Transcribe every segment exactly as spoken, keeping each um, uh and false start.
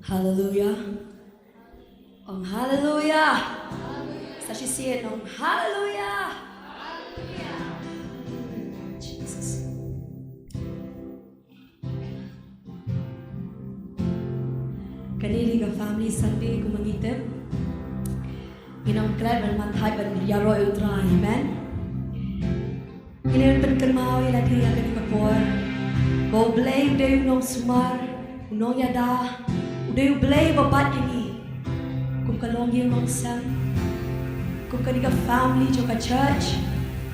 Hallelujah. Ong hallelujah. Sa shisien ong hallelujah. Jesus. Kane dei ka family Sunday kumba ngi tip. Ngin ym klet ban man thait ban ïaroh ïa U Trai. Amen. Ngin ïa pynkynmaw ïa lade ïa kane ka por ba U Blei u dei u nongsumar, u nongïada, u dei U Blei uba bat ïa ngi. Kum ka longïing longsem, kum kane ka family jong ka church,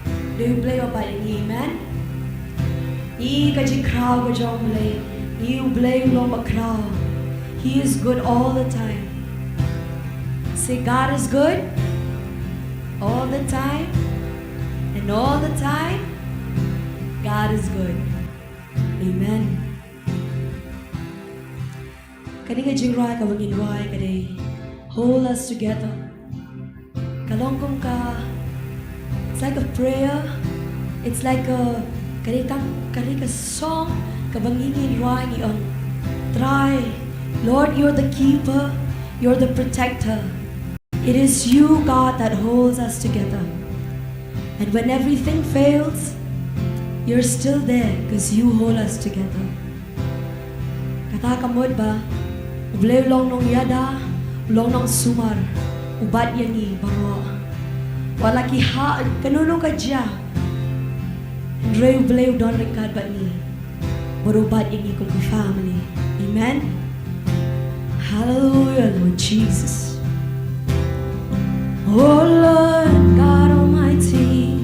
u dei U Blei uba bat ïa ngi. Amen. Ngi ka jingkhraw ka jong U Blei, ngi U Blei u long bakhraw. He is good all the time. Say, God is good all the time, and all the time, God is good. Amen. Kane ka jingrwai kaba ngin rwai ka dei Hold Us Together. Ka long kum ka, it's like a prayer. It's like a, ka dei tang, ka dei ka song kaba ngi ngin rwai ngi ong, Trai, Lord, you're the keeper, you're the protector. It is you, God, that holds us together. And when everything fails, you're still there 'cause you hold us together. Kata ka mut ba U Blei u long nongïada, u long nongsumar, u bat ïa ngi baroh. Wat la ki hap kano kano ka jia, hynrei U Blei u don ryngkat bad ngi. Bad u bat ïa ngi kum ka family. Amen. Hallelujah, Lord Jesus. Oh Lord God Almighty.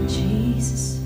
Jesus.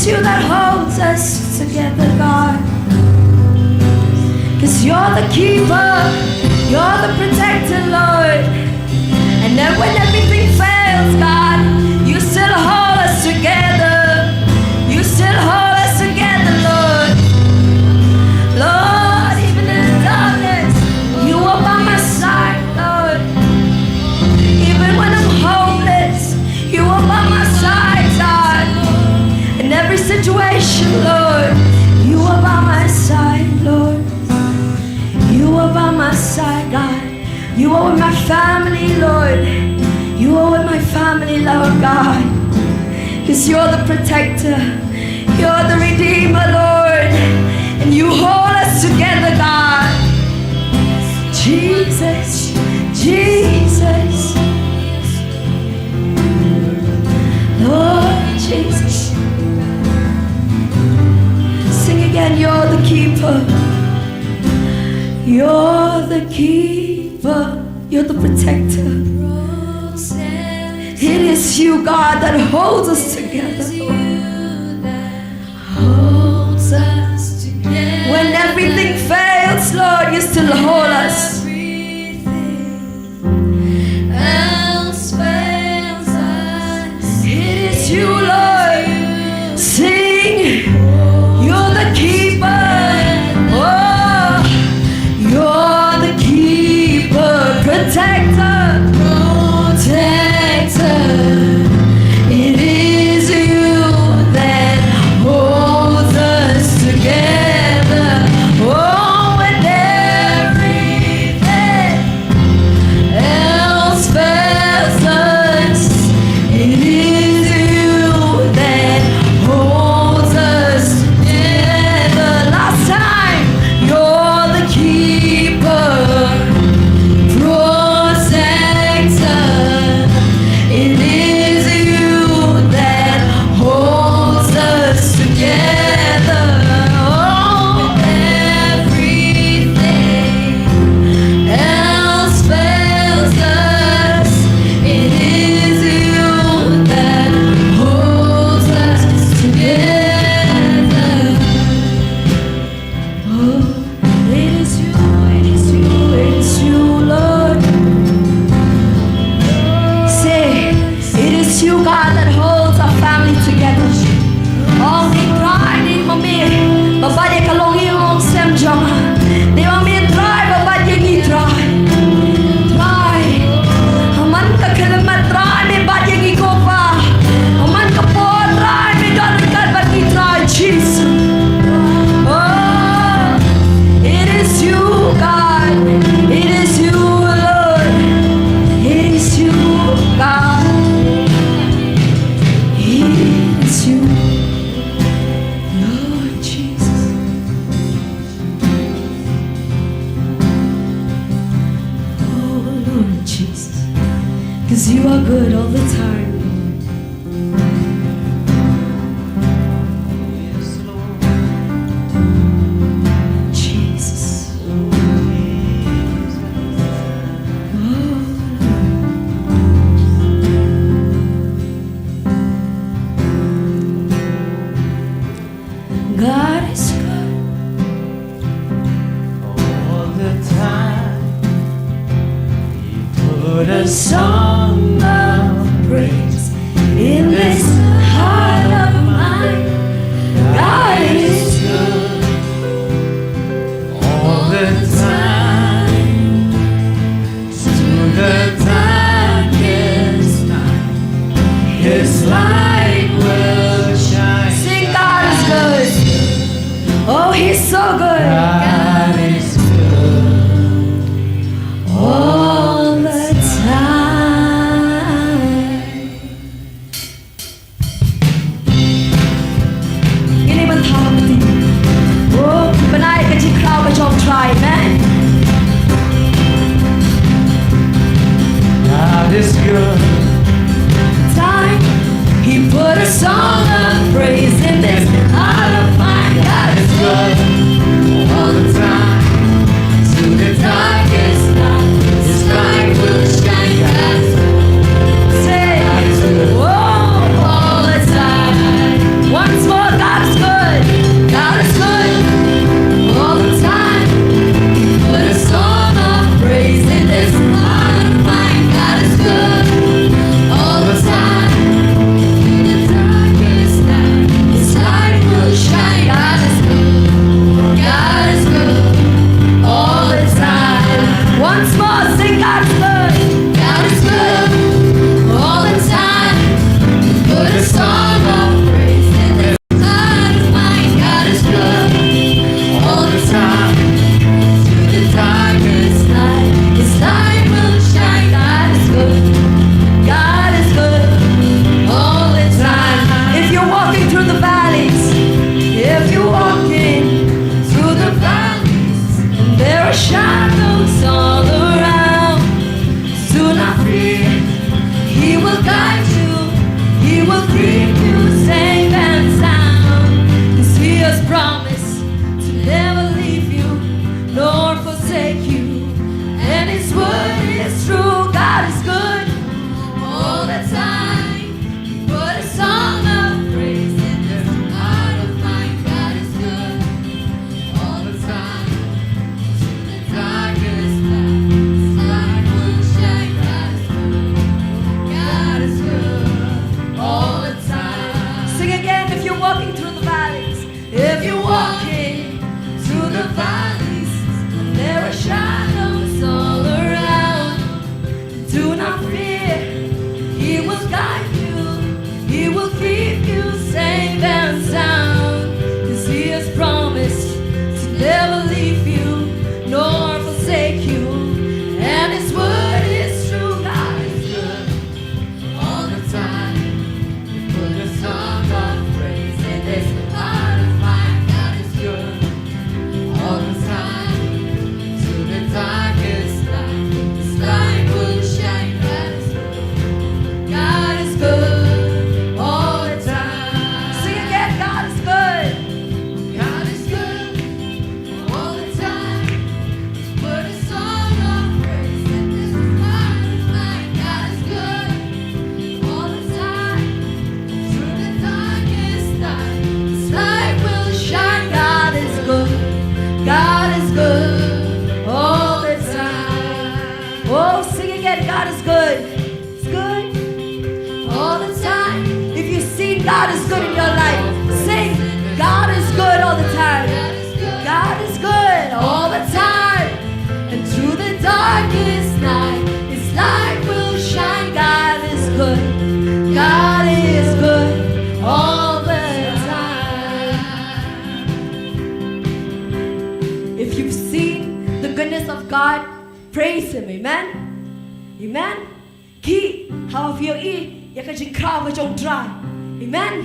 you that holds us together, God. Because you're the keeper, you're the protector, Lord. And then when everything fails, God, you still hold us together. You still hold us together, Lord. Lord, even in the darkness, you are by my side, Lord. Even when I'm hopeless, you are by my side, God. In every situation, Lord, you are by my side, Lord. You are by my side, God. You are with my family, Lord. You are with my family, Lord God. Because you're the protector. You're the redeemer, Lord. And you hold us together, God. Jesus, Jesus. Lord Jesus. Sing again, you're the keeper. You're the keeper. You're the protector. It is you, God, that holds us together. When everything fails, Lord, you still hold us. It is you, Lord. Sing, you're the keeper. Oh, you're the keeper, protector, protector. It is you that holds us together. Oh, when everything else fails us, it is you that holds us together. Last time, you're the keeper, protector. It is you that holds us together. Oh, everything else fails us. It is you that holds us together. Oh, it is you, it is you, it is you, Lord. Say, it is you, God, that holds our family together. Ong, ngi trai, ngi ma me ba bat ïa ka longïing longsem jong nga. Ngi ma me trai ba bat ïa ngi trai. Trai. Ha man ka khyllipmat trai me bat ïa ngi ko Pa. Ha man ka por trai me don ryngkat bad ngi trai Jisu. Oh, it is you, God. It is you, Lord. It is you, God. It is you, Lord Jesus. Oh, Lord Jesus. 'Cause you are good all the time, Lord. Jesus. Oh, Lord. God is good. All the time. He put a song of praise in this heart of mine. God is good. All the time. Through the darkest night, His light will shine. Sing, God is good. Oh, He's so good. God is good all the time. Shadows all around. Do not fear. He will guide you. He will keep you safe and sound. 'Cause he has promised to never leave you nor forsake you. And his word is true. God is good all the time. Put a song of praise in this heart of mine. God is good all the time. Through the darkest night, His light will shine. God is good. God is good all the time. Sing again if you're walking through the valleys. If you're walking through the valleys, and there are shadows all around, do not fear, he will guide you, he will keep you safe and sound. 'Cause he has promised to never leave you nor forsake you. And his word is true, God is good all the time. Put a song of praise in this heart of mine. God is good all the time. Through the darkest night, His light will shine. God is good. God is good all the time. Sing again. God is good. God is good all the time. Put a song of praise in this heart of mine. God is good all the time. Through the darkest night, His light will shine. God is good. God is good all the time. Oh, sing again. God is good. It's good all the time. If you've seen God is good in your life, sing, God is good all the time. God is good all the time. And through the darkest night, His light will shine. God is good. God is good all the time. If you've seen the goodness of God, praise Him. Amen. Amen. Ki, haba phi ïohi ïa ka jingkhraw ka jong U Trai. Amen.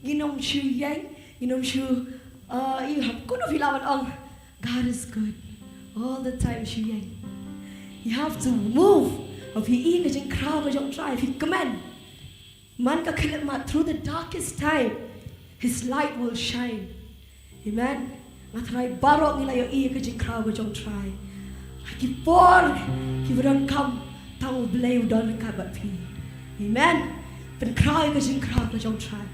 Ngin ym shu ïeng, ngin ym shu, uh, ïohi, hap kumno phi lah ban ong, God is good all the time, shu ïeng. You have to move. Haba phi ïohi ka jingkhraw ka jong U Trai, phi kmen. Man ka khyllipmat, through the darkest time, His light will shine. Amen. Nga tharai baroh ngi la ïohi ïa ka jingkhraw ka jong U Trai. Ha ki por kiba donkam, tang U Blei u don ryngkat bad phi. Amen. Pynkhraw ïa ka jingkhraw ka jong U Trai.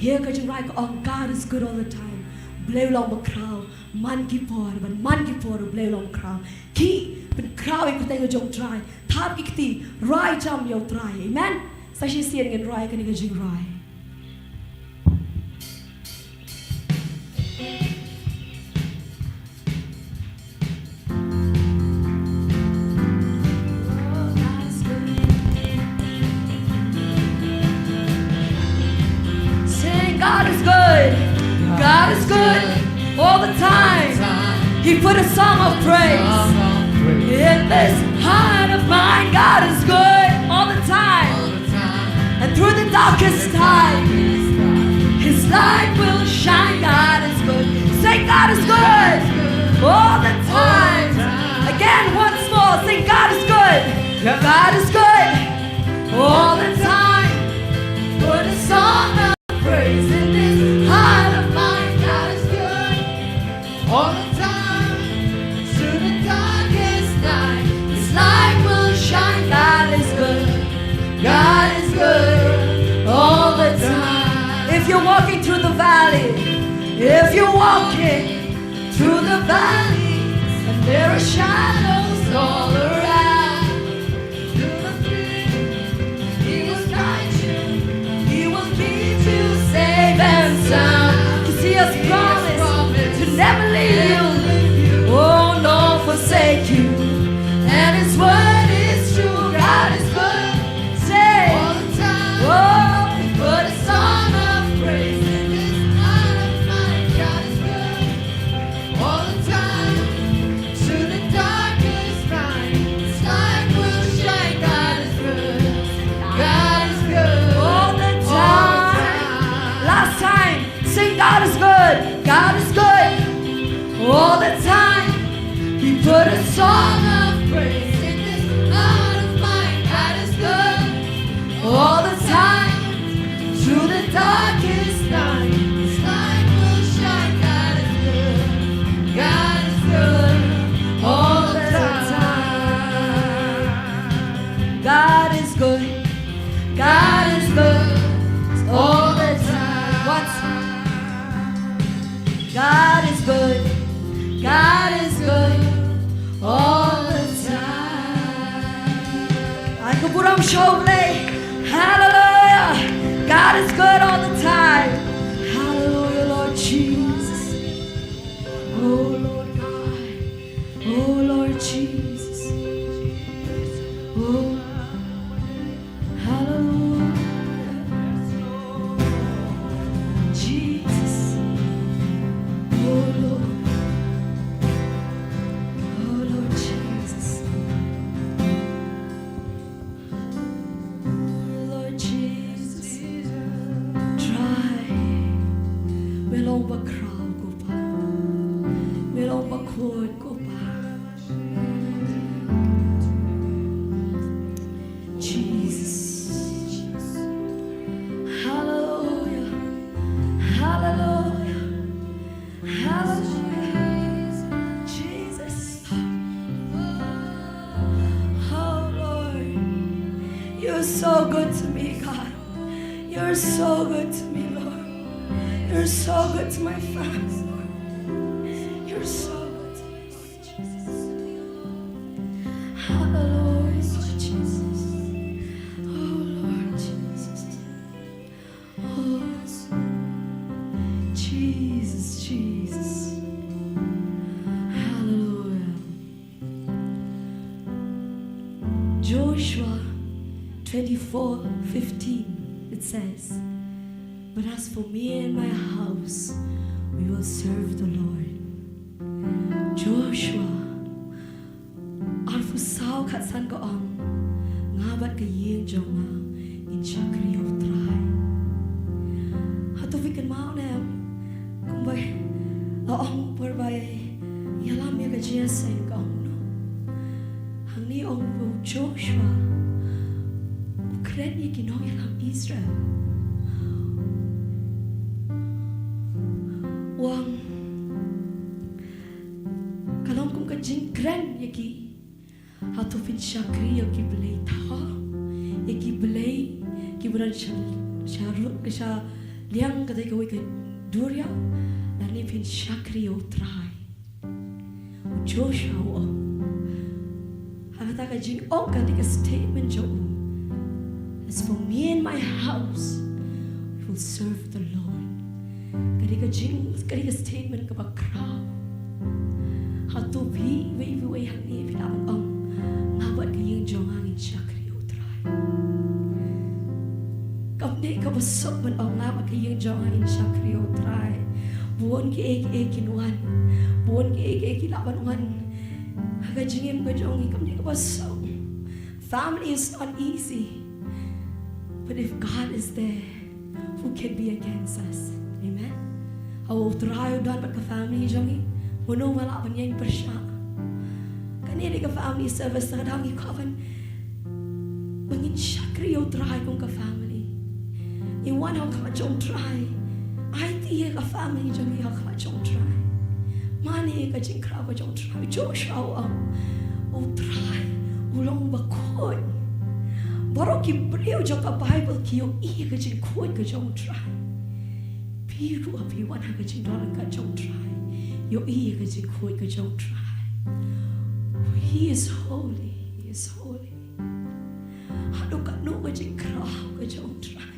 Ïa ka jingrai ka ong, God is good all the time. U Blei u long ba khraw man ki por bad man ki por, U Blei u long ba khraw. Ki, pynkhraw ïa ka kyrteng ka jong U Trai. Thap ki kti, rai jam ïa U Trai. Amen. Sa shisien ngin rai kane ka jingrai. Sing, God is good. God is good all the time. He put a song of praise in this heart of mine. God is good all the time. And through the darkest time, His light will shine. God is good. Say, God is good all the time. Again, once more, sing, God is good. God is good all the time. Put a song of praise in this heart of mine. God is good all the time. Through the darkest night, His light will shine. God is good. God is good all the time. If you're walking through the valley, if you're walking through the valley, and there are shadows all around, do not fear. He will guide you. He will keep you safe and sound. 'Cause He has promised to never leave you, oh, nor forsake you. And His word is true. God is good. Say, all the time. Oh, put a song of praise in this heart of mine. God is good all the time. Through the darkest night, Put a song of praise in this heart of mine. God is good all the time. Through the darkest night, His light will shine. God is good. God is good all the time. God is good. God is good all the time. Once. God is good. God is good all the time. Ai ka burom sha U Blei. Hallelujah. God is good all the time. Hallelujah, Lord Jesus. Oh, Lord God. Oh, Lord Jesus. Oh, hallelujah. Jesus. Oh, Lord. Oh, Lord Jesus. Lord Jesus. Trai. Me long bakhraw ko Pa. Me long bakhuid ko Pa. Jesus. Hallelujah. Hallelujah. Hallelujah. Jesus. Oh Lord. You're so good to me, God. You're so good to me, Lord. You're so good to my family, Lord. You're so good to me, Lord Jesus. Hallelujah, Lord Jesus. Oh Lord Jesus. Oh, Jesus, Jesus. Hallelujah. Joshua twenty-four fifteen, it says, "But as for me and my house, we will serve the Lord." Joshua arphew saw khatsan ka ong, "Nga bad ka ïing jong nga ngin shakri ïa U Trai." Hato phi kynmaw ne em kumba la ong por ba ïalam ïa ka jingïaseng, ka ong kumno? Hangne ong ba u Joshua u kren ïa ki nongïalam Israel. U ong ka long kum ka jingkren ïa ki. Hato phin shakri ïa ki blei thaw, ïa ki blei kiba don sha, sha ru-, sha liang katei kawei ka duriaw, lane phin shakri ïa U Trai? U Joshua u ong, ha kata ka jingong, ka dei ka statement jong u, "As for me and my house, we will serve the Lord." Ka dei ka jing, ka dei ka statement kaba khraw. Hato phi, wei, wei, wei hangne phi lah ban ong, "Nga bad ka ïing jong nga ngin shakri ïa U Trai"? Kam dei kaba suk ban ong, "Nga bad ka ïing jong nga ngin shakri ïa U Trai." Bun kiei kiei kin wan, bun kiei kiei ki lah ban wan ha ka jingim ka jong ngi. Kam dei kaba suk. Family is not easy, but if God is there, who can be against us? Amen. Haba U Trai u don bad ka family jong ngi, mano ba lah ban ïeng pyrshah? Kane dei ka family service, te ka daw ngi kwah ban, ba ngin shakri ïa U Trai kum ka family. Ngi wan ha khmat jong U Trai. Aiti ïa ka family jong ngi ha khmat jong U Trai. Mane ka jingkhraw ka jong U Trai. Joshua u ong, "U Trai u long bakhuid." Baroh ki briew jong ka Bible ki ïohi ïa ka jingkhuid ka jong U Trai. Phi ruh haba phi wan ha ka jingdon ryngkat jong U Trai, ïohi ïa ka jingkhuid ka jong U Trai. He is holy. He is holy. Haduh katno ka jingkhraw ka jong U Trai.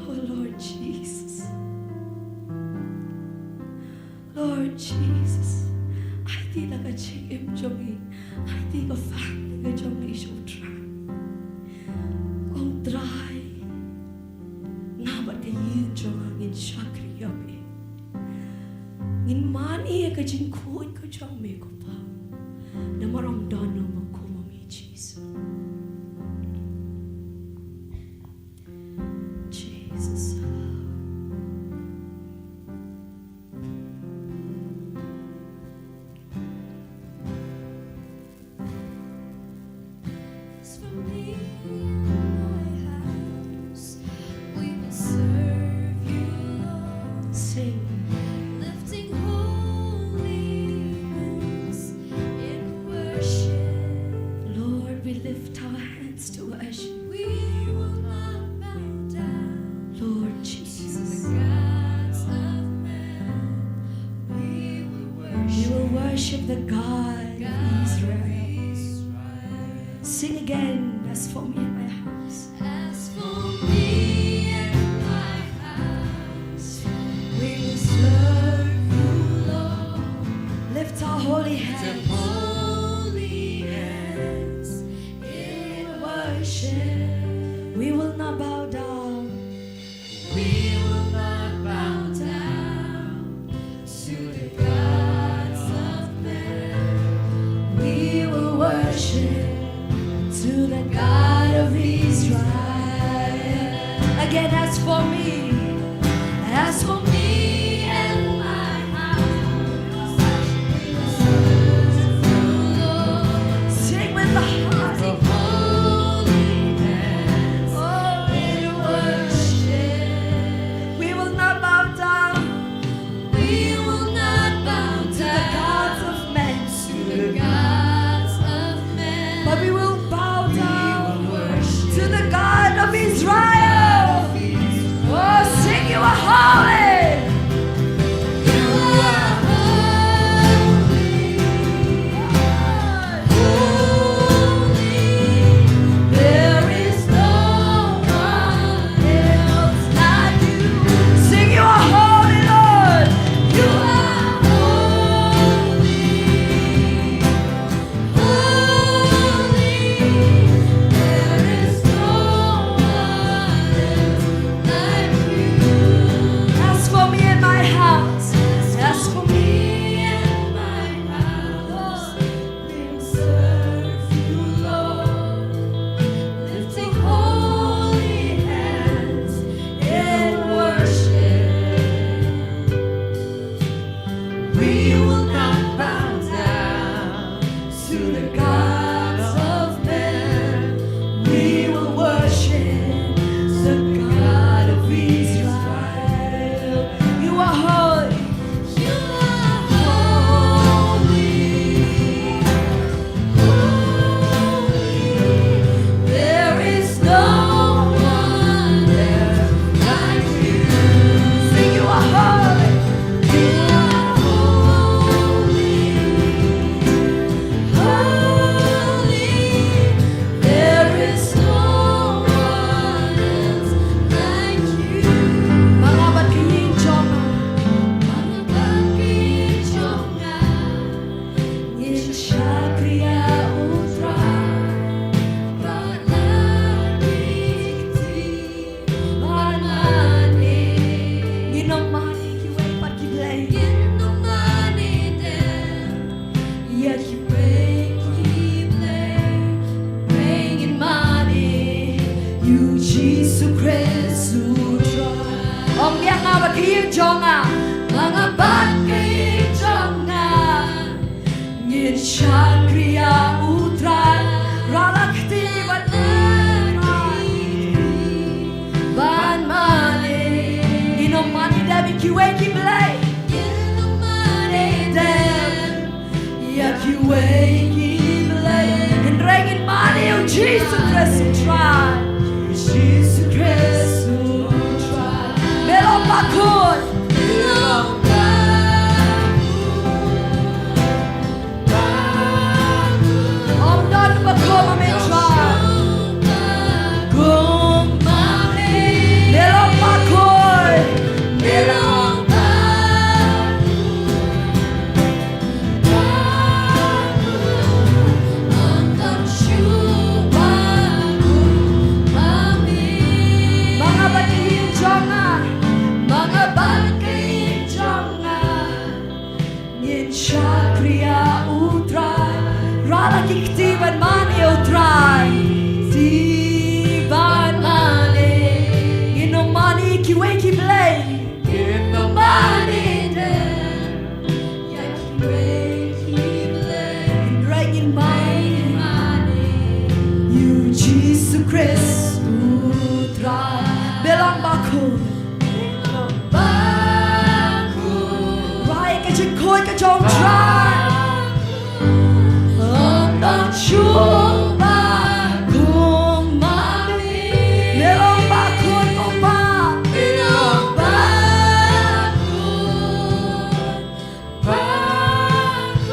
Oh Lord Jesus. Lord Jesus. Aiti la ka jingim jong ngi. Aiti ka family ka jong ngi sha U Trai. Ong, "Trai, nga bad ka ïing jong nga ngin shakri ïa me. Ngin mane ïa ka jingkhuid ka jong me ko Pa. Namar ym don nongbakum ïa me Jisu." Jesus. Worship the God of Israel. Sing again, as for me and my house. As for me and my house, we will serve you, Lord. Lift our holy hands. Holy hands in worship. We will not bow down. We will not bow down to the gods of men. We will worship to the God of Israel. Again, as for me, as for me and my house, we will serve the Lord. Sing with the heart. Holy hands in worship. We will not bow down. We will not bow down to the gods of men. To the gods of men. But we will bow down to the God of Israel. Oh, sing, you are holy. You are holy. Holy. There is no one else like you. Sing, you are holy, Lord. You are holy. Holy. There is no one else like you. As for me and my house, as for me and my house, we'll serve you, Lord, lifting holy hands in worship. We will not bow down to the gods of men. We will worship the God of Israel. You are holy. You are holy. Holy. There is no one else like you. Sing, you are holy. You are holy. Holy. There is no one else like you. Ma nga bad ka ïing jong nga. Ma nga bad ka ïing jong nga. Ngin shakri ïa U Trai. Bad la ki kti ban mane. Ngin ym mane kiwei pat ki blei. Ngin ym mane dem ïa kiwei ki blei. Hynrei ngin mane ïa U Jisu Khrist U Trai. Ong ïa nga bad ka ïing jong nga. Ma nga bad ka ïing jong nga. Ngin shakri ïa U Trai. Ra la kti ban mane. Ban mane. Ngin ym mane dem ïa kiwei ki blei. Ngin ym mane dem ïa kiwei ki blei. Hynrei ngin mane ïa U Jisu Khrist U Trai. Jisu Khrist U Trai. Me long bakhuid. Me long bakhuid. Ym don ba kum ma me Trai. Kum ma me. Me long bakhuid. Me long bakhuid. Bakhuid. Ym don shuh ba kum ma me. Ma nga bad ka ïing jong nga. Ma nga bad ka ïing jong nga. Ngin shakri ïa U Trai. Ra la ki kti ban mane ïa U Trai. Kti ban mane. Ngin ym mane kiwei ki blei. Ngin ym mane dem ïa kiwei ki blei. Hynrei ngin mane ïa U Jisu Khrist U Trai. Me long bakhuid. Bakhuid. Rai ka jingkhuid ka jong U Trai. Ym don shuh ba kum ma me. Me long bakhuid ko Pa. Me long bakhuid. Bakhuid.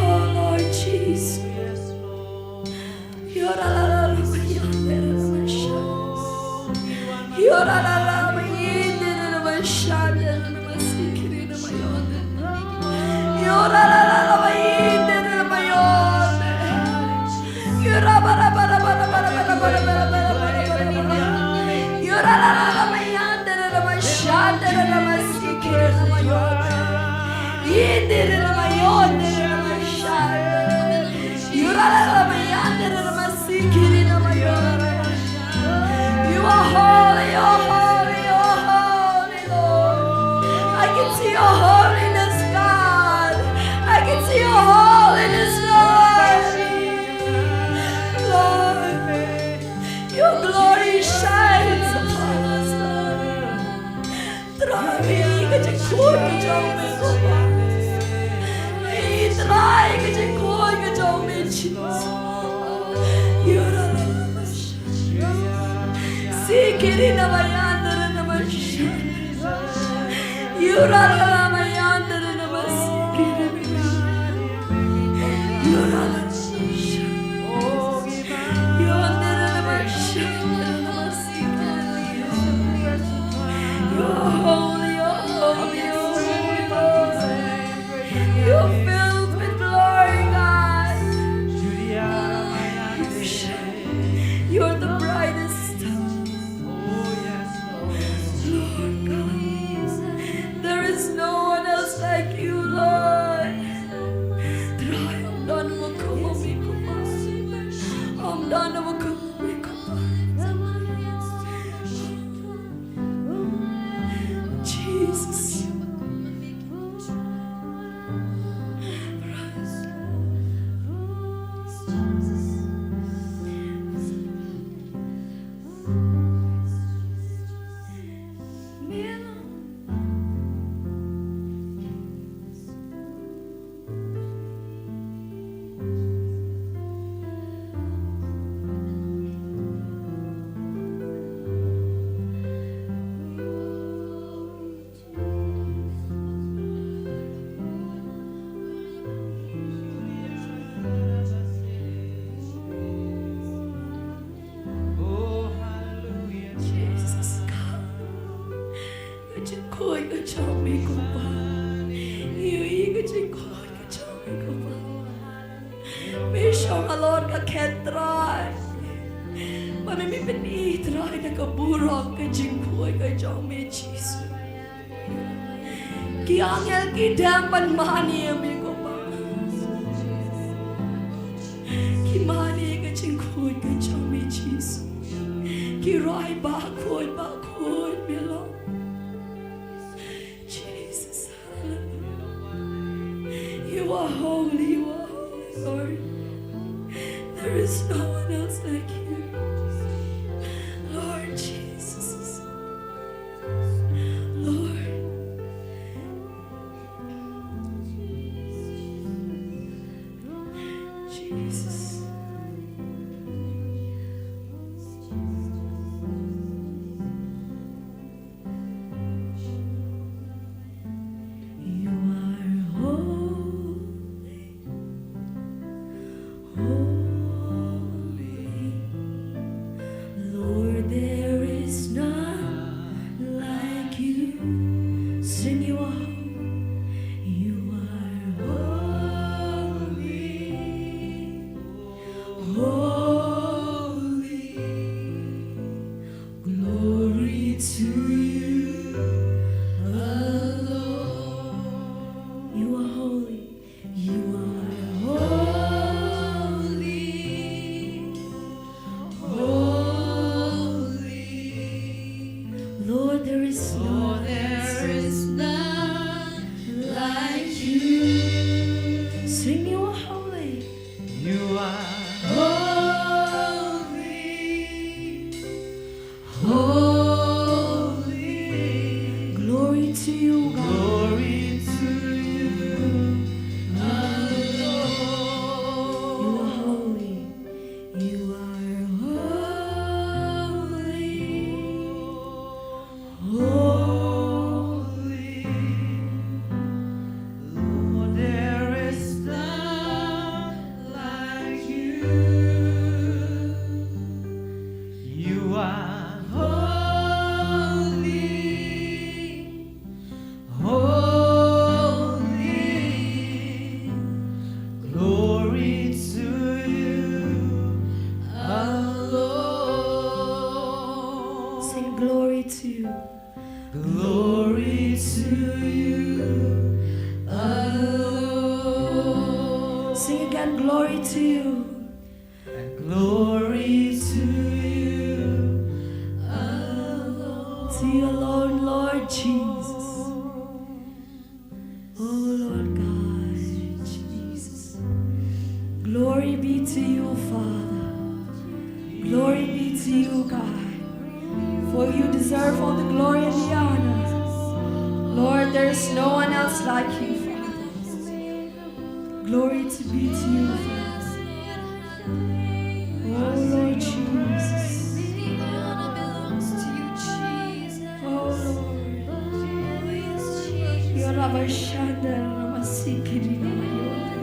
Oh Lord Jesus. You are holy, you are holy, you are holy, Lord. I can see your holiness, God. I can see your holiness, Lord. Lord, your glory shines upon us, Lord. Trai ka jingkhuid ka jong me ko Kpa. Trai ka jingkhuid ka jong me Jesus. Yura la la ma sha. Sikiri na mayandra na ma sha. Yura la la mayandra na ma sikiri. Yura la ma sha. Yandra na ma sha. You're holy, you're holy, you're holy, Lord. You're filled with glory, God. You shine. You're the brightest star. Lord God, there is no one else like you, Lord. Trai, ym don uba kum u Kpa. Ym don uba kum u Kpa. Jesus. Jesus, come. Ka jingkhuid ka jong me ko Kpa. Ïohi ka jingkhuid ka jong me ko Kpa. Me shong halor ka khet Trai. Ba me, me pyni Trai da ka burom ka jingkhuid ka jong me Jisu. Ki angel ki dem ban mane ïa me ko Kpa. Ki mane ka jingkhuid ka jong me Jisu. Ki rai ba khuid ba khuid me long. Jesus, hallelujah. You are holy, you are holy, Lord. There is no one else like you. Lord Jesus. Lord. Jesus. to you, God. Glory to you alone. You are holy. You are holy. Holy. Lord, there is none like you. You are holy. Holy, glory to you alone. Sing glory to you. Glory to you alone. Sing again, glory to you. And glory to you alone. To you alone, Lord Jesus. Oh, Lord God, Jesus. Glory be to you, Father. Glory be to you, God. For you deserve all the glory and the honor. Lord, there is no one else like you, Father. Glory to be to you, Father. Oh, Lord Jesus. Oh, Lord. Yorabashandar namasikiri namayonde.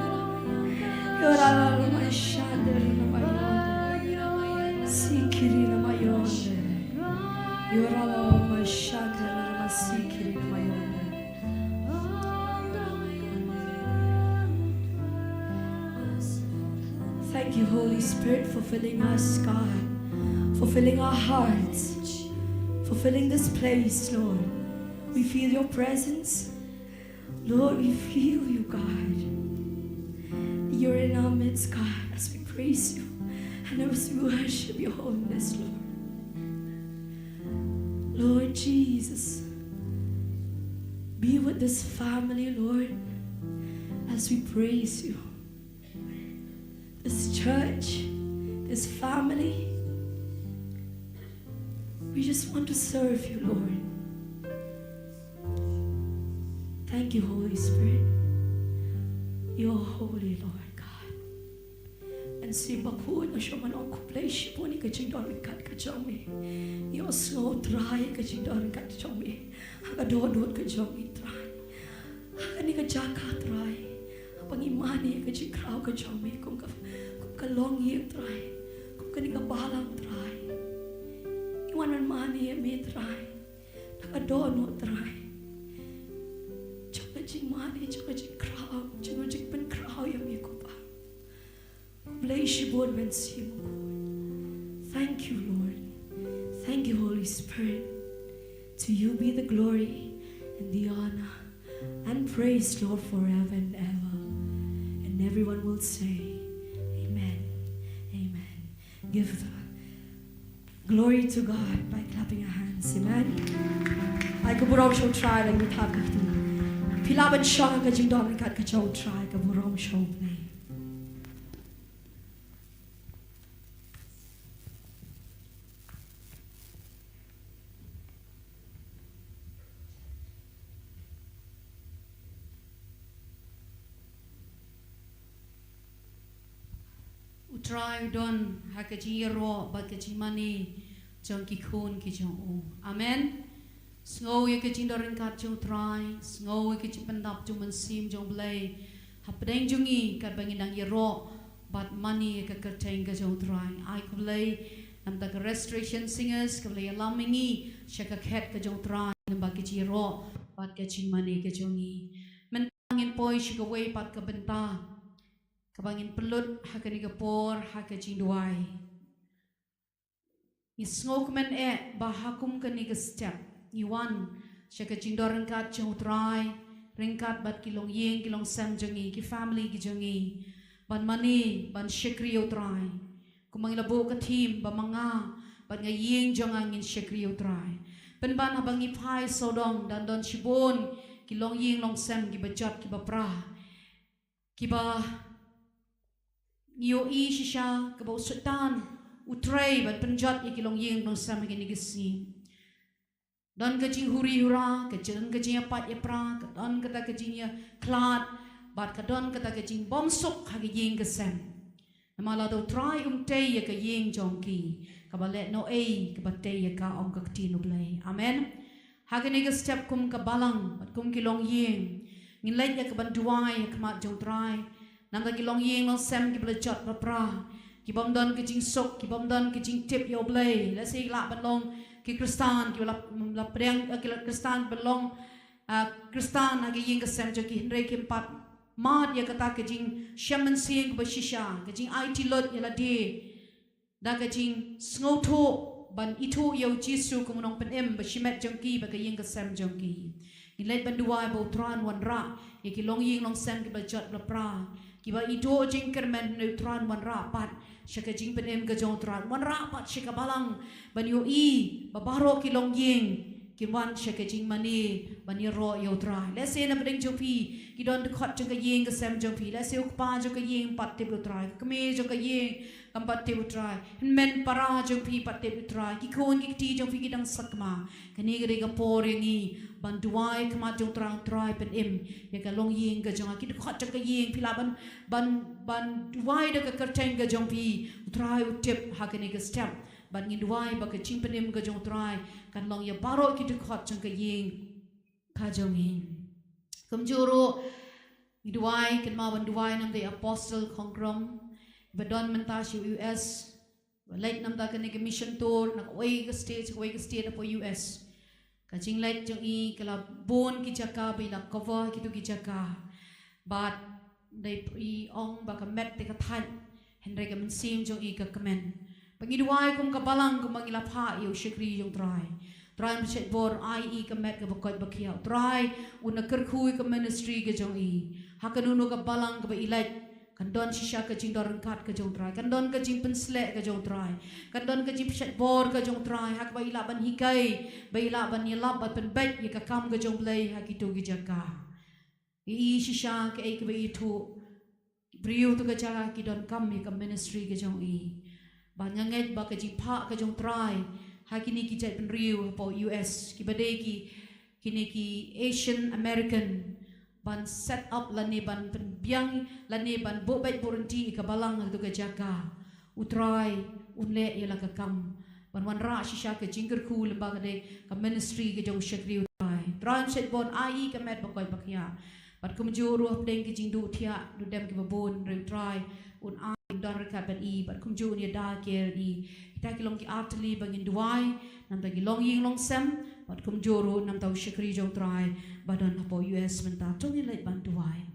Yorabashandar namayonde. Sikiri namayonde. Yorabashandar namasikiri namayonde. Thank you, Holy Spirit, for filling us, God, for filling our hearts, for filling this place, Lord. We feel your presence. Lord, we feel you, God. You're in our midst, God, as we praise you and as we worship your holiness, Lord. Lord Jesus, be with this family, Lord, as we praise you. This church, this family, we just want to serve you, Lord. Thank you, Holy Spirit. You're holy, Lord God. Mynsiem Bakhuid, nga sngewbha ban ong khublei shibun ïa ka jingdon ryngkat ka jong me. Ngi ïohsngew Trai ïa ka jingdon ryngkat ka jong me ha ka dohnud ka jong me, Trai. Ha kane ka jaka, Trai, haba ngi mane ïa ka jingkhraw ka jong me kum ka, kum ka longïing, Trai, kum kane ka balang, Trai. Ngi wan ban mane ïa me, Trai, da ka dohnud, Trai. Jong ka jingmane, jong ka jingkhraw, jong ka jingpynkhraw ïa me, ko Pa. Khublei shibun, Mynsiem Bakhuid. Thank you, Lord. Thank you, Holy Spirit. To you be the glory and the honor and praise, Lord, forever and ever. And everyone will say, Amen. Amen. Give the glory to God by clapping our hands. Amen. Ai ka burom sha u Trai, lane thap ïa kti. Phi lah ban shong ha ka jingdon ryngkat ka jong u Trai, ka burom sha u Blei. U Trai u don ha ka jingïaroh bad ka jingmane jong ki khun ki jong u. Amen. Sngew ïa ka jingdon ryngkat jong u Trai, sngew ïa ka jingpyndap jong u Mynsiem jong u Blei hapdeng jong ngi katba ngi dang ïaroh bad mane ïa ka kyrteng ka jong u Trai. Ai khublei na ka bynta ka Restoration Singers kaba la ïalam ïa ngi sha ka khet ka jong u Trai lyngba ka jingïaroh bad ka jingmane ka jong ngi. Mynta ngin poi sha kawei pat ka bynta kaba ngin pynlut ha kane ka por ha ka jingduwai. Ngi sngewkmen eh ba ha kum kane ka step ngi wan sha ka jingdon ryngkat jong u Trai ryngkat bad ki longïing ki longsem jong ngi, ki family ki jong ngi, ban mane ban shakri ïa u Trai. Kumba ngi la buh ka theme ba ma nga bad ka ïing jong nga ngin shakri ïa u Trai. Pynban haba ngi phai sawdong dang don shibun ki longïing longsem kiba jot kiba pra, kiba ngi ïohi shisha kaba u Soitan u trei ban pynjot ïa ki longïing longsem ha kine ki sngi. Don ka jinghuri hura, ka jing, ka jingïapait ïapra, ka don kata ka jingïakhlad, bad ka don kata ka jingbymsuk ha ka ïing ka sem. Namar lada u Trai um tei ïa ka ïing jong ki, kaba lehnohei kaba tei ïa ka, ong ka ktien U Blei. Amen. Ha kane ka step kum ka balang, bad kum ki longïing, ngin leit ïa ka ban duwai ha khmat jong U Trai. Namar ki longïing longsem kiba la jot ba pra, ki bym don ka jingsuk, ki bym don ka jingtip ïa U Blei. Lehse ki lah ban long ki Khristan, kiba la, la pdiang, eh, ki la Khristan, ban long, ah, Khristan ha ka ïing ka sem jong ki, hynrei kim pat mad ïa kata ka jingshem mynsiem kaba shisha, ka jingaiti lut ïa lade da ka jingsngewthuh ban ithuh ïa U Jisu kum u nongpynim ba shimet jong ki bad ka ïing ka sem jong ki. Ngin leit ban duwai ba U Trai un wanrah ïa ki longïing longsem kiba la jot ba la pra, kiba ïoh jingkyrmen, hynrei U Trai un wanrah pat sha ka jingpynim ka jong U Trai, wanrah pat sha ka balang, ban ïohi ba baroh ki longïing kin wan sha ka jingmane ban ïaroh ïa U Trai. Lehse na pdeng jong phi ki don dkhot jong ka ïing ka sem jong phi. Lehse u kpa jong ka ïing um pat tip ïa U Trai, ka kmie jong ka ïing kam pat tip ïa U Trai, hynmen para jong phi pat tip ïa U Trai, ki khun ki kti jong phi ki dang sakma. Kane ka dei ka por ïa ngi ban duwai ha khmat jong U Trai, U Trai pynim ïa ka longïing ka jong nga, ki dkhot jong ka ïing, phi lah ban, ban, ban duwai da ka kyrteng ka jong phi. U Trai u tip ha kane ka step. Bad ngin duwai ba ka jingpynim ka jong U Trai kan long ïa baroh ki dkhot jong ka ïing ka jong ngi. Kumjuh ruh ngi duwai, kynmaw ban duwai namar u Apostle Khongkrom ba don mynta sha U S, ba leit namar kane ka mission tour na kawei ka state sha kawei ka state hapoh U S. Ka jingleit jong i ka la bun ki jaka ba i la cover kito ki jaka. Bad dei i ong ba ka met te ka thait, hynrei ka mynsiem jong i ka kmen. Ba ngi duwai kum ka balang, kum ba ngi la phah ïa u shakri jong U Trai. Trai un pynshait bor, ai i ka met kaba koit ba khiah. U Trai un kyrkhu ïa ka ministry ka jong i. Ha kano kano ka balang kaba i leit, kan don shisha ka jingdon ryngkat ka jong U Trai, kan don ka jingpynsleh ka jong U Trai, kan don ka jingpynshait bor ka jong U Trai ha kaba i lah ban hikai, ba i lah ban ïalap, ban pynbeit ïa ka kam ka jong U Blei ha kito ki jaka. Ïa i shisha kaei kaba i ïathuh, briew to ka jaka ki donkam ïa ka ministry ka jong i. Bad nga ngeit ba ka jingphah ka jong U Trai ha kine ki jaitbynriew hapoh U S, kiba dei ki, kine ki Asian American, ban set up lane ban pynbiang lane ban buh beit buh ryntih ïa ka balang ha kato ka jaka. U Trai un leh ïa la ka kam ban wanrah shisha ka jingkyrkhu lyngba ka dei ka ministry ka jong u shakri U Trai. Trai un shait bor, ai i ka met ba koit ba khiah. Bad kumjuh ruh hapdeng ki jingduh thiah duh dem kiba bun, hynrei U Trai un ai, un don ryngkat bad i, bad kumjuh un ïada kiar ïa i. Kita ki long ki artylli ba ngin duwai namar ki longïing longsem, bad kumjuh ruh namar u shakri jong U Trai ba don hapoh U S mynta. To ngin leit ban duwai.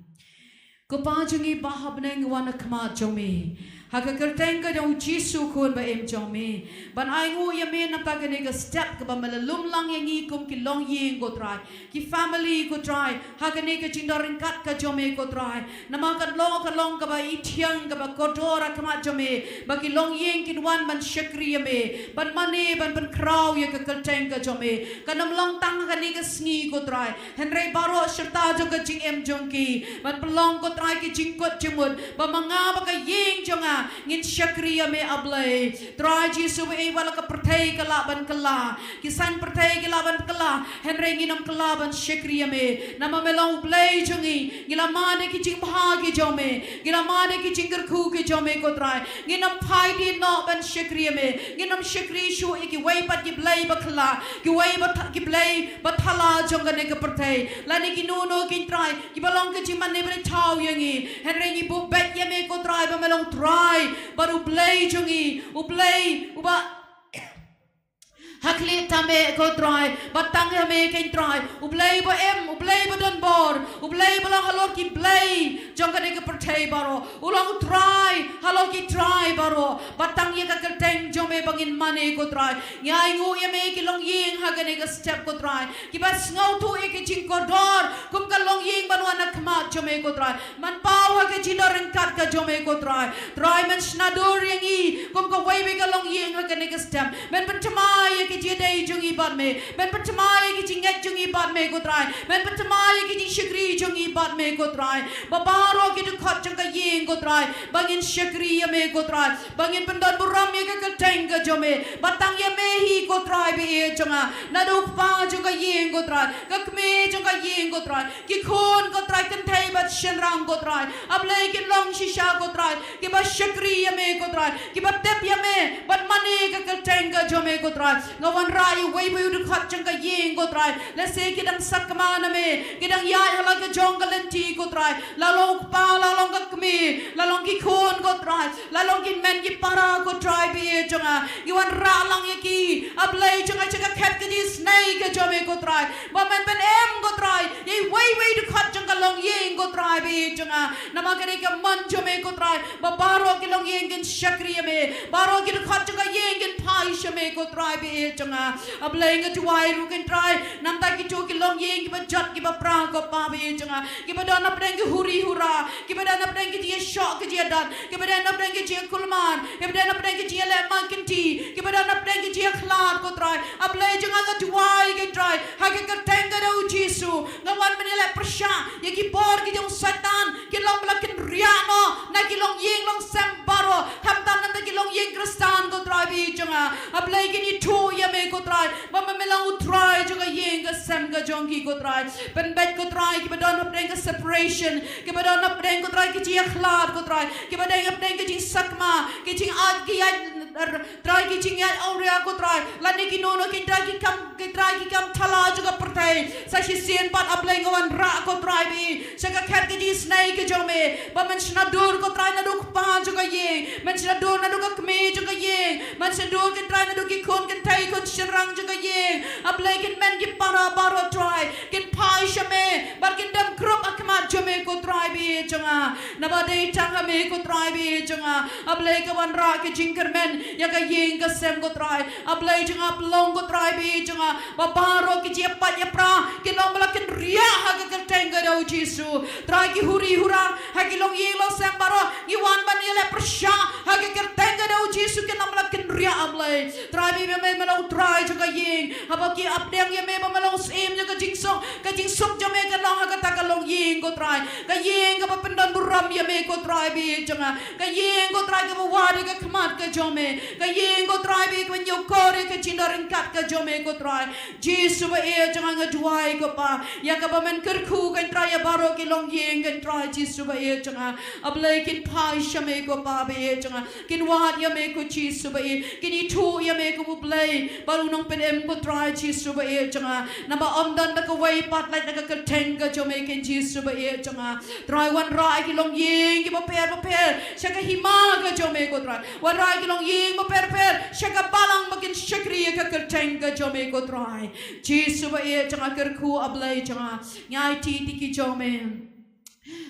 Ko Pa jong ngi ba ha bneng, ngi wan ha khmat jong me ha ka kyrteng ka jong u Jisu, Khun ba im jong me, ban ainguh ïa me namar kane ka step kaba me la lum lang ïa ngi kum ki longïing, ko Trai, ki family, ko Trai, ha kane ka jingdon ryngkat ka jong me, ko Trai. Namar kan long, kan long kaba ithiang, kaba kordor ha khmat jong me, ba ki longïing kin wan ban shakri ïa me, ban mane, ban pynkhraw ïa ka kyrteng ka jong me. Kan ym long tang ha kane ka sngi, ko Trai, hynrei baroh shirta jong ka jingim jong ki, ban pynlong, ko Trai, ki jingkut jingmut ba ma nga bad ka ïing jong nga ngin shakri ïa me, A Blei. Trai Jisu, ba ei, wat la ka pyrthei ka lah ban kylla, ki saiñ pyrthei ki lah ban kylla, hynrei ngin ym kylla ban shakri ïa me. Namar me long U Blei jong ngi, ngi la mad ïa ki jingbha ki jong me, ngi la mad ïa ki jingkyrkhu ki jong me, ko Trai. Ngin ym phai dien noh ban shakri ïa me. Ngin ym shakri shuh ïa kiwei pat ki blei ba kylla, kiwei ba tha-, ki blei ba thala jong kane ka pyrthei, lane kino kino, ko Trai, kiba long ka jingmane ba rithaw ïa ngi. Hynrei ngi buh beit ïa me, ko Trai, ba me long Trai bad U Blei jong ngi, U Blei uba ha khlieh tam eh, ko Trai, ba tang ïa me, ko Trai, U Blei ba im, U Blei ba don bor, U Blei ba long halor ki blei jong kane ka pyrthei baroh. U long U Trai halor ki trai baroh. Ba tang ïa ka kyrteng jong me ba ngin mane, ko Trai. Ngi ainguh ïa me ïa ki longïing ha kane ka step, ko Trai, kiba sngewthuh ïa ki jingkordor kum ka longïing ban wan ha khmat jong me ko Trai. Men paw ha ka jingdon ryngkat ka jong me ko Trai. Trai men shna dur ïa ngi kum kawei kawei ka longïing ha kane ka step. Men pynthymmai ïa ka jingïadei jong ngi bad me. Men pynthymmai ïa ka jingngeit jong ngi bad me ko Trai. Men pynthymmai ïa ka jingshakri jong ngi bad me ko Trai. Ba baroh ki dkhot jong ka ïing ko Trai, ba ngin shakri ïa me ko Trai. Ba ngin pyndon burom ïa ka kyrteng ka jong me. Ba tang ïa me hi ko Trai ba ïeit jong nga. Naduh u kpa jong ka ïing ko Trai, ka kmie jong ka ïing ko Trai, ki khun ko Trai, kynthei bad shynrang ko Trai. A Blei kin long shisha ko Trai kiba shakri ïa me ko Trai, kiba tip ïa me bad mane ka kyrteng ka jong me ko Trai. Nga wanrah ïa uwei pa uwei u dkhot jong ka ïing ko Trai. Lehse ki dang sakma na me, ki dang ïaid ha la ka jong ka lynti ko Trai. La long u kpa, la long ka kmie, la long ki khun ko Trai, la long ki hynmen ki para ko Trai ba ïeit jong nga. Ngi wanrah lang ïa ki, A Blei jong nga, sha ka khet ka jingisynei ka jong me ko Trai. Ba men pynim ko Trai ïa uwei uwei u dkhot jong ka longïing ko Trai ba ïeit jong nga. Namar ka dei ka mon jong me ko Trai ba baroh ki longïing kin shakri ïa me. Baroh ki dkhot jong ka ïing kin phai sha me ko Trai ba ïeit jong nga. A Blei nga duwai ruh ko Trai namar kito ki longïing kiba jot kiba pra ko Pa ba ïeit jong nga. Kiba don hapdeng ki huri hura, kiba don hapdeng ki jingïashoh ki jingïadat, kiba don hapdeng ki jingïakulmar, kiba don hapdeng ki jingïaleh markynti, kiba don hapdeng ki jingïakhlad ko Trai. A Blei jong nga nga duwai ko Trai ha ka kyrteng ka jong u Jisu. Nga wan ban ïaleh pyrshah ïa ki bor ki jong u Soitan, kin long ba la kynriah noh na ki longïing longsem baroh, khamtam namar ki longïing Khristan ko Trai ba ïeit jong nga. A Blei kin ithuh ïa me ko Trai ba me long u Trai jong ka ïing ka sem ka jong ki ko Trai. Pynbeit ko Trai kiba don hapdeng ka separation, kiba don hapdeng ko Trai ki jingïakhlad ko Trai, kiba don hapdeng ki jingsakma, ki jingïaid, ki ïaid, Trai ki jingïaid awria ko Trai, lane kino kino ki Trai ki kam, ki Trai ki kam thala jong ka pyrthei. Sa shisien pat A Blei nga wanrah ko Trai ba ïeit sha ka khet ka jingisynei ka jong me ba men shna dur ko Trai naduh u kpa jong ka ïing, men shna dur naduh ka kmie jong ka ïing, men shna dur ko Trai naduh ki khun kynthei khun shynrang jong ka ïing. A Blei ki hynmen ki para baroh Trai kin phai sha me bad kin dem krup ha khmat jong me ko Trai ba ïeit jong nga. Naba dei tang ha me ko Trai ba ïeit jong nga. A Blei ka wanrah ka jingkyrmen ïa ka ïing ka sem ko Trai. A Blei jong nga pynlong ko Trai ba ïeit jong nga ba baroh ki jingïapait ïapra kin long ba la kynriah ha ka kyrteng ka jong u Jisu. Trai ki huri hura ha ki longïing longsem baroh ngi wan ban ïaleh pyrshah ha ka kyrteng ka jong u Jisu kin long ba la kynriah A Blei. Trai ba ïeit me me long u Trai jong ka ïing. Haba ki ap diang ïa me ba me long u syiem jong ka jingsuk, ka jingsuk jong me kan long ha kata ka longïing ko Trai. Ka ïing kaba pyndon burom ïa me ko Trai ba ïeit jong nga. Ka ïing ko Trai kaba wad ïa ka khmat ka jong me. Ka ïing ko Trai ba ïeit kaba ñiewkor ïa ka jingdon ryngkat ka jong me ko Trai. Jisu ba ïeit jong nga nga duwai ko Pa ïa kaba men kyrkhu ko Trai ïa baroh ki longïing ko Trai Jisu ba ïeit jong nga. A Blei kin phai sha me ko Pa ba ïeit jong nga. Kin wad ïa me ko Jisu ba ïeit. Kin ithuh ïa me ko U Blei bad u Nongpynim ko Trai Jisu ba ïeit jong nga. Naba ym don da kawei pat lait na ka kyrteng ka jong me ko Jisu ba ïeit jong nga. Trai wanrah ïa ki longïing kiba pher bapher sha ka hima ka jong me ko Trai. Wanrah ïa ki longïing bapher bapher sha ka balang ba kin shakri ïa ka kyrteng ka jong me ko Trai. Jisu ba ïeit jong nga kyrkhu A Blei jong nga. Ngi aiti ïa ki jong me.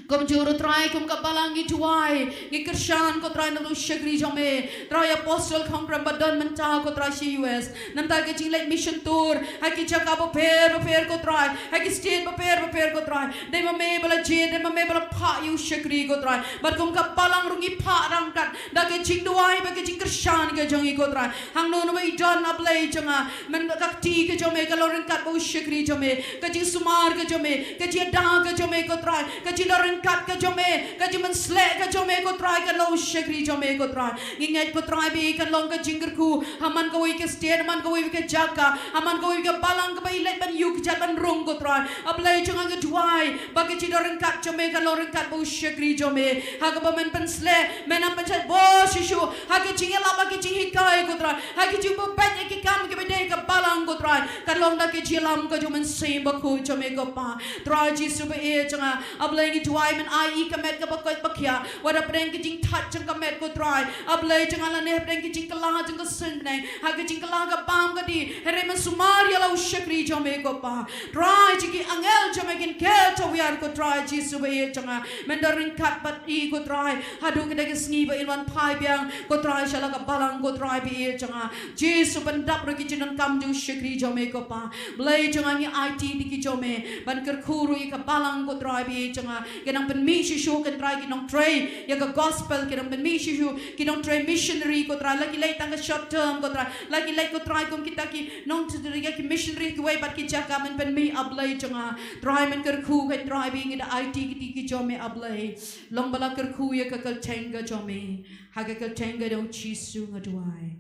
Kumjuh ruh Trai kum ka balang ngi duwai, ngi kyrshan ko Trai na u shakri jong me. Trai Apostle Khongkhrem ba don mynta ko Trai sha U S. Namar ka jingleit mission tour ha ki jaka bapher bapher ko Trai, ha ki state bapher bapher ko Trai. Dei ma me ba la jied, dei ma me ba la phah ïa u shakri ko Trai. Bad kum ka balang ruh ngi phah ryngkat da ka jingduwai bad ka jingkyrshan ka jong ngi ko Trai. Hangno hangno ba i don A Blei jong nga, mynta ka kti ka jong me ka long ryngkat bad u shakri jong me. Ka jingsumar ka jong me, ka jingïada ka jong me ko Trai, ka jingdon ryngkat ka jong me, ka jingmynsleh ka jong me ko Trai, kan long u shakri jong me ko Trai. Ngi ngeit ko Trai ba kan long ka jingkyrkhu ha man kawei ka state, ha man kawei ka jaka, ha man kawei ka balang kaba i leit ban ïuh kjat ban rung ko Trai. A Blei jong nga nga duwai ba ka jingdon ryngkat jong me kan long ryngkat bad u shakri jong me. Ha kaba men pynsleh, men ym pynshait bor shuh shuh ha ka jingïalap, ha ka jinghikai ko Trai, ha ka jingpynbeit ïa ki kam kiba dei ka balang ko Trai. Kan long da ka jingïalam ka jong u Mynsiem Bakhuid jong me ko Pa. Trai Jisu ba ïeit jong nga, A Blei ngi duwai men ai i ka met kaba koit ba khiah. Wat hapdeng ka jingthait jong ka met ko Trai, A Blei jong nga, lane hapdeng ka jingkylla jong ka suiñ bneng, ha ka jingkylla ka bam ka dih, hynrei men sumar ïa la u shakri jong me ko Pa. Trai jong ki angel jong me kin Kel tawiar ko Trai Jisu ba ïeit jong nga. Men da ryngkat bad i ko Trai. Haduh kata ka sngi ba in wan phai biang ko Trai sha la ka balang ko Trai ba ïeit jong nga. Jisu pyndap ruh ki jingdonkam jong shakri jong me ko Pa. Blei jong nga ngi aiti ïa ki jong me. Ban kyrkhu ruh ïa ka balang ko Trai ba ïeit jong nga. Ki nang pynmih shisha ko Trai ki nongtrei ïa ka gospel ki nang pynmih shisha ki nongtrei missionary ko Trai. La ki leit tang ka short term ko Trai. La ki leit ko Trai kum kita ki nongtrei ïa ki missionary kiwei pat ki jaka men pynmih A Blei jong nga. Trai men kyrkhu ko Trai ba ngi da aiti kiti ki jong me A Blei. Long ba la kyrkhu ïa ka kyrteng ka jong me. Ha ka kyrteng ka jong Jisu nga duwai.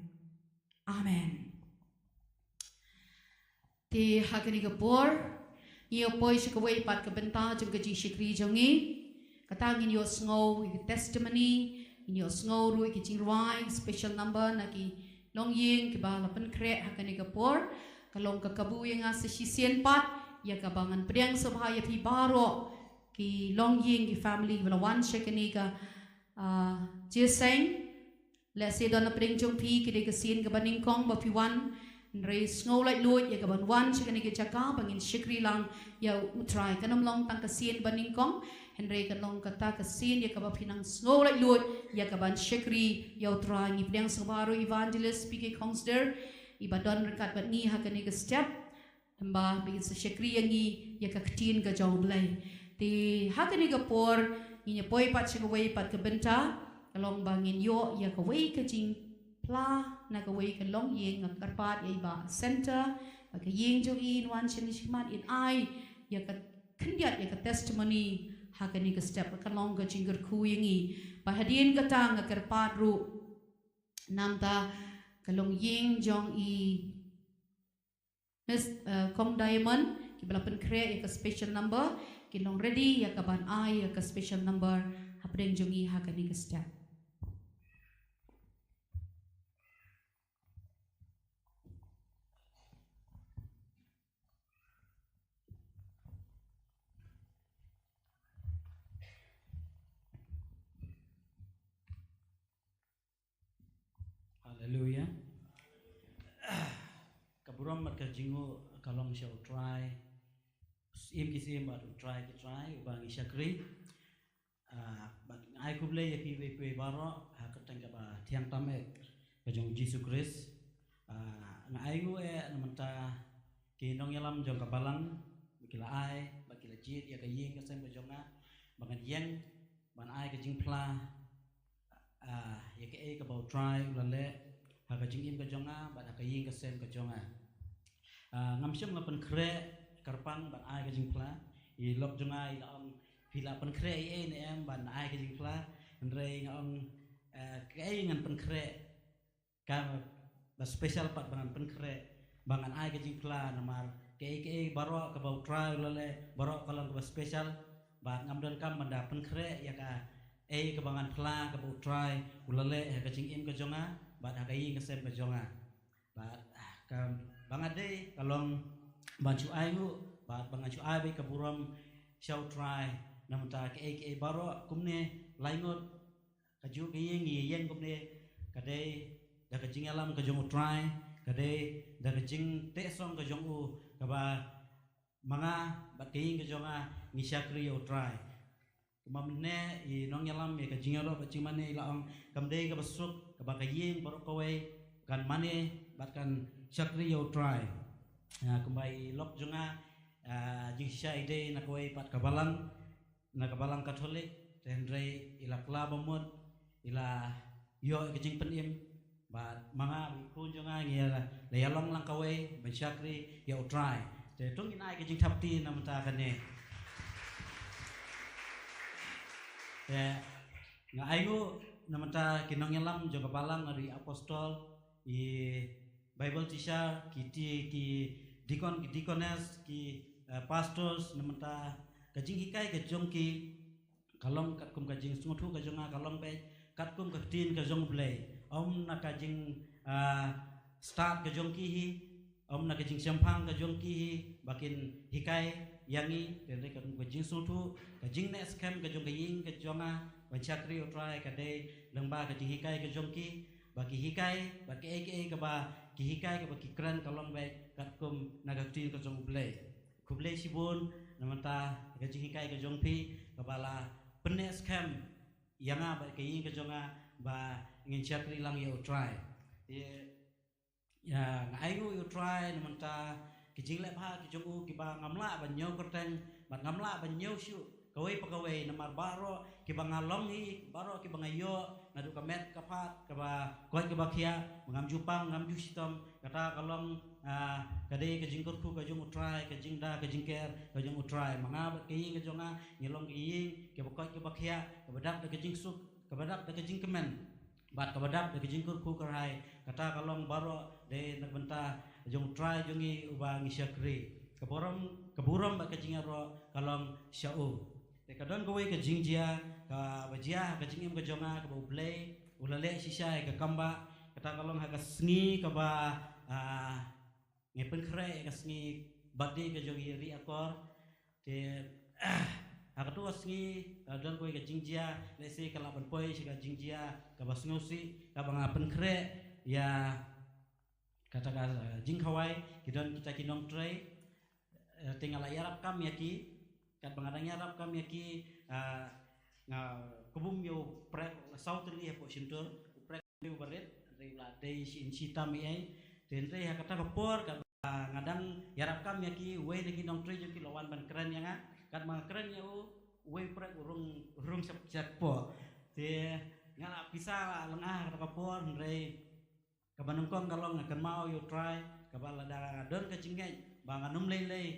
Amen. Te ha kane ka por ngi ïa poi sha kawei pat ka bynta jong ka jingshakri jong ngi. Kata ngin ïohsngew ïa ka testimony, ngin ïohsngew ruh ïa ka jingrwai special number na ki longïing kiba la pynkhreh ha kane ka por. Ka long ka kabu ïa nga sa shisien pat ïa kaba ngan pdiang sngewbha ïa phi baroh ki longïing ki family kiba la wan sha kane ka, ah, jingïaseng. Lehse don na pdeng jong phi ki dei ka sien kaba nyngkong ba phi wan. Hynrei sngew laitluid ïa kaban wan sha kane ka jaka ba ngin shakri lang ïa U Trai. Kan ym long tang ka sien ba nyngkong, hynrei kan long kata ka sien ïa kaba phi nang sngew laitluid ïa kaban shakri ïa U Trai. Ngi pdiang sngewbha ruh Evangelist P K Kongsder iba don ryngkat bad ngi ha kane ka step. Hynba ba in sa shakri ïa ngi ïa ka ktien ka jong U Blei. Te ha kane ka por ngin ïa poi pat sha kawei pat ka bynta, ka long ba ngin ïoh ïa kawei ka jingphla na kawei ka longïing. Nga kyrpad ïa i Bah Center, ba ka ïing jong i in wan shane shakhmat in ai ïa ka khyndiat ïa ka testimony ha kane ka step, ka long ka jingkyrkhu ïa ngi. Ba hadien kata nga kyrpad ruh namar ka longïing jong i Miss, uh, Kong Diamond, kiba la pynkhreh ïa ka special number, ki long ready ïa kaban ai ïa ka special number hapdeng jong ngi ha kane ka step. Haleluia. Ka burom bad ka jingnguh ka long sha U Trai. Syiem ki syiem bad U Trai ki trai, uba ngi shakri. Ah, bad nga ai khublei ïa phi baroh ha ka kyrteng kaba thiang tam eh ka jong U Jisu Khrist. Ah, nga ai nguh eh na bynta ki nongïalam jong ka balang, ba ki la ai, ba ki la jied ïa ka ïing ka sem ka jong nga, ba ngan ïeng ban ai ka jingphla, ah, ïa kaei kaba U Trai u la leh ha ka jingim ka jong nga bad ha ka ïing ka sem ka jong nga. Ah, ngam shym la pynkhreh kyrpang ban ai ka jingphla. I lok jong nga i la ong, phi la pynkhreh ei ei ne em ban ai ka jingphla? Hynrei nga ong, eh, kaei ngan pynkhreh, kaba special pat ba ngan pynkhreh, ba ngan ai ka jingphla namar kaei kaei baroh kaba U Trai u la leh baroh ka long kaba special. Bad ngam donkam ban da pynkhreh ïa kaei kaba ngan phla kaba U Trai u la leh ha ka jingim ka jong nga bad ha ka ïing ka sem ka jong nga. Bad, ah, kaba nga dei ka long ban shu ai nguh bad ba ngan shu ai beit ka burom sha U Trai na bynta kaei kaei baroh. Kumne lai ngut kajuh ka ïing ngi ïeng kumne ka dei da ka jingïalam ka jong U Trai, ka dei da ka jingteh song ka jong u, kaba ma nga bad ka ïing ka jong nga ngi shakri ïa U Trai. Kumba mynne i nongïalam ïa ka jingïaroh bad jingmane i la ong, kam dei kaba suk kaba ka ïing baroh kawei kan mane bad kan shakri ïa U Trai. Ah, kumba i lok jong nga, ah, jingshisha i dei na kawei pat ka balang, na ka balang Katholik, te hynrei i la kylla bamut, i la ïoh ïa ka jingpynim, bad ma nga bad i khun jong nga ngi la, la ïalong lang kawei ban shakri ïa U Trai. Te to ngin ai ka jingthap kti na bynta kane. Te nga ai nguh na bynta ki nongïalam jong ka balang, na i apostol, i Bible teacher, ki ti, ki deacon, ki deaconess, ki, eh, pastors, na bynta ka jinghikai ka jong ki, ka long katkum ka jingsngewthuh ka jong nga, ka long beit katkum ka ktien ka jong U Blei. Ym na ka jing, ah, stad ka jong ki hi, ym na ka jingshemphang ka jong ki hi, ba kin hikai ïa ngi, ka dei katkum ka jingsngewthuh, ka jingneh skhem ka jong ka ïing ka jong nga ban shakri ïa U Trai, ka dei lyngba ka jinghikai ka jong ki, ba ki hikai, ba kaei kaei kaba ki hikai kaba ki kren ka long beit katkum na ka ktien ka jong U Blei. Khublei shibun. Namar ka jinghikai ka jong phi kaba la pynneh skhem ïa nga bad ka ïing ka jong nga ba ngin shakri lang ïa U Trai. Te ïa nga ainguh ïa U Trai namar ka jingleh bha ki jong u kiba ngam lah ban ñiew kyrteng bad ngam lah ban ñiew shuh kawei pa kawei namar baroh kiba nga long hi, baroh kiba nga ïoh naduh ka met ka phad, kaba koit kaba khiah, ba ngam ju pang, ngam ju shitom, kata ka long, ah, ka dei ka jingkyrkhu ka jong U Trai, ka jingda ka jingker ka jong U Trai. Ma nga bad ka ïing ka jong nga ngi long ka ïing kaba koit kaba khiah, kaba dap da ka jingsuk, kaba dap da ka jingkmen bad kaba dap da ka jingkyrkhu kyrhai. Kata ka long baroh dei na ka bynta jong U Trai jong ngi uba ngi shakri. Ka burom, ka burom bad ka jingïaroh ka long sha u. Te ka don kawei ka jingjia kaba jia ha ka jingim ka jong nga kaba U Blei u la leh shisha ïa ka kambah. Kata ka long ha ka sngi kaba, ah, ngi pynkhreh ïa ka sngi birthday ka jong i Ri Akor. Te ha kato ka sngi ka don kawei ka jingjia, lehse ka lah ban poi sha ka jingjia kaba sngewsih kaba nga pynkhreh ïa kata ka, eh, jingkhawai ki don kita ki nongtrei. Eh, te nga la ïarap kam ïa ki, katba nga dang ïarap kam ïa ki, ah, nga kbum ïa u prek la saw tylli hapoh shyntur, u prek u barit, hynrei u la dei shi inchi tam ïa. Te hynrei ha kata ka por katba nga dang ïarap kam ïa ki, uwei na ki nongtrei jong ki la wan ban kren ïa nga, katba nga kren ïa u, uwei u prek u rung, u rung shapshap poh. Te nga la pisa la lynga ha kata ka por, hynrei kaba nyngkong ka long nga kynmaw ïa U Trai, kaba lada nga don ka jingngeit ba ngan ym lei lei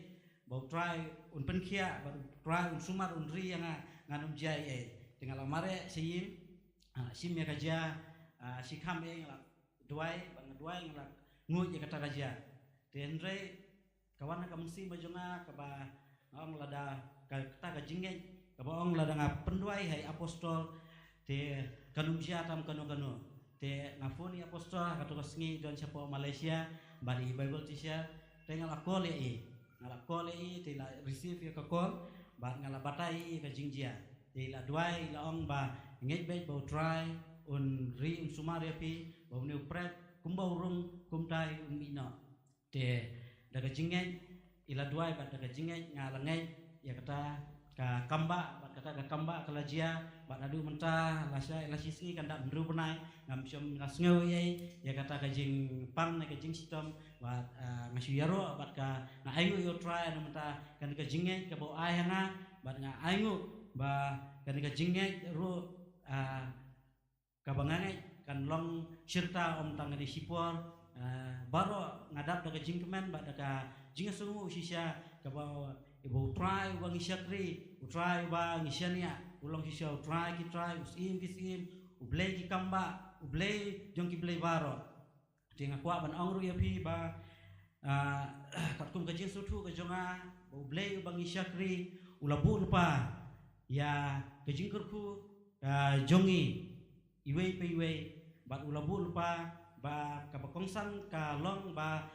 ba U Trai un pynkhiah, ba U Trai un sumar un ri ïa nga, ngan ym jia ei ei. Te nga la mareh sha ïing, ah, shim ïa ka jia, ah, shikham ei, nga la duwai, ba nga duwai nga la nguid ïa kata ka jia. Te hynrei ka wan ha ka mynsiem ka jong nga kaba nga ong lada ka, kata ka jingngeit kaba ong lada nga pynduwai ha i apostol, te kan ym jia tam kano kano. Te nga phone i apostol ha kato ka sngi don shapoh Malaysia bad i Bible teacher. Te nga la call ïa i, nga la call ïa i, te i la receive ïa ka call bad nga la batai ïa i ka jingjia. Te i la duwai, i la ong ba ngeit beit ba U Trai un ri un sumar ïa phi, ba une u prek kumba u rung kumtai un mih noh. Te da ka jingngeit i la duwai bad da ka jingngeit nga la ngeit ïa kata ka kambah, bad kata ka kambah ka la jia, bad haduh mynta la shi, la shi sngi kan dap hynriew bnai, ngam shym la sngew ei ei ïa kata ka jingpang ne ka jingshitom, bad, ah, nga shu ïaroh bad ka, nga ainguh ïa U Trai na mynta kane ka jingngeit kaba u ai ha nga, bad nga ainguh ba kane ka jingngeit ruh, ah, kaba nga ngeit kan long shirta ym tang kane shipor, eh, baroh nga dap da ka jingkmen bad da ka jingsngew shisha kaba iba U Trai uba ngi shakri, U Trai uba ngi shaniah, u long shisha U Trai ki trai, U Syiem ki syiem, U Blei ki kambah, U Blei jong ki blei baroh. Te nga kwah ban ong ruh ïa phi ba, ah, katkum ka jingsngewthuh ka jong nga, ba U Blei uba ngi shakri u la buh lypa ïa ka jingkyrkhu, ah, jong ngi iwei pa iwei, bad u la buh lypa ba kaba kongsan ka long ba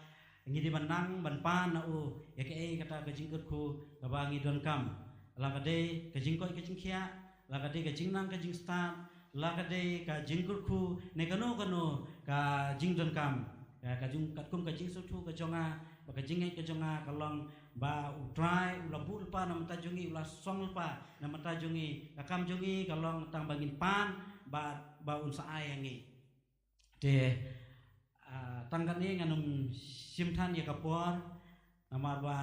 ngi dei ban nang ban pan na u ïa kaei kata ka jingkyrkhu kaba ngi donkam. La ka dei ka jingkoit ka jingkhiah, la ka dei ka jingnang ka jingstad, la ka dei ka jingkyrkhu ne kano kano ka jingdonkam. Ka, ka jing, katkum ka jingsngewthuh ka jong nga bad ka jingngeit ka jong nga ka long ba U Trai u la buh lypa na bynta jong ngi, u la song lypa na bynta jong ngi. Ka kam jong ngi ka long tang ba ngin pan bad ba un sa ai ha ngi. Te, ah, tang katne ngan ym shim than ïa ka por, namar ba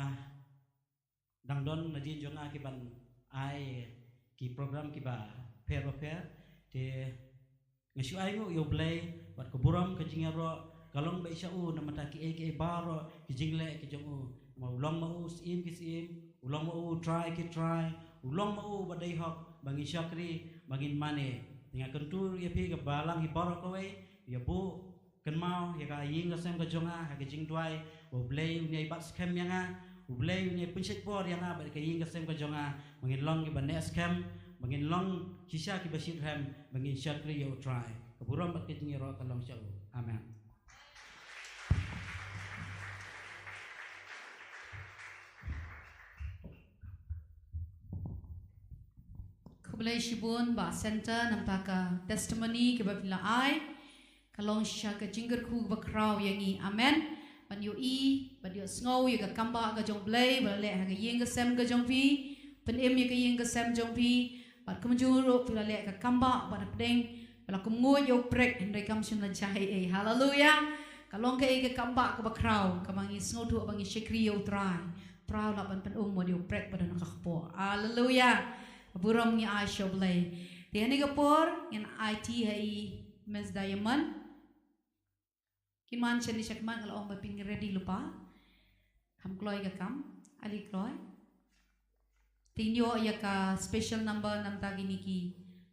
dang don na dien jong nga ki ban ai ki program kiba pher ba pher. Te nga shu ainguh ïa U Blei bad ka burom ka jingïaroh ka long beit sha u na bynta kiei kiei baroh ki jingleh ki jong u. Ma u long ma u Syiem ki syiem, u long ma u Trai ki trai, u long ma u ba dei hok ba ngin shakri, ba ngin mane. Te nga kyntu ïa phi ka balang hi baroh kawei, ïa buh kynmaw ïa ka ïing ka sem ka jong nga ha ka jingduwai, U Blei un ïai bat skhem ïa nga, U Blei un ïai pynshait bor ïa nga bad ka ïing ka sem ka jong nga, ba ngin long kiba neh skhem, ba ngin long shisha kiba shitrhem, ba ngin shakri ïa U Trai. Ka burom bad ka jingïaroh ka long sha u. Amen. Khublei shibun Bah Center na bynta ka testimony kaba phi la ai. Ka long shisha ka jingkyrkhu kaba khraw ïa ngi. Amen. ban ïohi, ban ïohsngew ïa ka kambah ka jong U Blei ba la leh ha ka ïing ka sem ka jong phi, pynim ïa ka ïing ka sem jong phi, bad kumjuh ruh phi la leh ka kambah bad hapdeng ba la kum nguid ïa u prek, hynrei kam shym la jia ei ei. Haleluya. Ka long kaei ka kambah kaba khraw kaba ngi sngewthuh ba ngi shakri ïa U Trai. Trai u lah ban pynum wat ïa u prek ba don ha ka kpoh. Haleluya. Burom ngi ai sha U Blei. Te ha kane ka por ngin aiti ha i Miss Diamond. Kin wan shane sha khmat, nga la ong ba phin ready lypa. Kham kloi ka kam, ale kloi. Te ngin ïoh ïa ka special number na bynta kine ki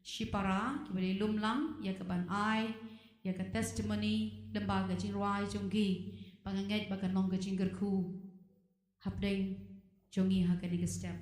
shipara kiba dei lum lang ïa ka ban ai ïa ka testimony lyngba ka jingrwai jong ki, ba nga ngeit ba kan long ka jingkyrkhu hapdeng jong ngi ha kane ka step.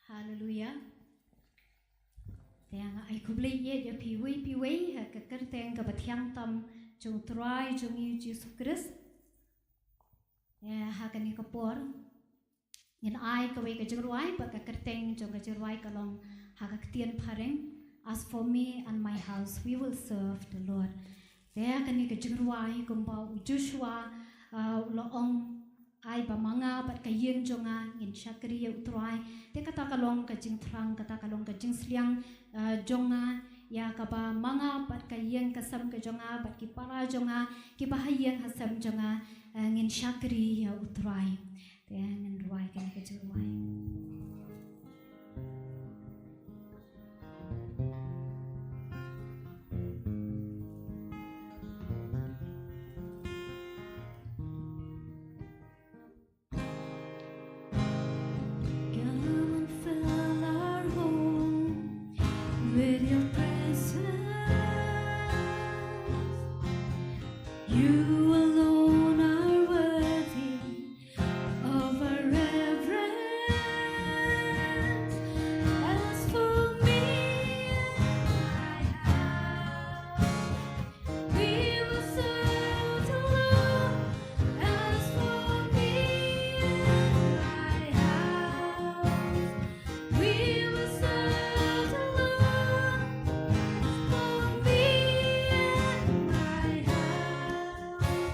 Haleluya. Te nga ai khublei ïa phi uwei pa uwei ha ka kyrteng kaba thiang tam jong U Trai jong ngi Jisu Khrist. Te ha kane ka por ngin ai kawei ka jingrwai, bad ka kyrteng jong ka jingrwai ka long ha ka ktien phareng, "As for me and my house, we will serve the Lord." Te ha kane ka jingrwai kumba u Joshua, ah, u la ong, "Ai ba ma nga bad ka ïing jong nga ngin shakri ïa U Trai." Te kata ka long ka jingthrang, kata ka long ka jingsliang, ah, jong nga, ïa kaba ma nga bad ka ïing ka sem ka jong nga bad ki para jong nga, kiba ha ïing ha sem jong nga, ah, ngin shakri ïa U Trai. Te ngin rwai kane ka jingrwai. Come and fill our home with your presence. You alone are worthy of our reverence. As for me and my house, we will serve the Lord. As for me and my house, we will serve the Lord. As for me and my house,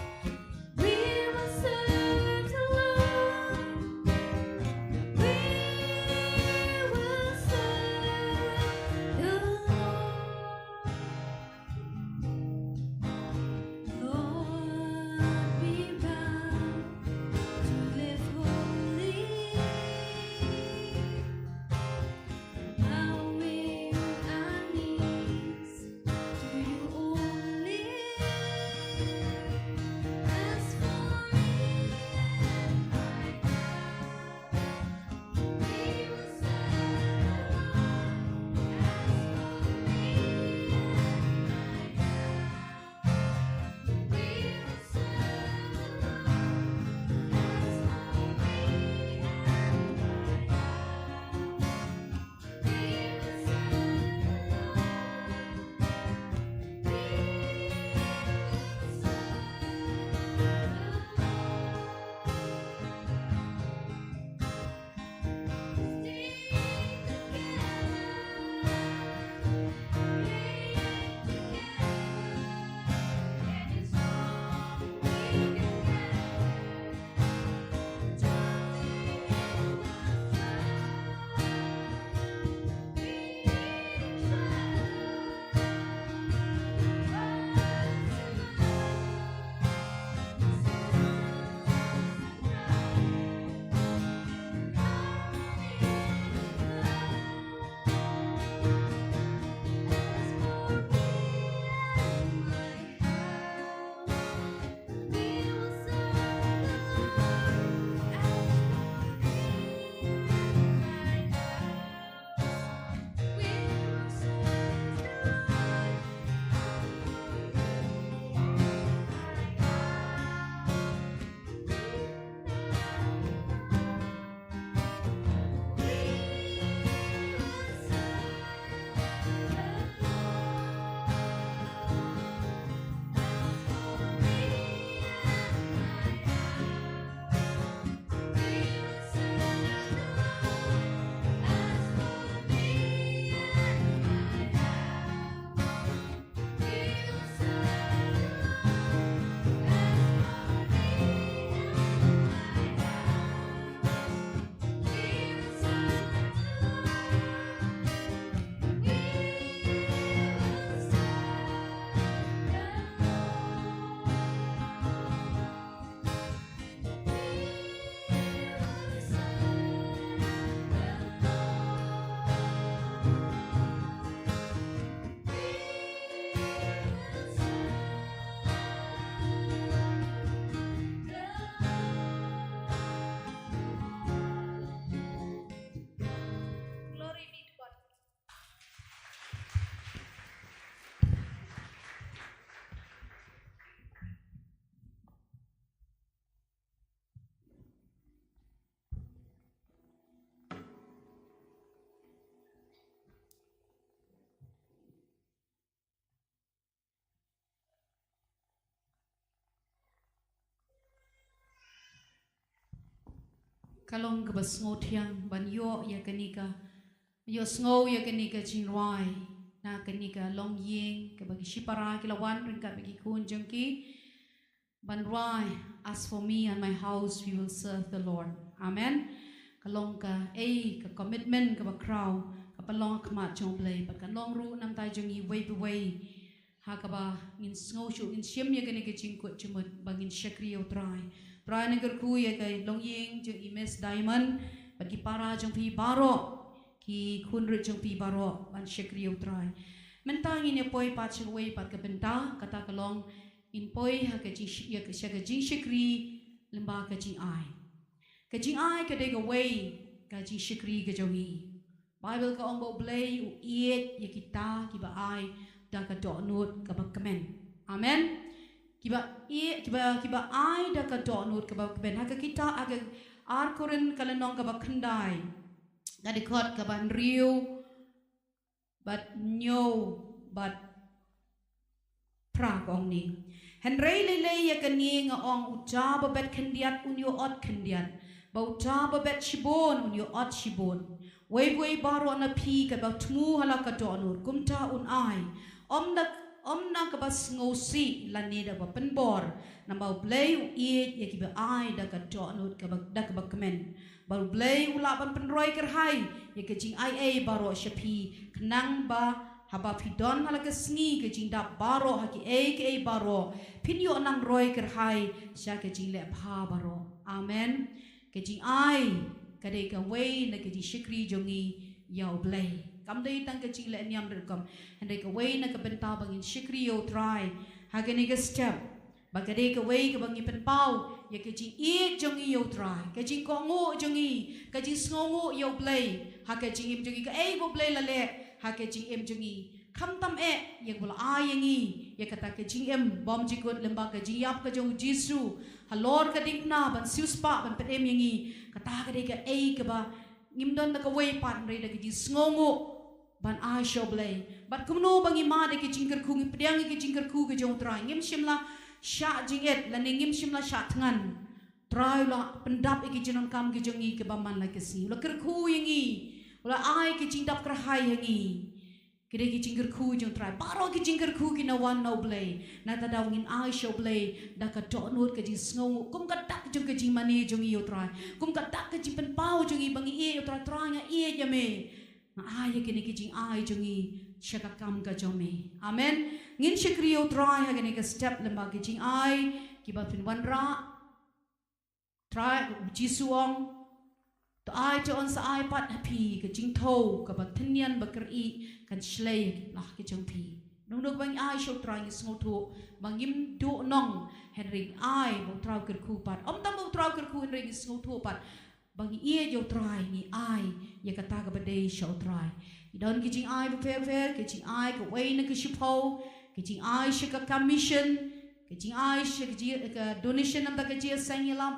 Ka long kaba sngewthiang ban ïoh ïa kane ka, ïohsngew ïa kane ka jingrwai na kane ka longïing kaba ki shipara ki la wan ryngkat bad ki khun jong ki ban rwai, "As for me and my house, we will serve the Lord." Amen. Ka long kaei ka commitment kaba khraw kaba long ha khmat jong U Blei bad ka long ruh namar jong ngi uwei pa uwei. Ha kaba ngin sngew shuh, ngin shim ïa kane ka jingkut jingmut ba ngin shakri ïa U Trai. Trai, nga kyrkhu ïa ka longïing jong i Miss Diamond bad ki para jong phi baroh, ki khun rit jong phi baroh ban shakri ïa U Trai. Mynta ngin ïa poi pat sha kawei pat ka bynta, kata ka long ngin poi ha ka jing, ïa ka, sha ka jingshakri lyngba ka jingai. Ka jingai ka dei kawei ka jingshakri ka jong ngi. Baibl ka ong ba U Blei u ïeit ïa kita kiba ai da ka dohnud kaba kmen. Amen. Kiba ïeit, kiba, kiba ai da ka dohnud kaba kmen. Ha ka kitab, ha ka Ar Korinth ka lynnong kaba khyndai, ka dkhot kaba hynriew bad hynñiew bad phra ka ong kumne: Hynrei lei lei ïa kane nga ong, uta ba bet khyndiat un ïoh ot khyndiat, bad uta ba bet shibun un ïoh ot shibun. Uwei pa uwei baroh na phi katba thmu ha la ka dohnud kumta un ai, ym da, ym na kaba sngewsih lane da kaba pynbor, namar U Blei u ïeit ïa kiba ai da ka dohnud kaba, da kaba kmen. Bad U Blei u lah ban pynroi kyrhai ïa ka jingaiei baroh sha phi, khnang ba haba phi don ha la ka sngi ka jingdap baroh ha kiei kiei baroh, phin ïoh nang roi kyrhai sha ka jingleh bha baroh. Amen. Ka jingai ka dei kawei na ka jingshakri jong ngi ïa U Blei. Kam dei tang ka jingleh niam rit rukom, hynrei kawei na ka bynta ba ngin shakri ïa U Trai ha kane ka step. Ba ka dei kawei kaba ngi pynpaw ïa ka jingïeit jong ngi ïa U Trai, ka jingkohnguh jong ngi, ka jingsngewnguh ïa U Blei ha ka jingim jong ngi, kaei ba U Blei u la leh ha ka jingim jong ngi. Khamtam eh ïa kaba u la ai ïa ngi ïa kata ka jingim bym jukut lyngba ka jingïap ka jong U Jisu halor ka diengphna ban siewspah ban pynim ïa ngi. Kata ka dei kaei kaba ngim don da kawei pat hynrei da ka jingsngewnguh ban ai sha U Blei. Bad kumno ba ngi mad ïa ka jingkyrkhu, ngi pdiang ïa ka jingkyrkhu ka jong U Trai, ngim shym la shah jingit lane ngim shym la shah thngan. U Trai u la pyndap ïa ka jingdonkam ka jong ngi kaba man la ka sngi. U la kyrkhu ïa ngi, u la ai ka jingdap kyrhai ïa ngi. Ka dei ka jingkyrkhu jong U Trai. Baroh ka jingkyrkhu ki na wan na U Blei. Nangta daw ngin ai sha U Blei da ka dohnud, ka jingsngewnguh, kum ka dak jong ka jingmane jong ngi ïa U Trai, kum ka dak ka jingpynpaw jong ngi ba ngi ïeit ïa U Trai. Trai, nga ïeit ïa me. Nga ai ïa kane ka jingai jong ngi sha ka kam ka jong me. Amen. Ngin shakri ïa U Trai ha kane ka step lyngba ka jingai kiba phin wanrah. Trai, U Jisu u ong, to ai, to yn sa ai pat ha phi ka jingthew kaba tynñian ba kyrieh kan shlei ha ki pla ki jong phi. Nangno ba ngi ai sha U Trai ngi sngewthuh ba ngim duh nong, hynrei ngi ai ba U Trai u kyrkhu pat. Ym tang ba U Trai u kyrkhu hynrei ngi sngewthuh pat ba ngi ïeit ïa U Trai, ngi ai ïa kata kaba dei sha U Trai. Ngi don ki jingai bapher bapher, ki jingai kawei na ka shiphew, ki jingai sha ka kam mission, ki jingai sha ka ji-, ka donation namar ka jingïaseng ïalap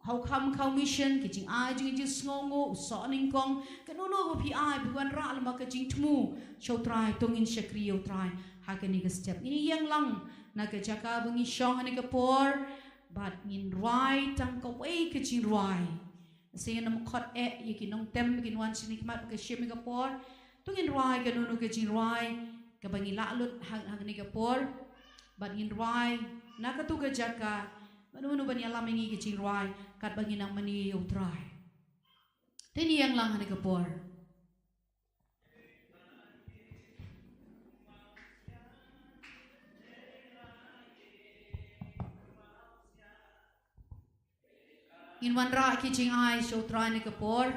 ha u kham khaw mission, ki jingai jong ka jingsngewnguh, u soh nyngkong, kano kano ba phi ai, phi wanrah lyngba ka jingthmu sha U Trai, to ngin shakri ïa U Trai ha kane ka step. Ngin ïeng lang na ka jaka ba ngi shong ha kane ka por bad ngin rwai tang kawei ka jingrwai. Sa ngin ym khot eh ïa ki nongtem ba kin wan shane khmat ba ka shim ïa ka por. To ngin rwai kano kano ka jingrwai kaba ngi lah lut ha, ha kane ka por. Bad ngin rwai na kato ka jaka, mano mano ban ïalam ïa ngi ka jingrwai katba ngin nang mane ïa U Trai. Te ngin ïeng lang ha kane ka por. Ngin wanrah ki jingai sha U Trai ha kane ka por.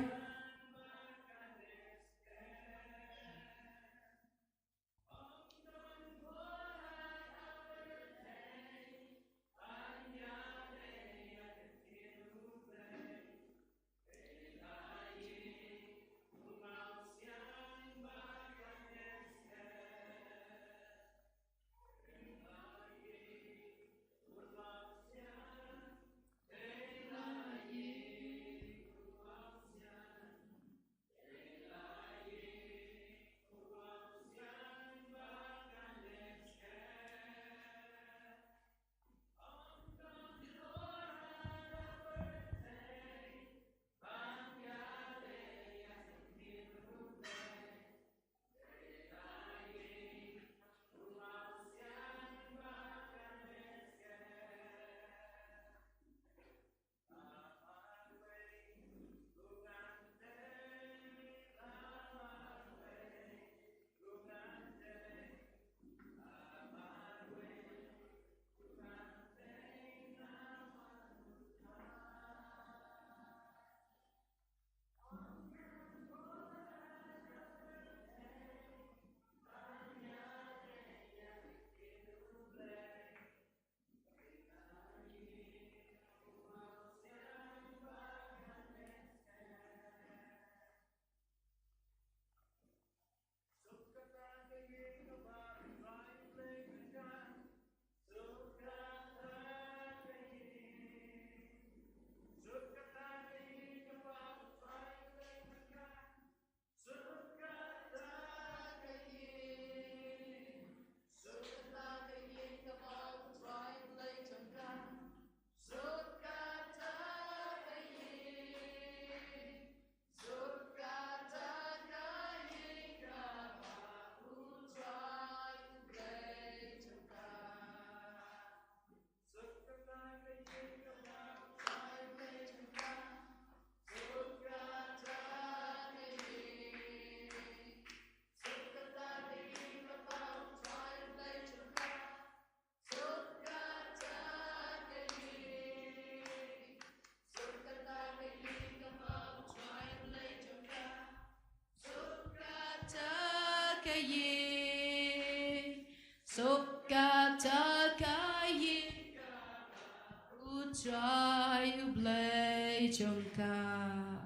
Trai U Blei jong ka.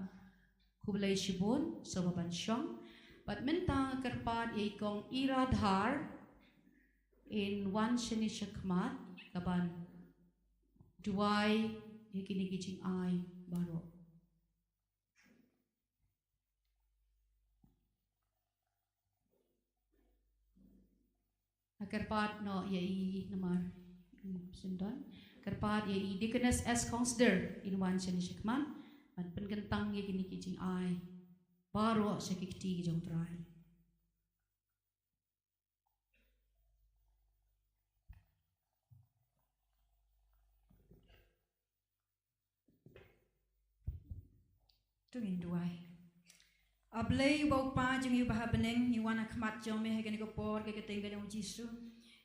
Khublei shibun, sngewbha ban shong. Bad mynta kyrpad ïa i kong Ira Dhar in wan shane shakhmat, ka ban duwai ïa kine ki jingai baroh. Kyrpad noh ïa i namar, hmm, sngewdon. Kyrpad ïa i Deaconess S Khongsder in wan shane shakhmat ban pynkyntang ïa kine ki jingai baroh sha ki kti ki jong U Trai. To ngin duwai. A Blei uba u Kpa jong ngi uba ha bneng, ngi wan ha khmat jong me ha kane ka por, ka kyrteng ka jong u Jisu.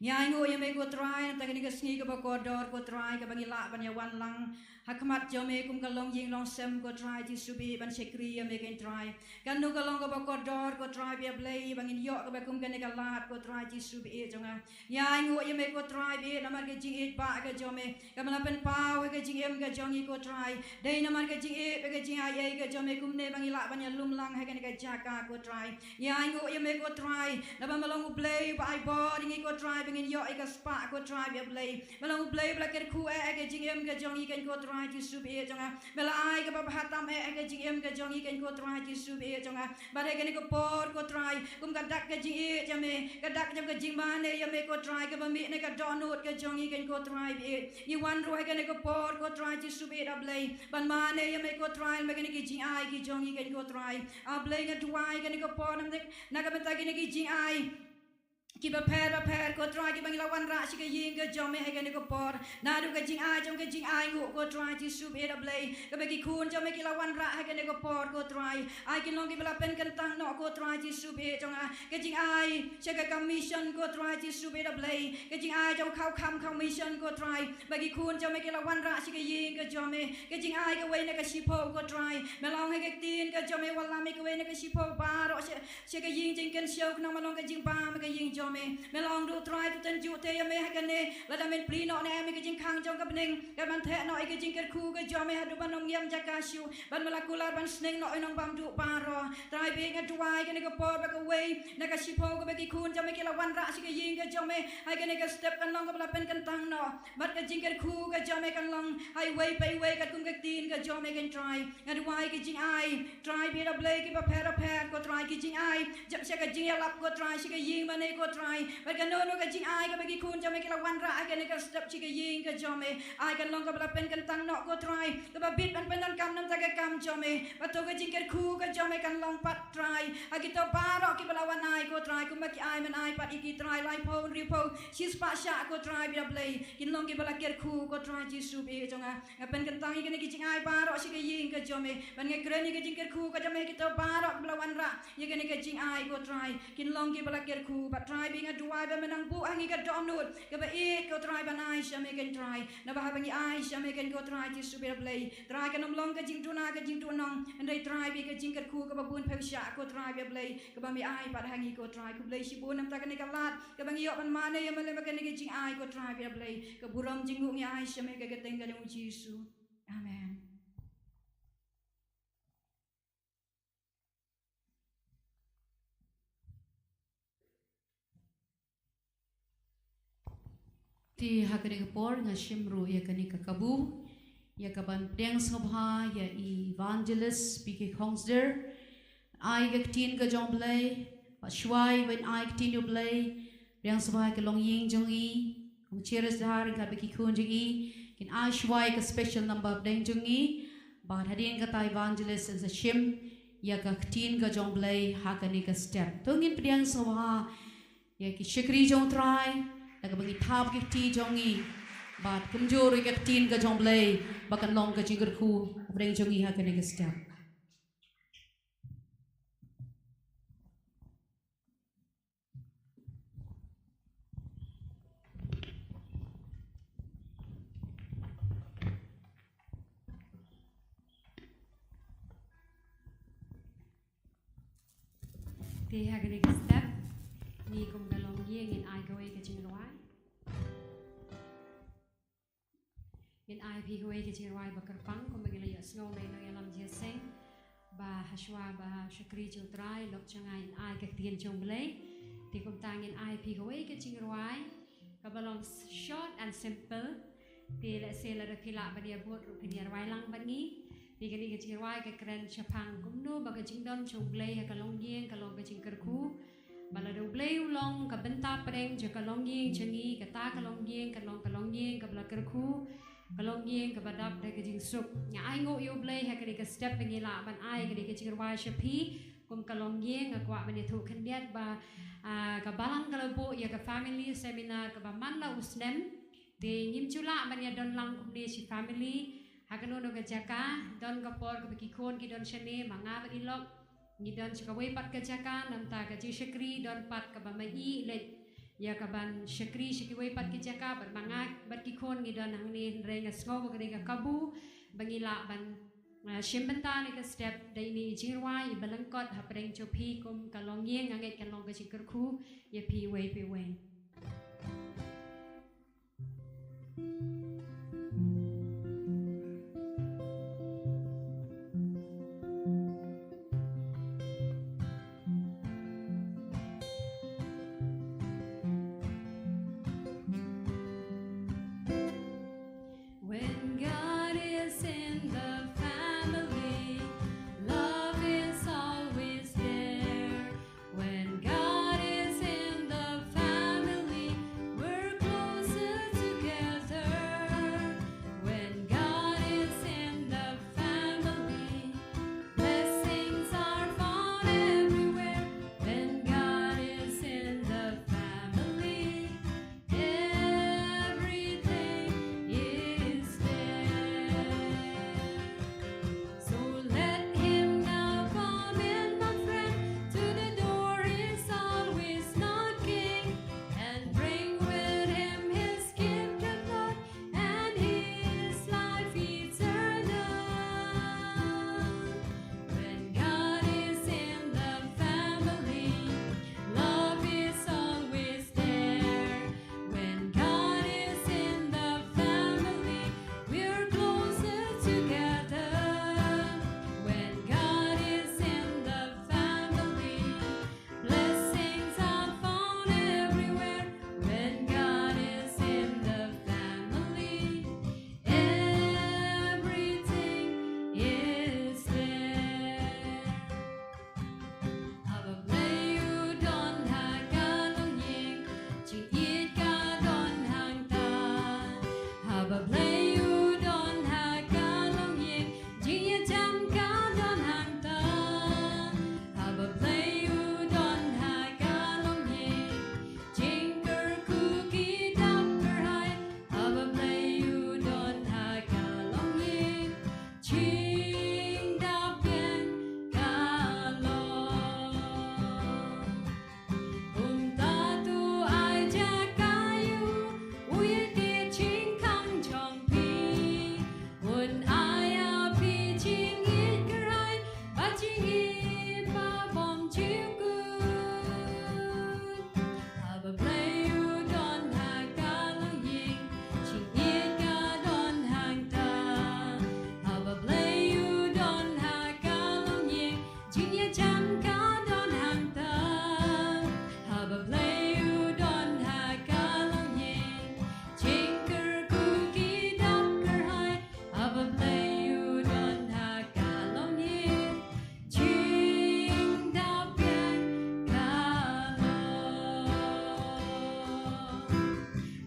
Ngi ainguh ïa me ko Trai, na kane ka sngi kaba kordor ko Trai, kaba ngi lah ban ïa wan lang ha khmat jong me kum ka longïing longsem ko Trai Jisu baieit, ban shakri ïa me ko Trai. Kano ka long kaba kordor ko Trai baieit Blei, ba ngin ïoh kaba kum kane ka lad ko Trai Jisu baieit jong nga. Ngi ainguh ïa me ko Trai baieit namar ka jingïeit ba ka jong me, kaba la pynpaw ïa ka jingim ka jong ngi ko Trai. Dei namar ka jingïeit bad ka jingaiei ka jong me kumne ba ngi lah ban ïalum lang ha kane ka jaka ko Trai. Ngi ainguh ïa me ko Trai naba me long U Blei uba ai bor ïa ngi ko Trai ba ngin ïoh ïa ka spah ko Trai baieit Blei. Me long U Blei ba la kyrkhu eh ïa ka jingim ka jong ngi ko Trai Jisu baieit jong nga. Me la ai kaba bha tam eh ïa ka jingim ka jong ngi ko Trai Jisu baieit jong nga. Bad ha kane ka por ko Trai, kum ka dak ka jingïeit jong me, ka dak jong ka jingmane ïa me ko Trai, kaba mih na ka dohnud ka jong ngi ko Trai baieit. Ngi wan ruh ha kane ka por ko Trai Jisu baieit A Blei ban mane ïa me ko Trai, namar kine ki jingai ki jong ngi ko Trai. A Blei nga duwai kane ka por namar na ka bynta kine ki jingai kiba pher ba pher ko Trai, kiba ngi la wanrah sha ka ïing ka jong me ha kane ka por. Naduh ka jingai jong ka jingainguh ko Trai Jisu baieit A Blei, kaba ki khun jong me ki la wanrah ha kane ka por ko Trai. Ai kin long kiba la pynkyntang noh ko Trai Jisu baieit jong nga. Ka jingai sha ka commission ko Trai Jisu baieit A Blei, ka jingai jong ka khaw kham commission ko Trai, ba ki khun jong me ki la wanrah sha ka ïing ka jong me. Ka jingai kawei na ka shiphew ko Trai, me long ha ka ktien ka jong me, wallam ïa kawei na ka shiphew baroh sha sha ka ïing jingkynshew khnang ba long ka jingbam ka ïing jong me. Me long ruh Trai to tynjuh te ïa me ha kane, lada men plie noh ne em ïa ka jingkhang jong ka bneng, ka ban theh noh ïa ka jingkyrkhu ka jong me haduh ban ym ngiam jaka shuh, ban me la kular ban sneng noh ïa u nongbamduh baroh. Trai baieit nga duwai kane ka por ba kawei na ka shiphew kaba ki khun jong me ki la wanrah sha ka ïing ka jong me, ha kane ka step kan long kaba la pynkyntang noh bad ka jingkyrkhu ka jong me kan long ha iwei pa iwei katkum ka ktien ka jong me ko Trai. Nga duwai ka jingai Trai baieit A Blei kiba pher ba pher ko Trai, ki jingai jop sha ka jingïalap ko Trai, sha ka ïing mane ko Trai, bad kano kano ka jingai kaba ki khun jong me ki la wanrah ha kane ka step sha ka ïing ka jong me, ai kan long kaba la pynkyntang noh ko Trai, kaba bit ban pyndonkam na ka bynta ka kam jong me. Bad to ka jingkyrkhu ka jong me kan long pat Trai ha kito baroh kiba la wan ai ko Trai, kumba ki ai men ai pat ïa ki Trai, laiphew, hynriewphew, shispah shah ko Trai baieit A Blei, kin long kiba la kyrkhu ko Trai Jisu baieit jong nga. Nga pynkyntang ïa kine ki jingai baroh sha ka ïing ka jong me, bad nga kren ïa ka jingkyrkhu ka jong me ha kito baroh kiba la wanrah ïa kine ki jingai ko Trai, kin long kiba la kyrkhu. Bad Trai baieit nga duwai ba men nang buh ha ngi ka dohnud kaba ïeit ko Trai ban ai sha me ko Trai, naba haba ngi ai sha me ko Trai Jisu baieit A Blei, Trai kan ym long ka jingduna ka jingduhnong, hynrei Trai baieit ka jingkyrkhu kaba bun phew shah ko Trai baieit A Blei, kaba me ai pat ha ngi ko Trai. Khublei shibun na ka bynta kane ka lad kaba ngi ïoh ban mane ïa me lem bad kane ka jingai ko Trai baieit A Blei. Ka burom jong ngi ngi ai sha me ha ka kyrteng ka jong u Jisu. Amen. Te ha kane ka por nga shim ruh ïa kane ka kabu ïa ka ban pdiang sngewbha ïa i Evangelist P K Khongsder. Ai ka ktien ka jong Blei, bad shuwa ban ai ka ktien jong Blei, pdiang sngewbha ïa ka longïing jong i, kong Cherish Dhar, ïa ka bad ki khun jong i, kin ai shuwa ïa ka special number pdeng jong i, bad hadien kata Evangelist yn sa shim ïa ka ktien ka jong Blei ha kane ka step. To ngin pdiang sngewbha ïa ki shakri jong u Trai, da kaba ngi thap ki kti jong ngi, bad kumjuh ruh ïa ka ktien ka jong Blei, ba kan long ka jingkyrkhu pdeng jong ngi ha kane ka step. Te ha kane ka step, ngi kum ka longïing ngin ai kawei ka jingrwai. Ngin ai Ai phi kawei ka jingrwai ba kyrpang kumba ngi la ïohsngew na ïa lam jingïaseng ba hashwa ba shakri jong U Trai lok jong nga in ai ka ktien jong U Blei. Te kumta ngin ai phi kawei ka jingrwai kaba long short and simple. Te lehse lada phi lah ban ïa bud ruh phin ïa rwai lang bad ngi. Te kane ka jingrwai ka kren shaphang kumno ba ka jingdon jong U Blei ha ka longïing ka long ka jingkyrkhu. Ba lada U Blei u long ka bynta pdeng jong ka longïing jong ngi, kata ka longïing ka long ka longïing kaba la kyrkhu, ka longïing kaba dap da ka jingsuk. Nga ainguh ïa U Blei ha kane ka step ba ngi lah ban ai kane ka jingrwai sha phi kum ka longïing. Nga kwah ban ïathuh khyndiat ba, ah, ka balang ka la buh ïa ka family seminar kaba man la u snem. Te ngim ju lah ban ïa don lang kumne shi family ha kano kano ka jaka. Don ka por kaba ki khun ki don shane ma nga bad i lok ngi don sha kawei pat ka jaka, nangta ka jingshakri don pat kaba ma i leit ïa kaban shakri sha kiwei pat ki jaka, bad ma nga bad ki khun ngi don hangne. Hynrei nga sngew ba ka dei ka kabu ba ngi lah ban, ah, shim bynta ne ka step da ine i jingrwai iba lyngkot hapdeng jong phi kum ka longïing. Nga ngeit kan long ka jingkyrkhu ïa phi iwei pa iwei. When God is in the family, love is always there. When God is in the family, we're closer together. When God is in the family, blessings are found everywhere. When God is in the family, everything is there. So let him now come in, my friend, to the door is always knocking, and bring with him his gift of love and his life eternal. When God is in the family, love is always there. When God is in the family, we're closer together. When God is in the family, blessings are found everywhere. When God is in the family, everything is there. Haba Blei u don ha ka longïing, jingïeit ka don hangta. Haba Blei u don ha ka longïing, jingïajan ka don hangta. Haba Blei u don ha ka longïing, jingkyrkhu ki dap kyrhai. Haba Blei u don ha ka longïing, jingdap ïeng ka long. Kumta to ai jaka ïa u, u ïa ki jingkhang jong phi. Un ai ïa phi jingïeit kyrhai bad jingïeit ba bymjukut. Haba Blei u don ha ka longïing, jingïeit ka don hangta. Haba Blei u don ha ka longïing, jingïajan ka don hangta. Haba Blei u don ha ka longïing, jingkyrkhu ki dap kyrhai. Haba Blei u don ha ka longïing, jingdap ïeng ka long.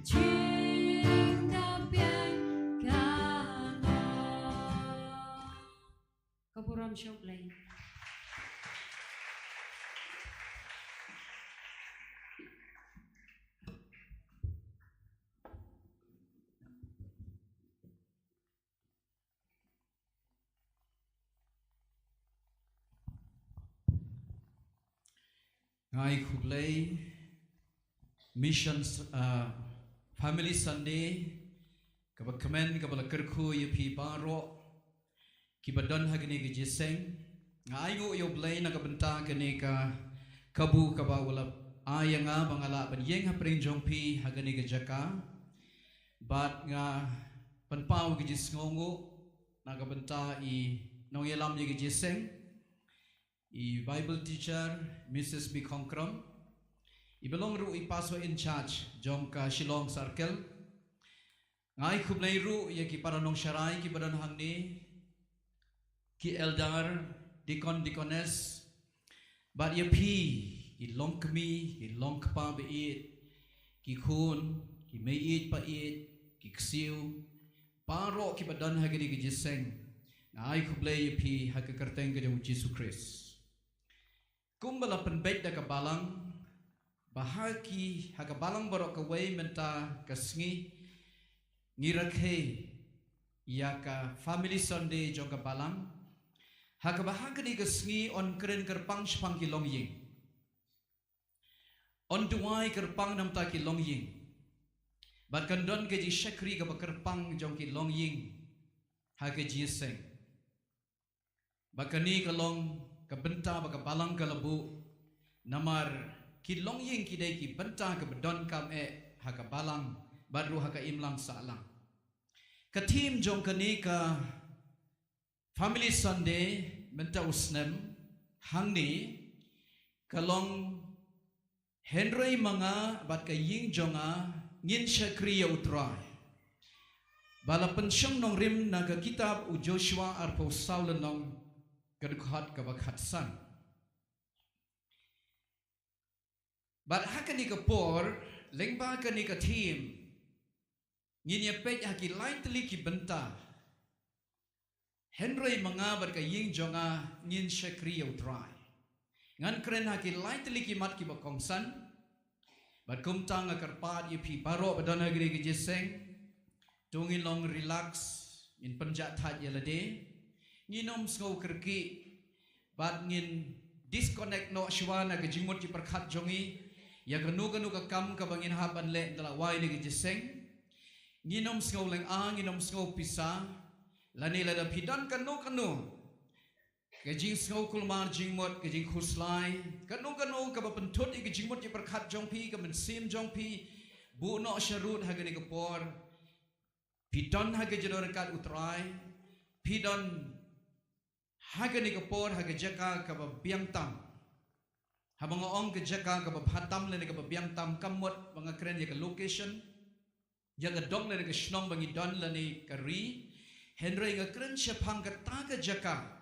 Jingdap ïeng ka long. Ka burom sha U Blei. Nga ai khublei Mission, ah, Family Sunday kaba kmen kaba la kyrkhu ïa phi baroh kiba don ha kane ka jingïaseng. Nga ainguh ïa U Blei na ka bynta kane ka kabu kaba u la ai ïa nga ba nga lah ban ïeng hapdeng jong phi ha kane ka jaka. Bad nga pynpaw ka jingsngewnguh na ka bynta i nongïalam ïa ka jingïaseng, i Bible teacher, Missus Bikhongkram, i ba long ruh i pastor in charge jong ka Shillong Circle. Nga ai khublei ruh ïa ki para nongsharai ki ba don hangne, ki elder, deacon, deaconess, bad ïa phi ki longkmie, ki longkpa ba ïeit, ki khun, ki mei ïeit pa ïeit, ki ksiew, baroh ki ba don ha kane ka jingïaseng. Nga ai khublei ïa phi ha ka kyrteng ka jong u Jisu Khrist. Kumba la pynbeit da ka balang, ba ha ki, ha ka balang baroh kawei mynta ka sngi, ngi rakhe ïa ka Family Sunday jong ka balang, ha kaba ha kane ka sngi yn kren kyrpang shaphang ki longïing. Yn duwai kyrpang namar ki longïing. Bad kan don ka jingshakri kaba kyrpang jong ki longïing ha ka jingïaseng. Ba kane ka long ka bynta ba ka balang ka la buh, namar ki longïing ki dei ki bynta kaba donkam eh ha ka balang, bad ruh ha ka imlang sahlang. Ka theme jong kane ka Family Sunday mynta u snem hangne ka long, hynrei ma nga bad ka ïing jong nga ngin shakri ïa u Trai. Ba la pynshong nongrim na ka kitab u Joshua arphew saw lynnong, ka dkhot kaba khatsan. Bad ha kane ka por, lyngba kane ka theme, ngin ïa peit ha ki lai tylli ki bynta. Hynrei ma nga bad ka ïing jong nga ngin shakri ïa u Trai. Ngan kren ha ki lai tylli ki mat kiba kongsan. Bad kumta nga kyrpad ïa phi baroh ba don ha kane ka jingïaseng, to ngin long relax, ngin pynjah thait ïa lade. Ngin ym sngew kyrkieh, bad ngin disconnect noh shuwa na ka jingmut jingpyrkhat jong ngi ïa kano kano ka kam kaba ngin hap ban leh ynda la wai na ka jingïaseng. Ngin ym sngew lynga, ngin ym sngew pisa. Lane lada phi don kano kano ka jingsngew kulmar jingmut, ka jingkhuslai, kano kano kaba pynthut ïa ka jingmut jingpyrkhat jong phi, ka mynsiem jong phi, buh noh sharud ha kane ka por. Phi don ha ka jingdon ryngkat u Trai. Phi don ha kane ka por ha ka jaka kaba biang tam. Haba nga ong ka jaka kaba bha tam lane kaba biang tam, kam mut ba nga kren ïa ka location, ïa ka dong lane ka shnong ba ngi don lane ka ri. Hynrei nga kren shaphang kata ka jaka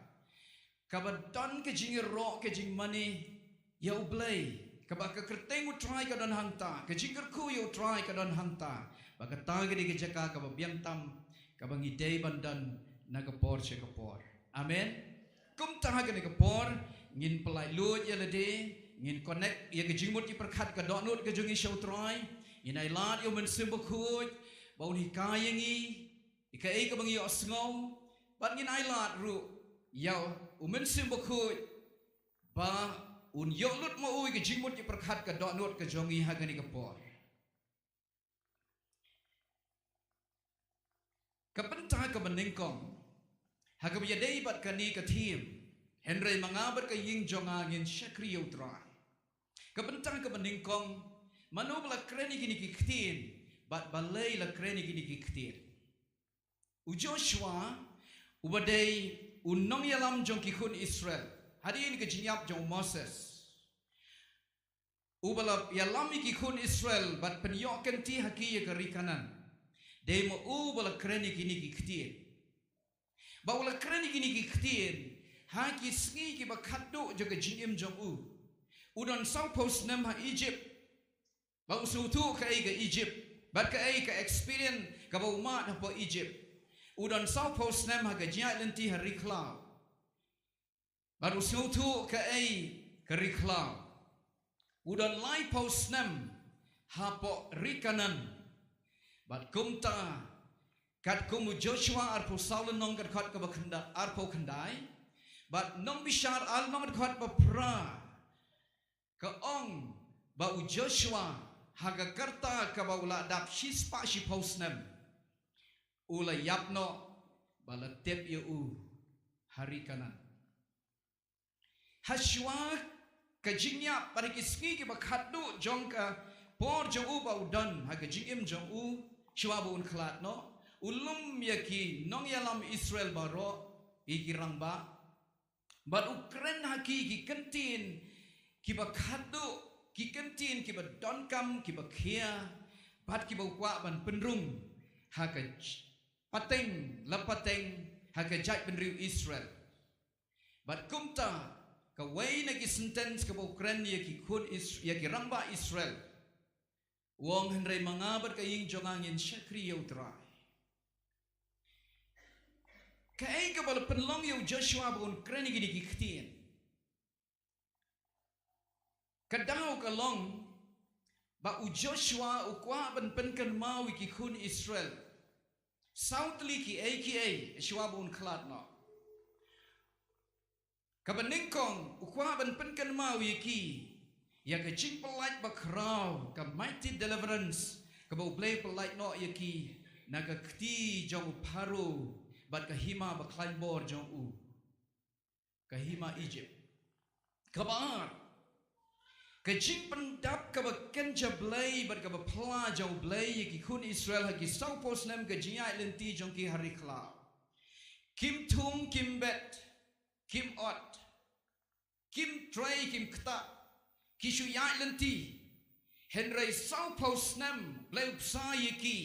kaba don ka jingïaroh, ka jingmane ïa U Blei, kaba ka kyrteng U Trai ka don hangta, ka jingkyrkhu ïa U Trai ka don hangta. Ba kata ka dei ka jaka kaba biang tam kaba ngi dei ban don na ka por sha ka por. Amen. Kumta ha kane ka por ngin pyllait luid ïa lade, ngin connect ïa ka jingmut jingpyrkhat ka dohnud ka jong ngi sha U Trai. Ngin ailad ïa U Mynsiem Bakhuid ba un hikai ïa ngi ïa kaei kaba ngi ïohsngew. Bad ngin ailad ruh ïa U Mynsiem Bakhuid ba un ïoh lut ma u ïa ka jingmut jingpyrkhat ka dohnud ka jong ngi ha kane ka por. Ka bynta kaba nyngkong ha kaba ïadei bad kane ka theme, hynrei ma nga bad ka ïing jong nga ngin shakri ïa U Trai. Ka bynta kaba nyngkong, mano ba la kren ïa kine ki ktien, bad balei la kren ïa kine ki ktien? U Joshua, uba dei u nongïalam jong ki khun Israel hadien ka jingïap jong u Moses, uba la ïalam ïa ki khun Israel bad pynïoh kynti ha ki ïa ka ri Kanaan, dei ma u ba la kren ïa kine ki ktien. Ba u la kren ïa kine ki ktien ha ki sngi kiba khatduh jong ka jingim jong u. U don sawphew snem ha Egypt. Ba u sngewthuh kaei ka Egypt bad kaei ka experience kaba u mad hapoh Egypt. U don sawphew snem ha ka jingïaid lynti ha ri khlaw. Bad u sngewthuh kaei ka ri khlaw. U don laiphew snem hapoh ri Kanaan. Bad kumta, katkum u Joshua arphew saw lynnong ka dkhot kaba khynda-, arphew khyndai, bad Nongbishar ar lynnong ka dkhot ba phra, ka ong ba u Joshua, ha ka rta kaba u la dap shispah shiphew snem, u la ïap noh, ba la tep ïa u ha ri Kanaan. Hashuwa ka jingïap, bad ha ki sngi kiba khatduh jong ka por jong u ba u don ha ka jingim jong u, shuwa ba un khlad noh, U lum ïa ki nongïalam Israel baroh, ïa ki rangbah. Bad u kren ha ki ki kyntien kiba khatduh, ki kyntien kiba donkam, kiba khia, bad kiba kwah ban pynrung ha ka j-, pateng la pateng ha ka jaitbynriew Israel. Bad kumta, kawei na ki sentence kaba u kren ïa ki khun Is-, ïa ki rangbah Israel, u ong, hynrei ma nga bad ka ïing jong nga ngin shakri ïa U Trai. Kaei kaba la pynlong ïa u Joshua ba un kren ïa kine ki ktien? Ka daw ka long ba u Joshua u kwah ban pynkynmaw ïa ki khun Israel saw tylli kiei kiei shuwa ba un khlad noh. Kaba nyngkong, u kwah ban pynkynmaw ïa ki ïa ka jingpyllait bakhraw, ka mighty deliverance kaba U Blei u pyllait noh ïa ki na ka kti jong u Pharaoh bad ka hima bakhlaiñ bor jong u, ka hima Egypt. Kaba ar, ka jingpyndap kaba kynja blei bad kaba phylla jong U Blei ïa ki khun Israel ha ki sawphew snem ka jingïaid lynti jong ki ha ri khlaw. Kim thung, kim bet, kim ot, kim trei, kim ktah, ki shu ïaid lynti. Hynrei sawphew snem Blei u bsa ïa ki.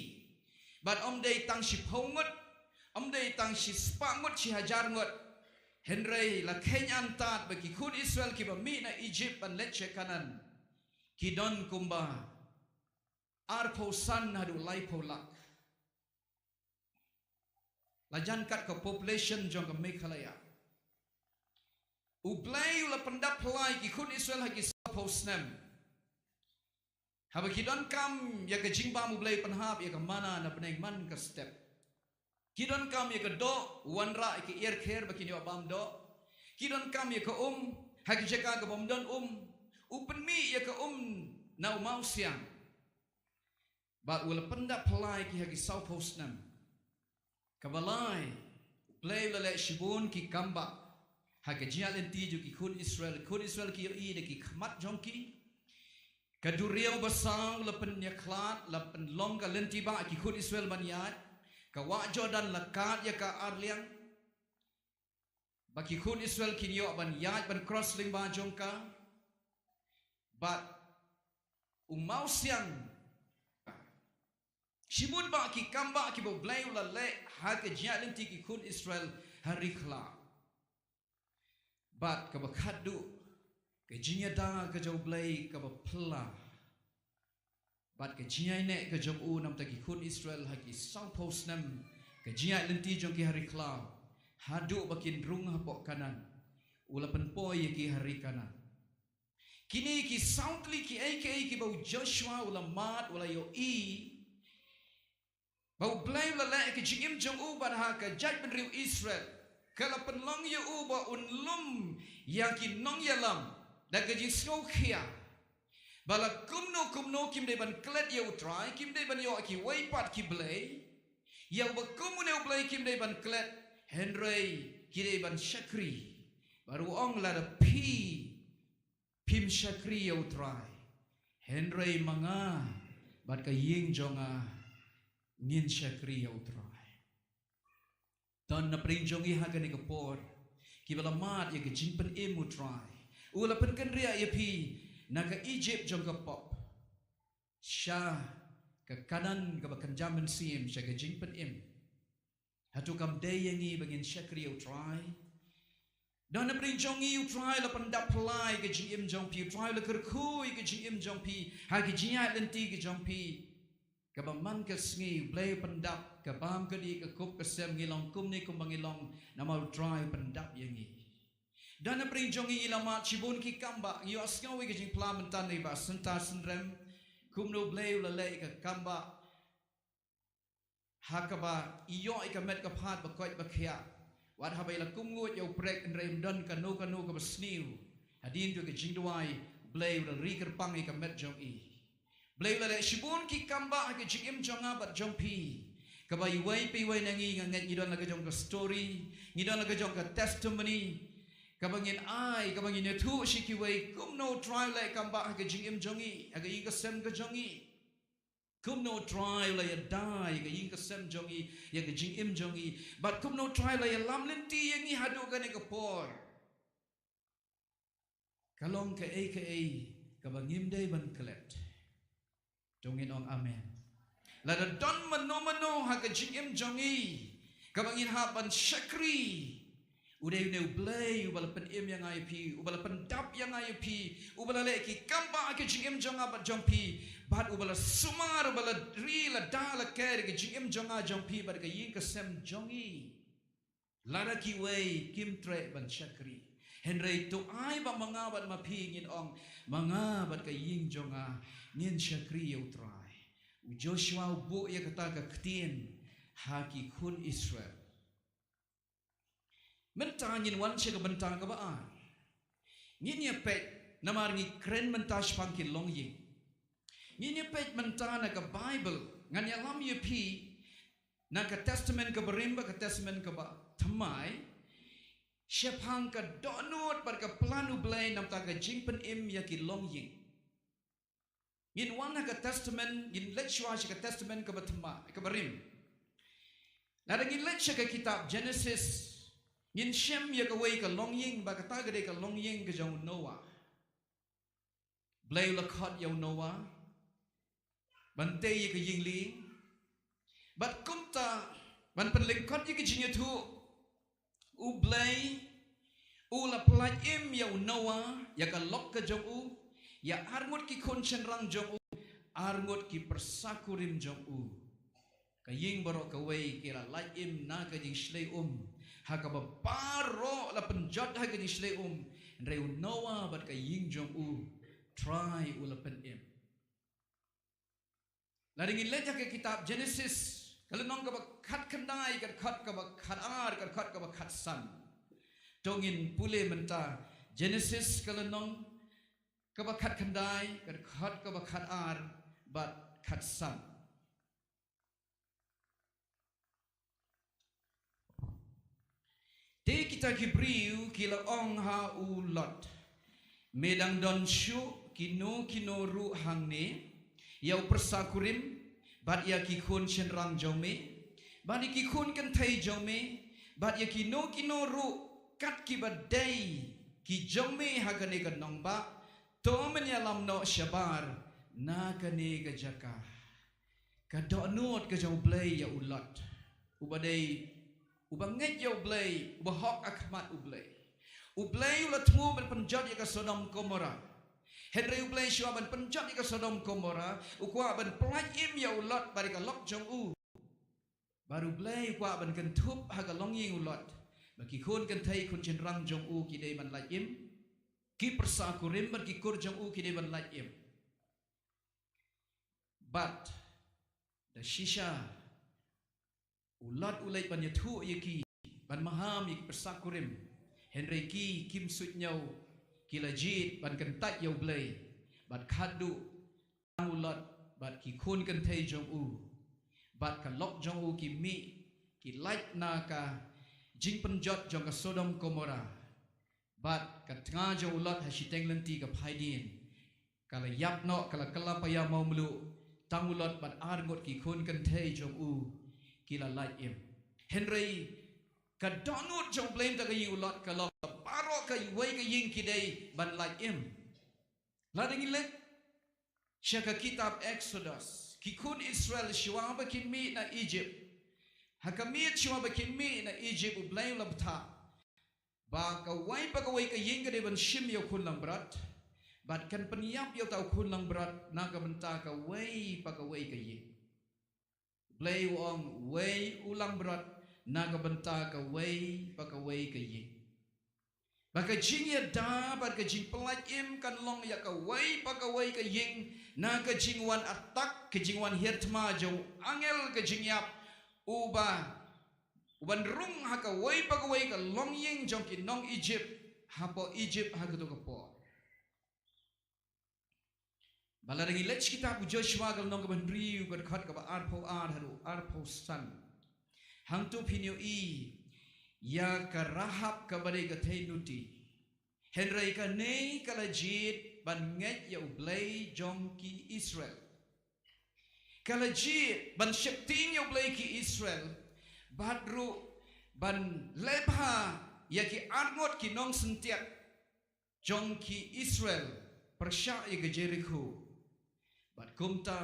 Bad ym dei tang shiphew ngut, ym dei tang shispah ngut, shihajar ngut. Hynrei la kheiñ antad ba ki khun Israel kiba mih na Egypt ban leit sha Kanaan, ki don kumba arphew san haduh laiphew lak. La jan kat ka population jong ka Meghalaya. U Blei u la pyndap phylla ïa ki khun Israel ha ki sawphew snem. Haba ki donkam ïa ka jingbam, U Blei u pynhap ïa ka manna na bneng man ka step. Ki donkam ïa ka doh, u wanrah ïa ka ïarkher ba kin ïoh bam doh. Ki donkam ïa ka um, ha ki jaka kaba ym don um, u pynmih ïa ka um na u mawsiang. Bad u la pyndap phylla ïa ki ha ki sawphew snem. Kaba lai, U Blei u la leh shibun ki kambah ha ka jingïaid lynti jong ki khun Israel. Khun Israel ki ïohi da ki khmat jong ki. Ka duriaw basaw la pynïakhlad, la pynlong ka lynti ba ki khun Israel ban ïaid. Ka wah Jordan la kad ïa ka arliang, ba ki khun Israel kin ïoh ban ïaid ban cross lyngba jong ka. Bad u mawsiang. Shibun bah ki kambah kiba U Blei u la leh ha ka jingïaid lynti ki khun Israel ha ri khlaw. Bad kaba khatduh, ka jingïada ka jong U Blei kaba phylla. Bad ka jingïaineh ka jong u namar ki khun Israel ha ki sawphew snem ka jingïaid lynti jong ki ha ri khlaw, haduh ba kin rung hapoh Kanaan. U la pynpoi ïa ki ha ri Kanaan. Kine ki saw tylli kiei kiei kiba u Joshua u la mad, u la ïohi ba U Blei u la leh ïa ka jingim jong u bad ha ka jaitbynriew Israel. Ka la pynlong ïa u ba un lum ïa ki nongïalam da ka jingsngewkhia. Ba la kumno kumno kim dei ban klet ïa U Trai, kim dei ban ïoh kiwei pat ki blei. Ïa uba kum une U Blei kim dei ban klet, hynrei ki dei ban shakri. Bad u ong, lada phi phim shakri ïa U Trai, hynrei ma nga bad ka ïing jong nga ngin shakri ïa U Trai. Don na pdeng jong ngi ha kane ka por kiba la mad ïa ka jingpynim U Trai. U la pynkynriah ïa phi na ka Egypt jong ka pop sha ka Kanaan kaba kynja mynsiem, sha ka jingpynim. Hato kam dei ïa ngi ba ngin shakri ïa U Trai? Don na pdeng jong ngi, U Trai la pyndap phylla ïa ka jingim jong phi, U Trai la kyrkhu ïa ka jingim jong phi ha ka jingïaid lynti ka jong phi. Kaba man ka sngi U Blei u pyndap, ka bam ka dih, ka kup ka sem, ngi long kumne kumba ngi long namar U Trai u pyndap ïa ngi. Don na pdeng jong ngi, ngi la mad shibun ki kambah, ngi ïohsngew ïa ka jingphla mynta na i Bah Synta Synrem, kumno U Blei u la leh ïa ka kambah ha kaba i ïoh ïa ka met ka phad ba koit ba khiah. Wat haba i la kum nguid ïa u prek, hynrei ym don kano kano kaba sniew. Hadien jong ka jingduwai, U Blei u la ri kyrpang ïa ka met jong i. U Blei u la leh shibun ki kambah ha ka jingim jong nga bad jong phi, kaba iwei pa iwei na ngi, nga ngeit ngi don la ka jong ka story, ngi don la ka jong ka testimony kaba ngin ai, kaba ngin ïathuh sha kiwei kumno U Trai u leh kambah ha ka jingim jong ngi, ha ka ïing ka sem ka jong ngi. Kumno Trai u la ïada ïa ka ïing ka sem jong ngi, ïa ka jingim jong ngi. Bad kumno Trai u la ïalam lynti ïa ngi haduh kane ka por. Ka long kaei kaei kaba ngim dei ban klet. To ngin ong amen. Lada don mano mano ha ka jingim jong ngi kaba ngin hap ban shakri, u dei une u Blei uba la pynim ïa nga ïa phi, uba la pyndap ïa nga ïa phi, uba la leh ki kam ba ha ka jingim jong nga bad jong phi, bad uba la sumar, uba la ri, la da, la ker ka jingim jong nga jong phi bad ka ïing ka sem jong ngi. Lada kiwei kim treh ban shakri, hynrei to ai ba ma nga bad ma phi ngin ong, ma nga bad ka ïing jong nga ngin shakri ïa u Trai. U Joshua u buh ïa kata ka ktien ha ki khun Israel. Mynta ngin wan sha ka bynta kaba ar. Ngin ïa peit namar ngi kren mynta shaphang ki longïing. Ngin ïa peit mynta na ka Baibl, ngan ïalam ïa phi na ka Testament kaba rim bad ka Testament kaba thymmai shaphang ka dohnud bad ka plan u Blei namar ka jingpynim ïa ki longïing. Ngin wan ha ka Testament, ngin leit shuwa sha ka Testament kaba thymmai, kaba rim. Lada ngin leit sha ka kitab Genesis, ngin shem ïa kawei ka longïing, ba kata ka dei ka longïing ka jong u Noah. Blei u la khot ïa u Noah ban tei ïa ka ïing lieng. Bad kumta ban pynlyngkot ïa ka jingïathuh, u Blei u la pyllait im ïa u Noah, ïa ka lok ka jong u, ïa arngut ki khun shynrang jong u, arngut ki pyrsa kurim jong u. Ka ïing baroh kawei ki la lait im na ka jingshlei um. Ha kaba baroh la pynjot ha ka jingshlei um, hynrei u Noah bad ka ïing jong u, Trai u la pynim. Lada ngin leit ha ka kitab Genesis, ka lynnong kaba khatkhyndai, ka dkhot kaba khatar, ka dkhot kaba khatsan. To ngin pule mynta Genesis ka lynnong kaba khatkhyndai, ka dkhot kaba khatar bad khatsan. Te kita ki briew ki la ong ha u Lot, me dang don shuh kino kino ruh hangne, ïa u pyrsa kurim, bad ïa ki khun shynrang jong me, bad ïa ki khun kynthei jong me, bad ïa kino kino ruh kat kiba dei ki jong me ha kane ka nongbah, to men ïalam noh shabar na kane ka jaka. Ka dohnud ka jong u Blei ïa u Lot, uba dei, uba ngeit ïa u Blei, uba hok ha khmat u Blei. U Blei u la thmu ban pynjot ïa ka Sodom Gomorrah. Hynrei u Blei shuwa ban pynjot ïa ka Sodom Gomorrah, u kwah ban pyllait im ïa u Lot bad ïa ka lok jong u. Bad u Blei u kwah ban kynthup ha ka longïing u Lot, ba ki khun kynthei khun shynrang jong u ki dei ban lait im, ki pyrsa kurim bad ki kur jong u ki dei ban lait im. Bad da shisha u Lot u leit ban ïathuh ïa ki, ban maham ïa ki pyrsa kurim. Hynrei ki kim suidñiew, ki la jied ban kyntait ïa u Blei. Bad khadduh tang u Lot bad ki khun kynthei jong u, bad ka lok jong u ki mih, ki lait na ka jingpynjot jong ka Sodom Gomorrah. Bad ka tnga jong u Lot ha shiteng lynti ka phai dien, ka la ïap noh, ka la kylla païa mawmluh, tang u Lot bad arngut ki khun kynthei jong u ki la lait im. Hynrei ka dohnud jong u Blei mynta ka ïing u Lot ka long ba baroh kawei ka ïing ki dei ban lait im. Lada ngin leit sha ka kitab Exodus, ki khun Israel shuwa ba kin mih na Egypt. Ha ka miet shuwa ba kin mih na Egypt u Blei u la bthah ba kawei pa kawei ka ïing ka dei ban shim ïa u khun langbrot, bad kan pynïap ïa uta u khun langbrot na ka bynta kawei pa kawei ka ïing. U Blei u ong uwei u langbrot na ka bynta kawei pa kawei ka ïing. Ba ka jingïada bad ka jingpyllait im kan long ïa kawei pa kawei ka ïing na ka jingwan attack, ka jingwan hiar thma jong u angel ka jingïap, uba, uban rung ha kawei pa kawei ka longïing jong ki nong Egypt, hapoh Egypt ha kato ka por. Ba lada ngi leit sha kitab u Joshua ka lynnong kaba hynriew ka dkhot kaba arphew ar haduh arphew san. Hangto phin ïohi ïa ka Rahab kaba dei ka theinuti. Hynrei kane ka la jied ban ngeit ïa u Blei jong ki Israel. ka la jied ban sheptieng ïa U Blei ki Israel, bad ruh ban leh bha ïa ki arngut ki nongsyntiat jong ki Israel pyrshah ïa ka Jerikho. Bad kumta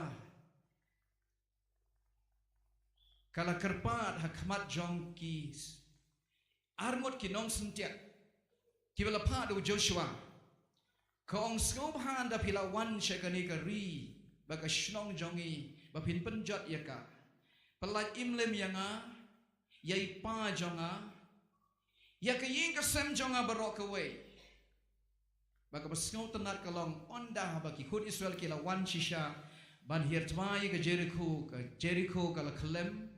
ka la kyrpad ha khmat jong ki arngut ki nongsyntiat kiba la phah da u Joshua. Ka ong, sngewbha ynda phi la wan sha kane ka ri bad ka shnong jong ngi ba phin pynjot ïa ka, pyllait im lem ïa nga, ïa i pa jong nga, ïa ka ïing ka sem jong nga baroh kawei. Bad kaba sngewtynnat ka long, ynda haba ki khun Israel ki la wan shisha ban hiar twa ïa ka Jerikho, ka Jerikho ka la khyllem.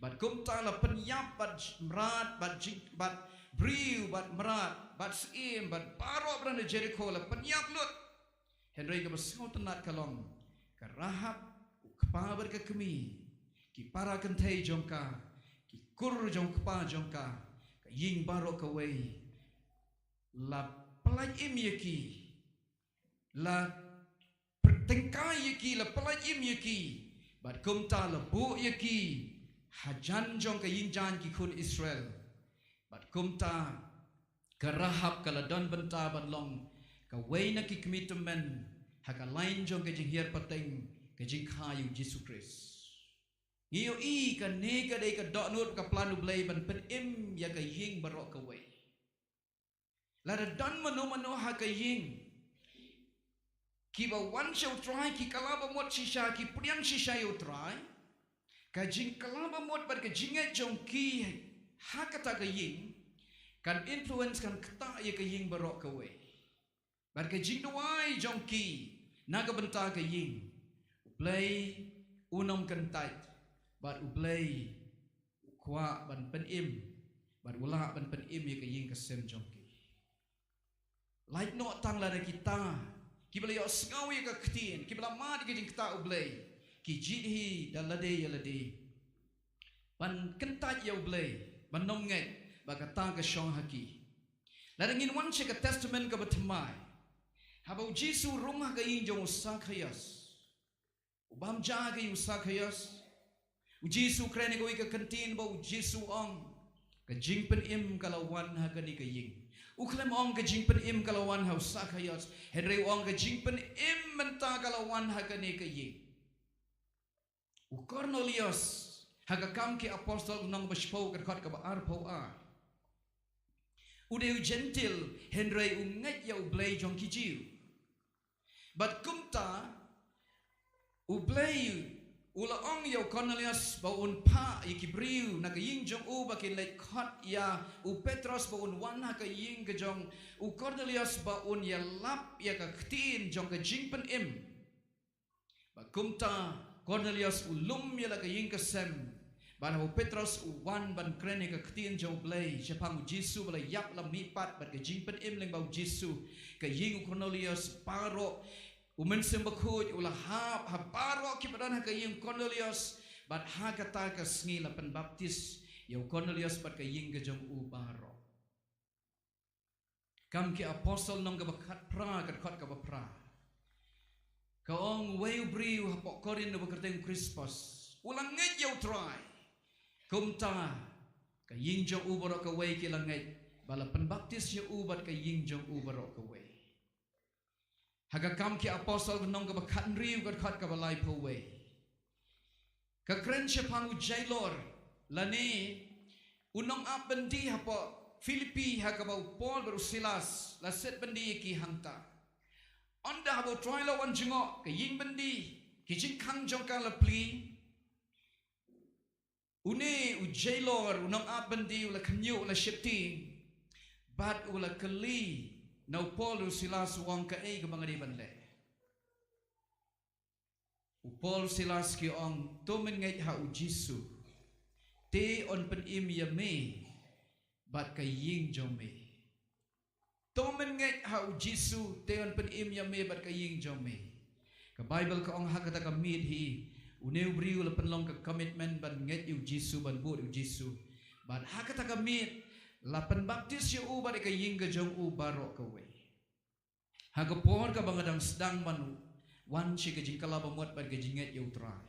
Bad kumta la pynïap bad mrad, bad jing, bad briew, bad mrad, bad syiem, bad baroh ba don ha Jerikho la pynïap lut. Hynrei kaba sngewtynnat ka long, ka Rahab, u kpa bad ka kmie, ki para kynthei jong ka, ki kur jong u kpa jong ka, ka ïing baroh kawei la pyllait im ïa ki, la tyngkai ïa ki, la pyllait im ïa ki, bad kumta la buh ïa ki hajan jong ka ïing jaiñ ki khun Israel. Bad kumta ka Rahab ka la don bynta ban long kawei na ki kmie tymmen ha ka lain jong ka jinghiar pateng, ka jingkha ïa u Jisu Khrist. Ngi ïohi kane ka dei ka dohnud ka plan U Blei ban pynim ïa ka ïing baroh kawei. Lada don mano mano ha ka ïing kiba wan sha U Trai, ki kylla bamut shisha, ki pdiang shisha ïa U Trai, ka jingkylla bamut bad ka jingngeit jong ki ha kata ka ïing kan influence, kan ktah ïa ka ïing baroh kawei. Bad ka jingduwai jong ki na ka bynta ka ïing, U Blei un ym kyntait, bad U Blei u kwah ban pynim, bad u lah ban pynim ïa ka ïing ka sem jong ki. Lait noh tang lada kita kiba la ïohsngew ïa ka ktien, kiba la mad ïa ka jingktah U Blei, ki jied hi da lade ïa lade ban kyntait ïa U Blei, ban ym ngeit ba kata ka shong ha ki. Lada ngin wan sha ka Testament kaba thymmai, haba u Jisu u rung ha ka ïing jong u Sakhaios, u bam ja ha ka ïing u Sakhaios, u Jisu u kren ïa kawei ka kyntien ba u Jisu u ong, ka jingpynim ka la wan ha kane ka ïing. U khlem ong ka jingpynim ka la wan ha u Sakhaios, hynrei u ong ka jingpynim mynta ka la wan ha kane ka ïing. U Kornelios, ha ka Kam ki Apostol lynnong ba shiphew, ka dkhot kaba arphew ar. U dei u Jentil, hynrei u ngeit ïa U Blei jong ki Jiw. Bad kumta, U Blei u la ong ïa u Kornelios ba un phah ïa ki briew na ka ïing jong u ba kin leit khot ïa u Petros ba un wan ha ka ïing ka jong u Kornelios ba un ïalap ïa ka ktien jong ka jingpynim. Bad kumta, Kornelios u lum ïa la ka ïing ka sem. Bad haba u Petros u wan ban kren ïa ka ktien jong U Blei shaphang u Jisu ba la ïap, la mihpat bad ka jingpynim lyngba u Jisu, ka ïing u Kornelios baroh, u Mynsiem Bakhuid u la hap ha baroh kiba don ha ka ïing u Kornelios. Bad ha kata ka sngi la pynbaptis ïa u Kornelios bad ka ïing ka jong u baroh. Kam ki Apostol lynnong kaba khatphra, ka dkhot kaba phra, ka ong, uwei u briew hapoh Korinth uba kyrteng u Krispos u la ngeit ïa U Trai. Kumta ka ïing jong u baroh kawei ki la ngeit, ba la pynbaptis ïa u bad ka ïing jong u baroh kawei. Ha ka Kam ki Apostol lynnong kaba khathynriew, ka dkhot kaba laiphew wei, ka kren shaphang u jailor, lane u nongap byndi hapoh Philippi, ha kaba u Paul bad u Silas la set byndi ïa ki hangta. Ynda haba U Trai u la wan jngoh, ka ïing byndi, ki jingkhang jong ka la plie. Une u jailor, u nongap byndi u la khynñiuh, u la sheptieng, bad u la kylli na u Paul u Silas, u ong, kaei kaba nga dei ban leh? U Paul, Silas ki ong, to men ngeit ha u Jisu, te un pynim ïa me bad ka ïing jong me. To men ngeit ha u Jisu, te un pynim ïa me bad ka ïing jong me. Ka Baibl ka ong, ha kata ka miet hi une u briew u la pynlong ka commitment ban ngeit ïa u Jisu, ban bud ïa u Jisu. Bad ha kata ka miet la pynbaptis ïa u bad ïa ka ïing ka jong u baroh kawei. Ha ka por kaba nga dang sdang ban wan sha ka jingkylla bamut bad ka jingngeit ïa u Trai,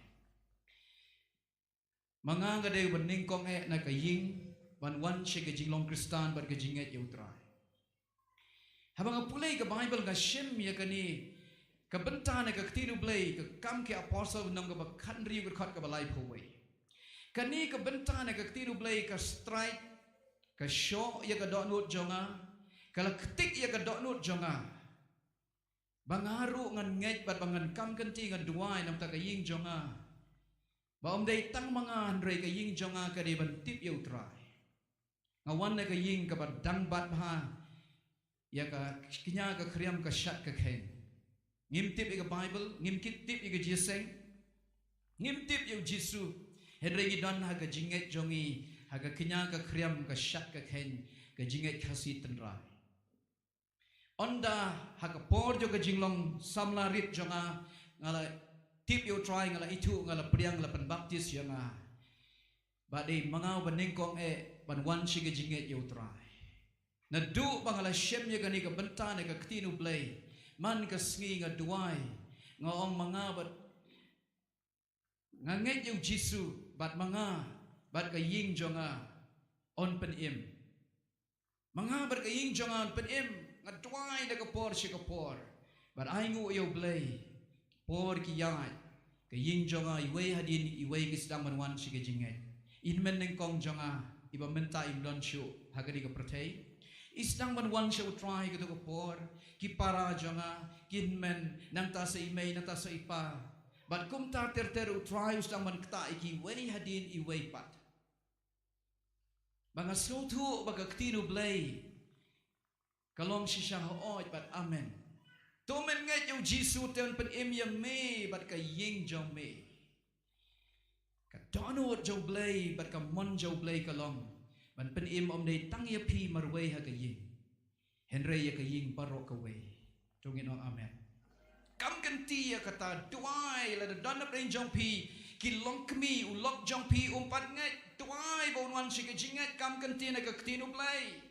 Ma nga nga dei uba nyngkong eh na ka ïing ban wan sha ka jinglong Khristan bad ka jingngeit ïa U Trai. Haba nga pule ka Baibl nga shem ïa kane ka bynta na ka ktien U Blei, ka Kam ki Apostol lynnong kaba khathynriew, ka dkhot kaba laiphew wei. Kane ka bynta na ka ktien U Blei ka strike, ka shoh ïa ka dohnud jong nga, ka la ktik ïa ka dohnud jong nga. Ba nga ruh ngan ngeit bad ba ngan kam kynti, ngan duwai namar ka ïing jong nga. Ba ym dei tang ma nga hynrei ka ïing jong nga ka dei ban tip ïa U Trai. Nga wan na ka ïing kaba dang bat bha ïa ka kñia ka khriam ka shad ka kheiñ. Ngim tip ïa ka Baibl, ngim kit tip ïa ka jingïaseng, ngim tip ïa U Jisu. Hynrei ngi don ha ka jingngeit jong ngi ha ka kñia ka khriam ka shad ka kheiñ, ka jingngeit Khasi tynrai. Ynda ha ka por jong ka jinglong samla rit jong nga, nga la tip ïa U Trai, nga la ithuh, nga la pdiang, la pynbaptis ïa nga. Ba dei ma nga uba nyngkong eh ban wan sha ka jingngeit ïa U Trai. Naduh ba nga la shem ïa kane ka bynta na ka ktien U Blei, man ka sngi nga duwai, nga ong ma nga bad nga ngeit ïa U Jisu, bad ma nga bad ka ïing jong nga yn pynim. Ma nga bad ka ïing jong nga yn pynim, nga duwai da ka por sha ka por. Bad ai nguh ïa U Blei, por ki ïaid, ka ïing jong nga iwei hadien iwei ki sdang ban wan sha ka jingngeit. I hynmen nyngkong jong nga, iba mynta im don shuh ha kane ka pyrthei, i sdang ban wan sha U Trai kato ka por, ki para jong nga, ki hynmen, nangta sa i mei, nangta sa i pa. Bad kumta ter ter U Trai u sdang ban ktah ïa ki iwei hadien iwei pat. Ba nga sngewthuh ba ka ktien U Blei ka long shisha hooid bad amen. To men ngeit ïa U Jisu te un pynim ïa me bad ka ïing jong me. Ka dohnud jong U Blei bad ka mon jong U Blei ka long ban pynim ym dei tang ïa phi marwei ha ka ïing, hynrei ïa ka ïing baroh kawei. To ngin ong amen. Kam kynti ïa kata, duwai, lada don napdeng jong phi ki longkmie, u lok jong phi um pat ngeit, duwai ba un wan sha ka jingngeit, kam kynti na ka ktien U Blei.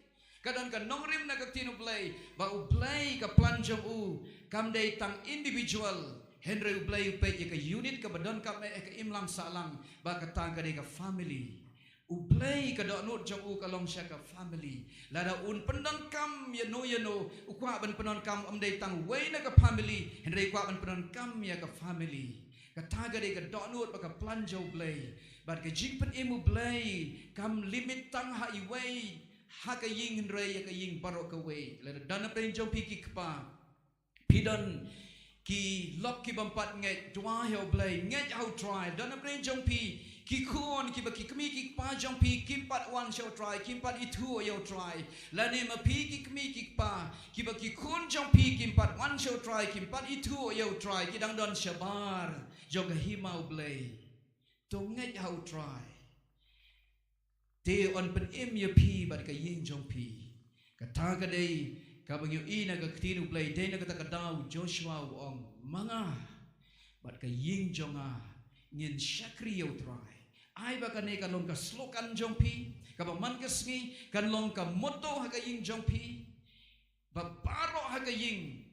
Ka don ka nongrim na ka ktien U Blei ba U Blei ka plan jong u kam dei tang individual, hynrei U Blei u peit ïa ka unit kaba donkam eh, ka imlang sahlang, ba kata ka dei ka family. U Blei ka dohnud jong u ka long sha ka family. Lada un pyndonkam ïano ïano, u kwah ban pyndonkam ym dei tang wei na ka family, hynrei u kwah ban pyndonkam ïa ka family. Kata ka dei ka dohnud bad ka plan jong U Blei. Bad ka jingpynim U Blei kam limit tang ha iwei ha ka ïing, hynrei ïa ka ïing baroh kawei. Lada don napdeng jong phi ki kpa, phi don ki lok ki bym pat ngeit, duwai ha U Blei, ngeit ha U Trai. Don napdeng jong phi ki khun kiba ki kmie ki kpa jong phi kim pat wan sha U Trai, kim pat ithuh ïa U Trai, lane ma phi ki kmie ki kpa kiba ki khun jong phi kim pat wan sha U Trai, kim pat ithuh ïa U Trai, ki dang don shabar jong ka hima U Blei. To ngeit ha U Trai, te un pynim ïa phi bad ka ïing jong phi. Kata ka dei kaba ngi ïohi na ka ktien U Blei. Dei na kata ka daw u Joshua u ong, ma nga bad ka ïing jong nga ngin shakri ïa U Trai. Ai ba kane kan long ka slogan jong phi, kaba man ka sngi kan long ka motto ha ka ïing jong phi. Ba baroh ha ka ïing,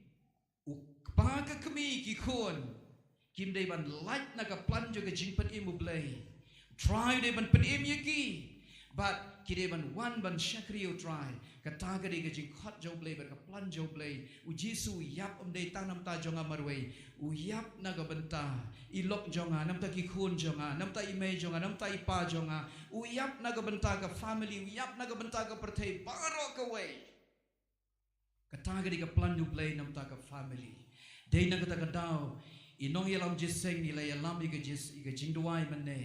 u kpa, ka kmie, ki khun, kim dei ban lait na ka plan jong ka jingpynim U Blei. U Trai u dei ban pynim ïa ki bad ki dei ban wan ban shakri ïa U Trai. Kata ka dei ka jingkhot jong U Blei bad ka plan jong U Blei. U Jisu u ïap ym dei tang namar jong nga marwei, u ïap na ka bynta i lok jong nga, namar ki khun jong nga, namar i mei jong nga, namar i pa jong nga. U ïap na ka bynta ka family, u ïap na ka bynta ka pyrthei baroh kawei. Kata ka dei ka plan U Blei namar ka family. Dei na kata ka daw i nongïalam jingïaseng i la ïalam ïa ka jing, ïa ka jingduwai mynne,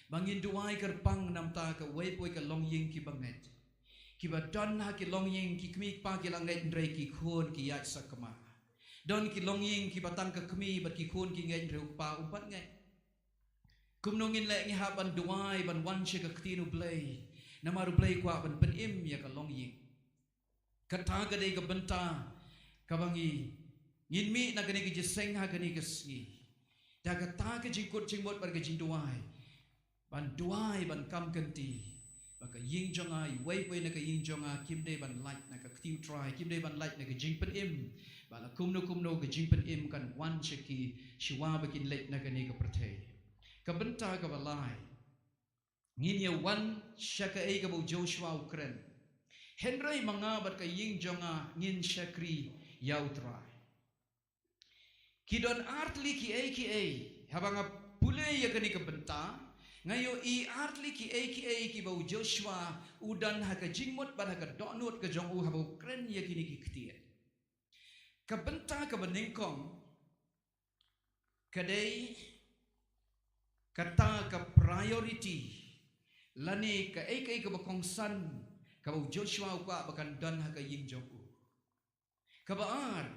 ba ngin duwai kyrpang namar kawei pa kawei ka longïing kiba ngeit, kiba don ha ki longïing ki kmie ki kpa ki la ngeit hynrei ki khun ki ïaid sakma. Don ki longïing kiba tang ka kmie bad ki khun ki ngeit hynrei u kpa um pat ngeit. Kumno ngin leh? Ngi hap ban duwai, ban wan sha ka ktien U Blei, namar U Blei u kwah ban pynim ïa ka longïing. Kata ka dei ka bynta kaba ngi, ngin mih na kane ka jingïaseng ha kane ka sngi da kata ka jingkut jingmut bad ka jingduwai. Ban duwai, ban kam kynti ba ka ïing jong nga, iwei pa iwei na ka ïing jong nga, kim dei ban lait na ka ktien U Trai, kim dei ban lait na ka jingpynim. Ba la kumno kumno ka jingpynim kan wan sha ki shuwa ba kin leit na kane ka pyrthei. Ka bynta kaba lai, Ngin ïa wan sha kaei kaba u Joshua u kren. Hynrei ma nga bad ka ïing jong nga ngin shakri ïa u Trai. Ki don artylli kiei kiei, haba nga pule ïa kane ka bynta, nga ïohi artylli kiei kiei kiba u Joshua u don ha ka jingmut bad ha ka dohnud ka jong u haba u kren ïa kine ki ktien. Ka bynta kaba nyngkong, ka dei kata ka priority, lane kaei kaei kaba kongsan, kaba u Joshua u kwah ba kan don ha ka ïing jong u. Kaba ar,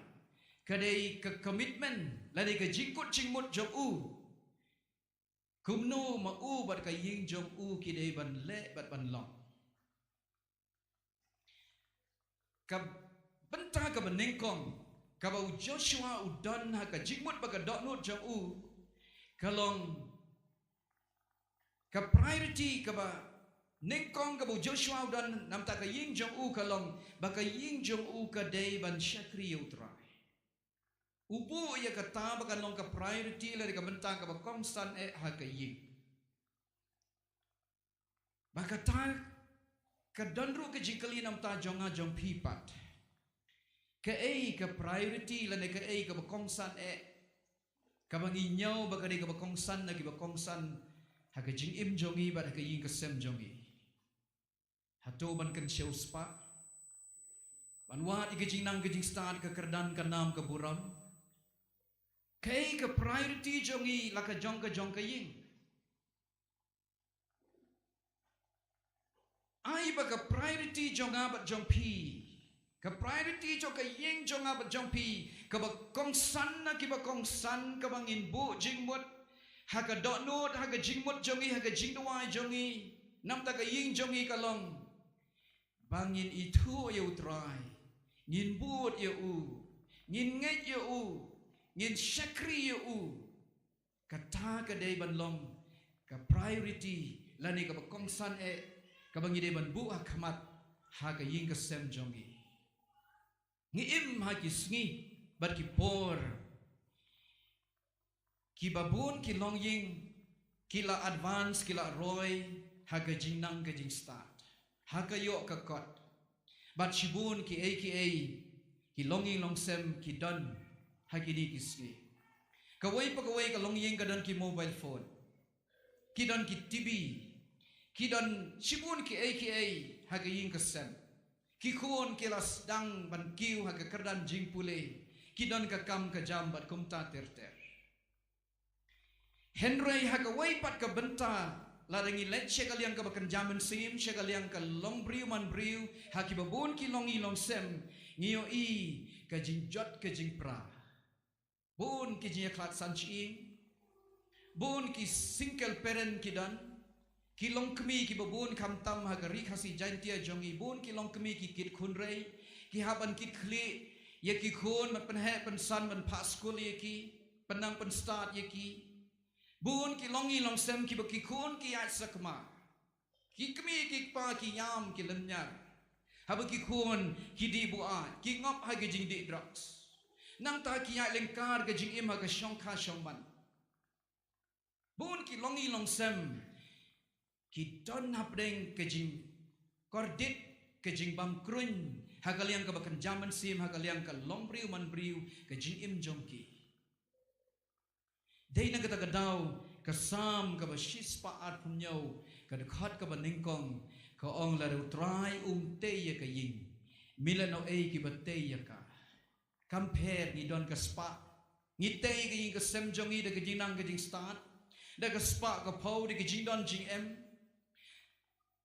ka dei ka commitment, lane ka jingkut jingmut jong u. Kumno ma u bad ka ïing jong u ki dei ban leh bad ban long. Ka bynta kaba nyngkong, kaba u Joshua u don ha ka jingmut bad ka dohnud jong u, ka long ka priority kaba nyngkong kaba u Joshua u don namta ka ïing jong u ka long, ba ka ïing jong u ka dei ban shakri ïa u Trai. U buh ïa kata ba kan long ka priority lane ka bynta kaba kongsan eh ha ka ïing. Ba kata ka don ruh ka jingkylli namta jong nga jong phi pat. Kaei ka priority lane kaei kaba kongsan eh, kaba ngi ñiew ba ka dei kaba kongsan na kiba kongsan ha ka jingim jong ngi bad ha ka ïing ka sem jong ngi. Hato ban kynshew spah, ban wad ïa ka jingnang ka jingstad, ka kyrdan ka nam ka burom? Kaei ka priority jong ngi la ka jong ka jong ka ïing? Ai ba ka priority jong nga bad jong phi, ka priority jong ka ïing jong nga bad jong phi, kaba kongsan na kiba kongsan, kaba ngin buh jingmut ha ka dohnud, ha ka jingmut jong ngi, ha ka jingduwai jong ngi, namta ka ïing jong ngi ka long ba ngin ithuh ïa u Trai, ngin bud ïa u, ngin ngeit ïa u, ngin shakri ïa u. Kata ka dei ban long ka priority lane kaba kongsan eh, kaba ngi dei ban buh ha khmat ha ka ïing ka sem jong ngi. Ngi im ha ki sngi bad ki por kiba bun ki longïing ki la advance, ki la roi ha ka jingnang ka jingstad, ha ka ïoh ka kot. Bad shibun kiei kiei ki longïing longsem ki don ha kine ki sngi. Kawei pa kawei ka longïing ka don ki mobile phone, ki don ki T V, ki don shibun kiei kiei ha ka ïing ka sem. Ki khun ki la sdang ban kiew ha ka kyrdan jingpule, ki don ka kam ka jam bad kumta ter ter. Hynrei ha kawei pat ka bynta, lada ngi leit sha ka liang kaba kynja mynsiem, sha ka liang ka long briew man briew, ha kiba bun ki longïing longsem, ngi ïohi ka jingjot ka jingpra. Bun ki jingïakhlad san shyieng, bun ki single parent ki don, ki longkmie kiba bun khamtam ha ka Ri Khasi Jaintia jong ngi, bun ki longkmie ki kit khunrei, ki hap ban kit khlieh ïa ki khun, ban pynheh pynsan, ban phah skul ïa ki, pynnang pynstad ïa ki. Bun ki longïing longsem kiba ki khun ki ïaid sakma, ki kmie ki kpa ki ïam ki lynñiar. Haba ki khun ki dih buaid, ki ngop ha ki jingdih drugs, nangta ki ïaid lyngkar ka jingim ha ka shongkha shongman. Bun ki longïing longsem ki don hapdeng ka jingkordit, ka jingbam kruiñ, ha ka liang kaba kynja mynsiem, ha ka liang ka long briew man briew, ka jingim jong ki. Dei na kata ka daw ka Salm kaba shispah arphew hynñiew, ka dkhot kaba nyngkong, ka ong, lada u Trai um tei ïa ka ïing, mynta noh ei kiba tei ïa ka. Kam pher, ngi don ka spah, ngi tei ka ïing ka sem jong ngi da ka jingnang ka jingstad, da ka spah ka phew, da ka jingdon jingem,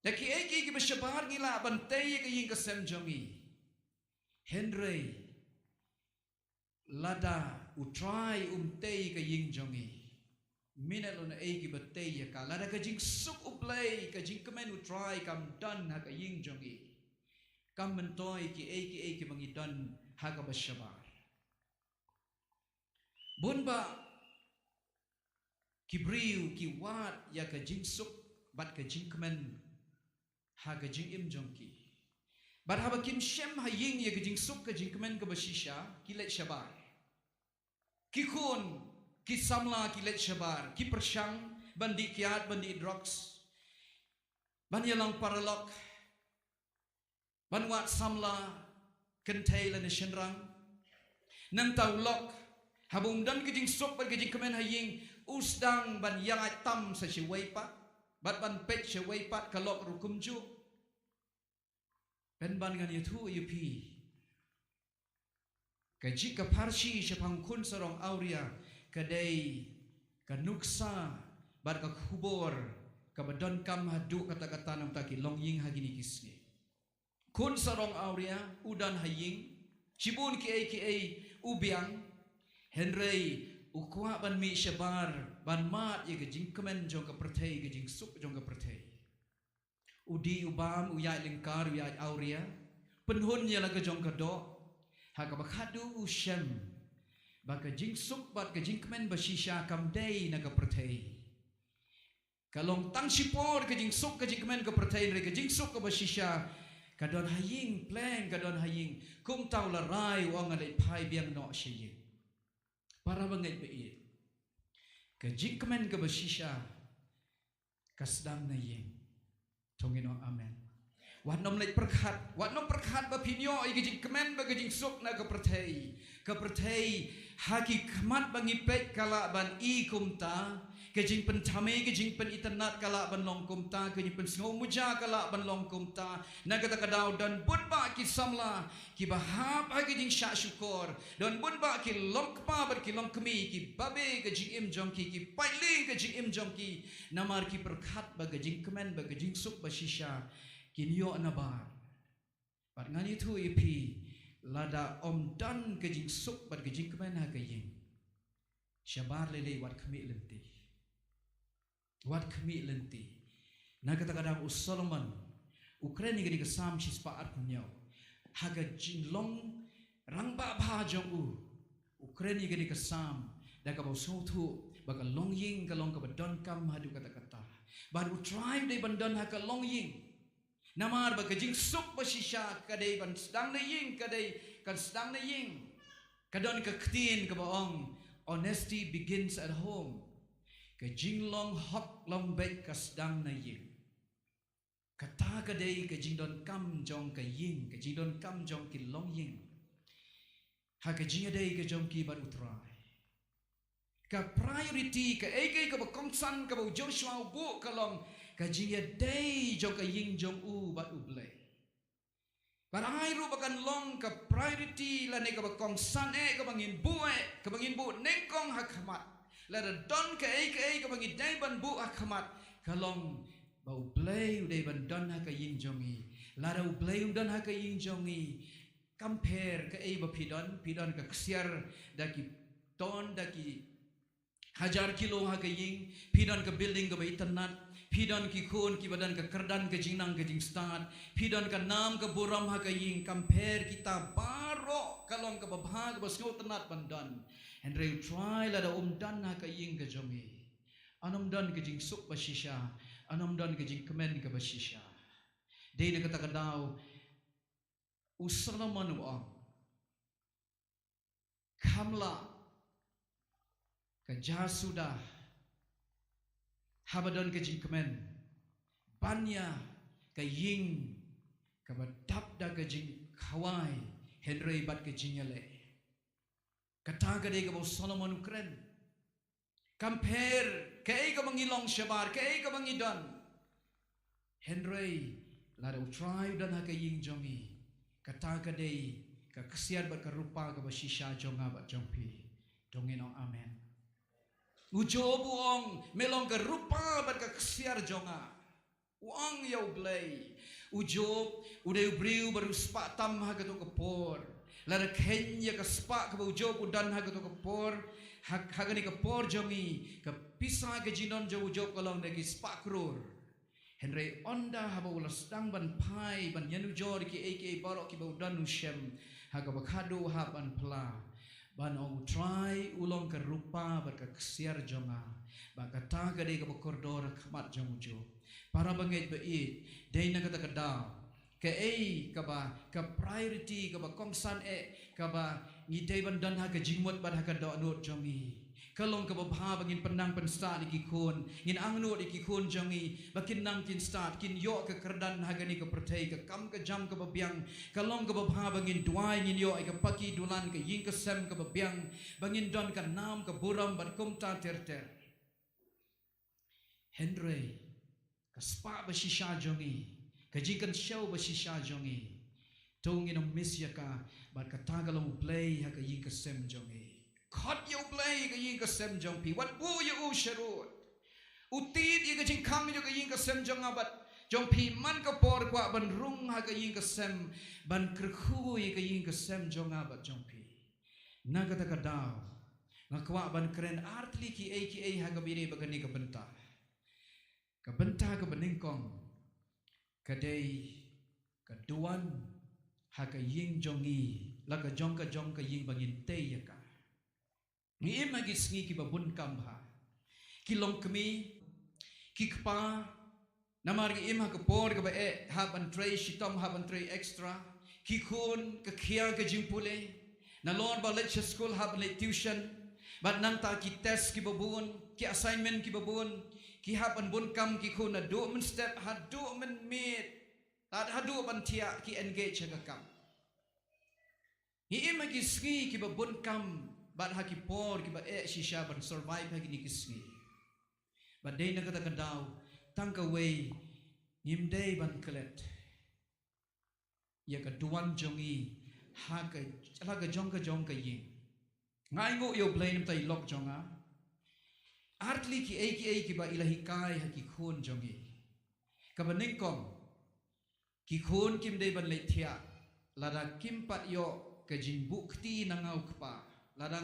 da kiei kiei kiba shabar, ngi lah ban tei ïa ka ïing ka sem jong ngi. Hynrei lada u Trai um tei ka ïing jong ngi, mynta noh ei kiba tei ïa ka. Lada ka jingsuk U Blei, ka jingkmen U Trai kam don ha ka ïing jong ngi, kam myntoi kiei kiei kiba ngi don ha kaba shabar. Bun bah ki briew ki wad ïa ka jingsuk bad ka jingkmen ha ka jingim jong ki. Bad haba kim shem ha ïing ïa ka jingsuk ka jingkmen kaba shisha, ki leit shabar. Ki khun, ki samla ki leit shabar, ki pyrshang ban dih kiad, ban dih drugs. Ban ïalang paralok, ban wad samla kynthei lane shynrang. Nangta u lok, haba um don ka jingsuk bad ka jingkmen ha ïing, u sdang ban ïaid tam sa shawei pat, bad ban peit shawei pat, ka lok ruh kumjuh. Pynban ngan ïathuh ïa phi, ka jingïapharshi shaphang khun sarong awria ka dei ka nuksa bad ka khubor kaba donkam haduh katta katta namar ki longïing ha kine ki sngi. Khun sarong awria u don ha ïing, shibun kiei kiei u biang, hynrei u kwah ban mih shabar, ban mad ïa ka jingkmen jong ka pyrthei, ka jingsuk jong ka pyrthei. U dih u bam, u ïaid lyngkar, u ïaid awria, pynhun ïa la ka jong ka doh. Ha kaba khadduh u shem ba ka jingsuk bad ka jingkmen ba shisha kam dei na ka pyrthei. Ka long tang shipor ka jingsuk ka jingkmen ka pyrthei, hynrei ka jingsuk kaba shisha ka don ha ïing, pleng ka don ha ïing. Kumta u la rai, u ong, nga leit phai biang noh sha ïing. Para bangeit ba ïeit, ka jingkmen kaba shisha ka sdang na ïing. To ngin ong amen. Wat nym leit pyrkhat, wat nym pyrkhat ba phin ïoh ïa ka jingkmen bad ka jingsuk na ka pyrthei. Ka pyrthei, ha ki khmat ba ngi peit ka lah ban i kumta, ka jingpynthame, ka jingpynitynnad ka lah ban long kumta, ka jingpynsngew muja ka lah ban long kumta. Na kata ka daw don bun bah ki samla kiba hap ha ka jingshah shukor, don bun bah ki longkpa bad ki longkmie kiba beh ka jingim jong ki, ki pait lieng ka jingim jong ki, namar ki pyrkhat ba ka jingkmen bad ka jingsuk ba shisha kin ïoh nabar. Bad ngan ïathuh ïa phi, lada ym don ka jingsuk bad ka jingkmen ha ka ïing, shabar lei lei wat khmih lynti. Wat khmih lynti. Na kata ka daw u Solomon u kren ïa kane ka Salm shispah arphew hynñiew ha ka jinglong rangbah bha jong u. U kren ïa kane ka Salm da kaba u sngewthuh ba ka longïing ka long kaba donkam haduh katta katta. Bad U Trai u dei ban don ha ka longïing. Namar ba ka jingsuk ba shisha ka dei ban sdang na ïing, ka dei kan sdang na ïing. Ka don ka ktien kaba ong, "Honesty begins at home." Ka jinglong hok long beit ka sdang na ïing. Kata ka dei ka jingdonkam jong ka ïing, ka jingdonkam jong ki longïing ha ka jingïadei ka jong ki bad U Trai. Ka priority, kaei kaei kaba kongsan kaba u Joshua u buh ka long ka jingïadei jong ka ïing jong u bad U Blei. Bad ai ruh ba kan long ka priority lane kaba kongsan eh kaba ngin buh eh, kaba ngin buh nyngkong ha khmat. Lada don kaei kaei kaba ngi dei ban buh ha khmat, ka long ba U Blei u dei ban don ha ka ïing jong ngi. Lada U Blei um don ha ka ïing jong ngi, kam pher kaei ba phi don, phi don ka ksiar da ki ton, da ki hajar kilo ha ka ïing, phi don ka building kaba itynnad, phi don ki khun kiba don ka kyrdan ka jingnang ka jingstad, phi don ka nam ka burom ha ka ïing, kam pher kita baroh ka long kaba bha kaba sngewtynnad ban don. Hynrei U Trai lada um don ha ka ïing ka jong ngi, yn ym don ka jingsuk ba shisha, yn ym don ka jingkmen kaba shisha. Dei na kata ka daw u Solomon u ong, kham lah ka jingsuda haba don ka jingkmen ban ïa ka ïing kaba dap da ka jingkhawai, hynrei bad ka jingïaleh. Kata ka dei kaba u Solomon u kren. Kam pher kaei kaba ngi long shabar, kaei kaba ngi don, hynrei lada U Trai u don ha ka ïing jong ngi, kata ka dei ka ksiar bad ka rupa kaba shisha jong nga bad jong phi. To ngin ong amen. U Job u ong, me long ka rupa bad ka ksiar jong nga. U ong ïa U Blei. U Job u dei u briew ba riewspah tam ha kato ka por. Lada kheiñ ïa ka spah kaba u Job u don ha kato ka por, ha, ha kane ka por jong ngi, ka pisa ka jingdon jong u Job ka long da ki spah klur. Hynrei ynda haba u la sdang ban phai ban ïanujor kiei kiei baroh kiba u don u shem, ha kaba khadduh u hap ban phla, ban ong U Trai u long ka rupa bad ka ksiar jong nga. Bad kata ka dei kaba kordor ha khmat jong u Job. Para bangeit ba ïeit, dei na kata ka daw, kaei kaba, ka priority kaba kongsan eh kaba ngi dei ban don ha ka jingmut bad ha ka dohnud jong ngi, Ka long kaba bha ba ngin pynnang pynstad ïa ki khun, ngin angnud ïa ki khun jong ngi ba kin nang kin stad, kin ïoh ka kyrdan ha kane ka pyrthei, ka kam ka jam kaba biang. Ka long kaba bha ba ngin duwai, ngin ïoh ïa ka paki dulan, ka ïing ka sem kaba biang, ba ngin don ka nam ka burom bad kumta ter ter. Hynrei ka spah ba shisha jong ngi, ka jingkynshew ba shisha jong ngi, to ngin ym miss ïa ka. Bad kata ka long U Blei ha ka ïing ka sem jong ngi. Khot ïa U Blei ka ïing ka sem jong phi, wat buh ïa u sharud. U tied ïa ka jingkhang jong ka ïing ka sem jong nga bad jong phi. Man ka por kwah ban rung ha ka ïing ka sem, ban kyrkhu ïa ka ïing ka sem jong nga bad jong phi. Na kata ka daw nga kwah ban kren artylli kiei kiei ha kaba ïadei bad kane ka bynta. Ka bynta kaba nyngkong ka dei ka duwan ha ka ïing jong ngi, la ka jong ka jong ka ïing ba ngin tei ïa ka. Ngi im ha ki sngi kiba bun kam bha. Ki longkmie, ki kpa, namar ngi im ha ka por kaba eh, hap ban trei shitom, hap ban trei extra. Ki khun, ka khia ka jingpule. Nalor ba leit sha skul hap ban leit tuition. Bad nangta ki test kiba bun, ki assignment kiba bun. Ki hap ban bun kam ki khun, naduh mynstep haduh mynmiet. Tad haduh ban thiah ki engage ha ka kam. Ngi im ha ki sngi kiba bun kam bad ha ki por kiba eh shisha ban survive ha kine ki sngi. Bad dei na kata ka daw, tang kawei, ngim dei ban klet ïa ka duwan jong ngi ha ka, la ka jong ka jong ka ïing. Nga ainguh ïa U Blei namar ïa i lok jong nga. Artylli kiei kiei kiba i la hikai ha ki khun jong ngi. Kaba nyngkong, ki khun kim dei ban leit thiah lada kim pat ïoh ka jingbuh kti na nga u kpa. Lada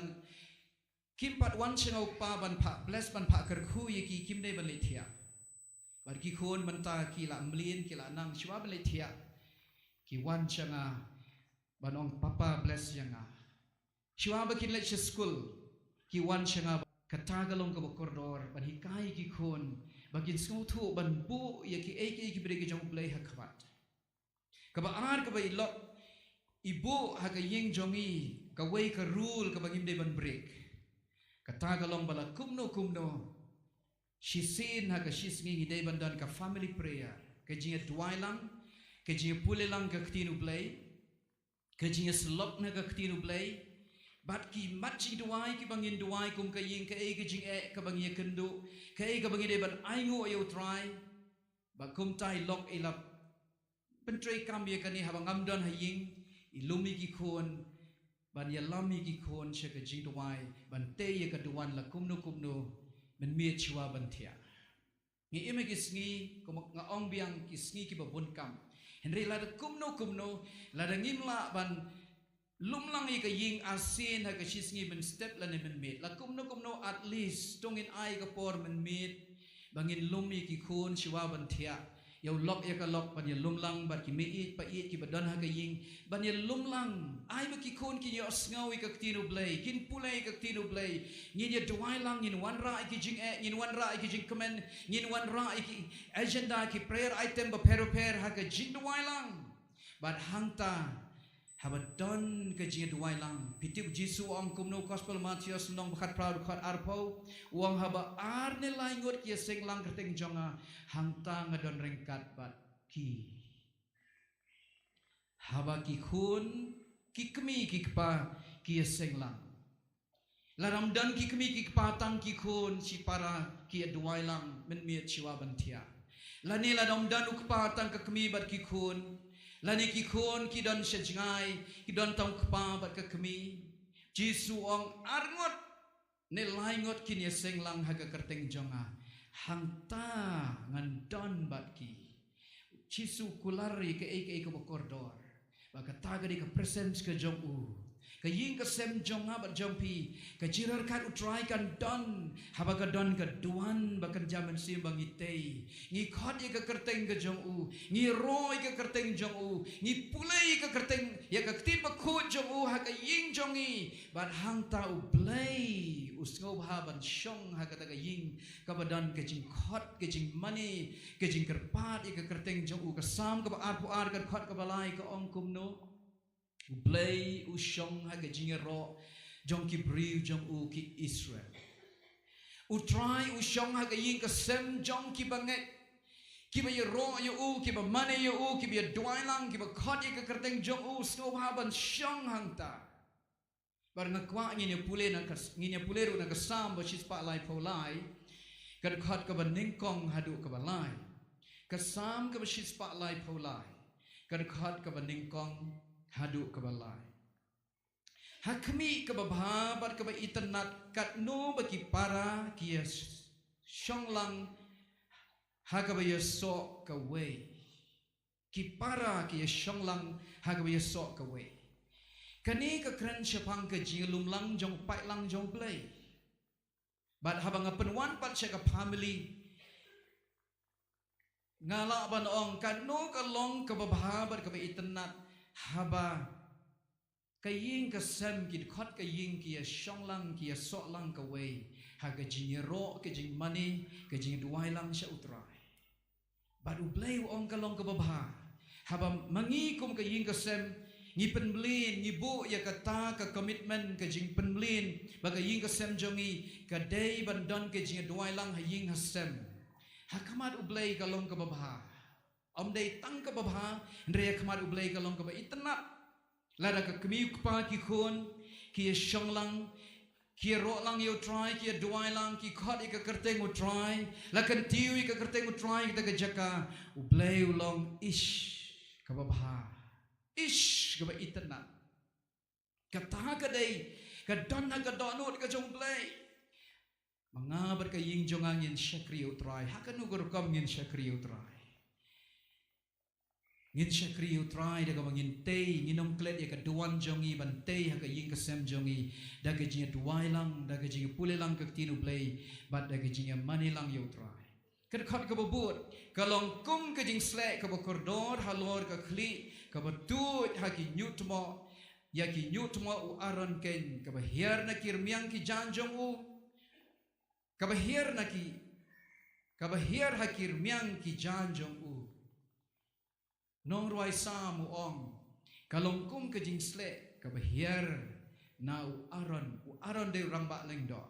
kim pat wan sha nga u kpa ban phah bless, ban phah kyrkhu ïa ki, kim dei ban leit thiah. Bad ki khun mynta ki la mlien, ki la nang, shuwa ban leit thiah ki wan sha nga ban ong, "Papa, bless ïa nga." Shuwa ba kin leit sha skul ki wan sha nga. Kata ka long kaba kordor ban hikai ki khun ba kin sngewthuh ban buh ïa kiei kiei kiba dei ki jong U Blei ha khmat. Kaba ar kaba i lok, i buh ha ka ïing jong ngi kawei ka rule kaba ngim dei ban break. Kata ka long ba la kumno kumno shisien ha ka shisngi ngi dei ban don ka family prayer, ka jingïaduwai lang, ka jingïapule lang ka ktien U Blei, ka jingïasyllok na ka ktien U Blei. Bad ki mat jingduwai kiba ngin duwai kum ka ïing, kaei ka jingeh kaba ngi ïakynduh, kaei kaba ngi dei ban ainguh ïa U Trai. Ba kumta i lok i la pyntreikam ïa kane, haba ngam don ha ïing, i lum ïa ki khun ban ïalam ïa ki khun sha ka jingduwai, ban tei ïa ka duwan la kumno kumno mynmiet shuwa ban thiah. Ngi im ha ki sngi, kumba nga ong biang, ki sngi kiba bun kam. Hynrei lada kumno kumno, lada ngim lah ban lum lang ïa ka ïing arsien ha ka shisngi mynstep lane mynmiet, la kumno kumno at least to ngin ai ka por mynmiet ba ngin lum ïa ki khun shuwa ban thiah. Ïa u lok ïa ka lok ban ïalum lang bad ki meiieit paieit kiba don ha ka ïing, ban ïalum lang. Ai ba ki khun kin ïohsngew ïa ka ktien U Blei, kin pule ïa ka ktien U Blei. Ngin ïaduwai lang, ngin wanrah ïa ki jingeh, ngin wanrah ïa ki jingkmen, ngin wanrah ïa ki agenda, ki prayer item bapher bapher ha ka jingduwai lang. Bad hangta, haba don ka jingïaduwai lang, phi tip U Jisu u ong kumno? Gospel Mathaios lynnong ba khatphra, dkhot arphew, u ong, "Haba ar ne lai ngut ki ïaseng lang kyrteng jong nga, hangta nga don ryngkat bad ki." Haba ki khun, ki kmie, ki kpa ki ïaseng lang, lada ym don ki kmie ki kpa, tang ki khun shipara ki ïaduwai lang mynmiet shuwa ban thiah. Lane lada ym don u kpa, tang ka kmie bad ki khun, lane ki khun ki don sha jngai, ki don tang u kpa bad ka kmie. Jisu u ong, "Ar ngut ne lai ngut kin ïaseng lang ha ka kyrteng jong nga, hangta ngan don bad ki." Jisu u kular ïa kaei kaei kaba kordor. Ba kata ka dei ka presence ka jong u. Ka ïing ka sem jong nga bad jong phi, ka jingïaryngkat U Trai kan don haba ka don ka duwan ba kynja mynsiem ba ngi tei. Ngi khot ïa ka kyrteng ka jong u, ngi roi ïa ka kyrteng jong u, ngi pule ïa ka kyrteng, ïa ka ktien bakhuid jong u ha ka ïing jong ngi. Bad hangta U Blei u sngewbha ban shong ha kata ka ïing kaba don ka jingkhot, ka jingmane, ka jingkyrpad ïa ka kyrteng jong u. Ka Salm kaba arphew ar, ka dkhot kaba lai ka ong kumno? U Blei u shong ha ka jingïaroh jong ki briew jong u ki Israel. U Trai u shong ha ka ïing ka sem jong ki bangeit, ki ba ïaroh ïa u, ki ba mane ïa u, ki ba ïaduwai lang, ki ba khot ïa ka kyrteng jong u. Sngewbha ban shong hangta. Bad nga kwah ngin ïa pule na ka, ngin ïa pule ruh na ka Salm ba shispah laiphew lai, ka dkhot kaba nyngkong haduh kaba lai. Ka Salm kaba shispah laiphew lai, ka dkhot kaba nyngkong haduh kaba lai. Ha khmih kaba bha bad kaba itynnad, katno ba ki para ki ïa shong lang ha kaba ïasoh kawei. Ki para ki ïa shong lang ha kaba ïasoh kawei. Kane ka kren shaphang ka jinglum lang jong, paidlang jong U Blei. Bad haba nga pynwan pat sha ka family, nga lah ban ong katno ka long kaba bha bad kaba itynnad haba ka ïing ka sem, ki dkhot ka ïing, ki ïa shong lang, ki ïasoh lang kawei ha ka jingïaroh, ka jingmane, ka jingduwai lang sha U Trai. Bad U Blei u ong ka long kaba bha. Haba ma ngi kum ka ïing ka sem ngi pynmlien, ngi buh ïa kata ka commitment, ka jingpynmlien ba ka ïing ka sem jong ngi ka dei ban don ka jingduwai lang ha ïing ha sem, ha khmat U Blei ka long kaba bha. Ym dei tang kaba bha, hynrei ha khmat U Blei ka long kaba itynnad. Lada ka kmie u kpa ki khun ki ïa shong lang, ki ïaroh lang ïa U Trai, ki ïaduwai lang, ki khot ïa ka kyrteng U Trai, la kyntiew ïa ka kyrteng U Trai ha kata ka jaka, U Blei u long, ish, kaba bha, ish, kaba itynnad. Kata ka dei ka don ha ka dohnud ka jong U Blei. Ma nga bad ka ïing jong nga ngin shakri ïa U Trai. Ha kano ka rukom ngin shakri ïa U Trai? Ngin shakri ïa U Trai da kaba ngin tei, ngin ym klet ïa ka duwan jong ngi ban tei ha ka ïing ka sem jong ngi da ka jingduwai lang, da ka jingpule lang ka ktien U Blei, bad da ka jingmane lang ïa U Trai. Ka dkhot kaba bud ka long kum ka jingsleh kaba kordor halor ka khlieh kaba tuid ha ki ñiuhtmoh, ïa ki ñiuhtmoh u Aaron keiñ, kaba hiar na ki rmiang ki jaiñ jong u, kaba hiar na ki, kaba hiar ha ki rmiang ki jaiñ jong u. Nongrwai Salm u ong, ka long kum ka jingsleh kaba hiar na u Aaron. U Aaron dei u rangbah lyngdoh.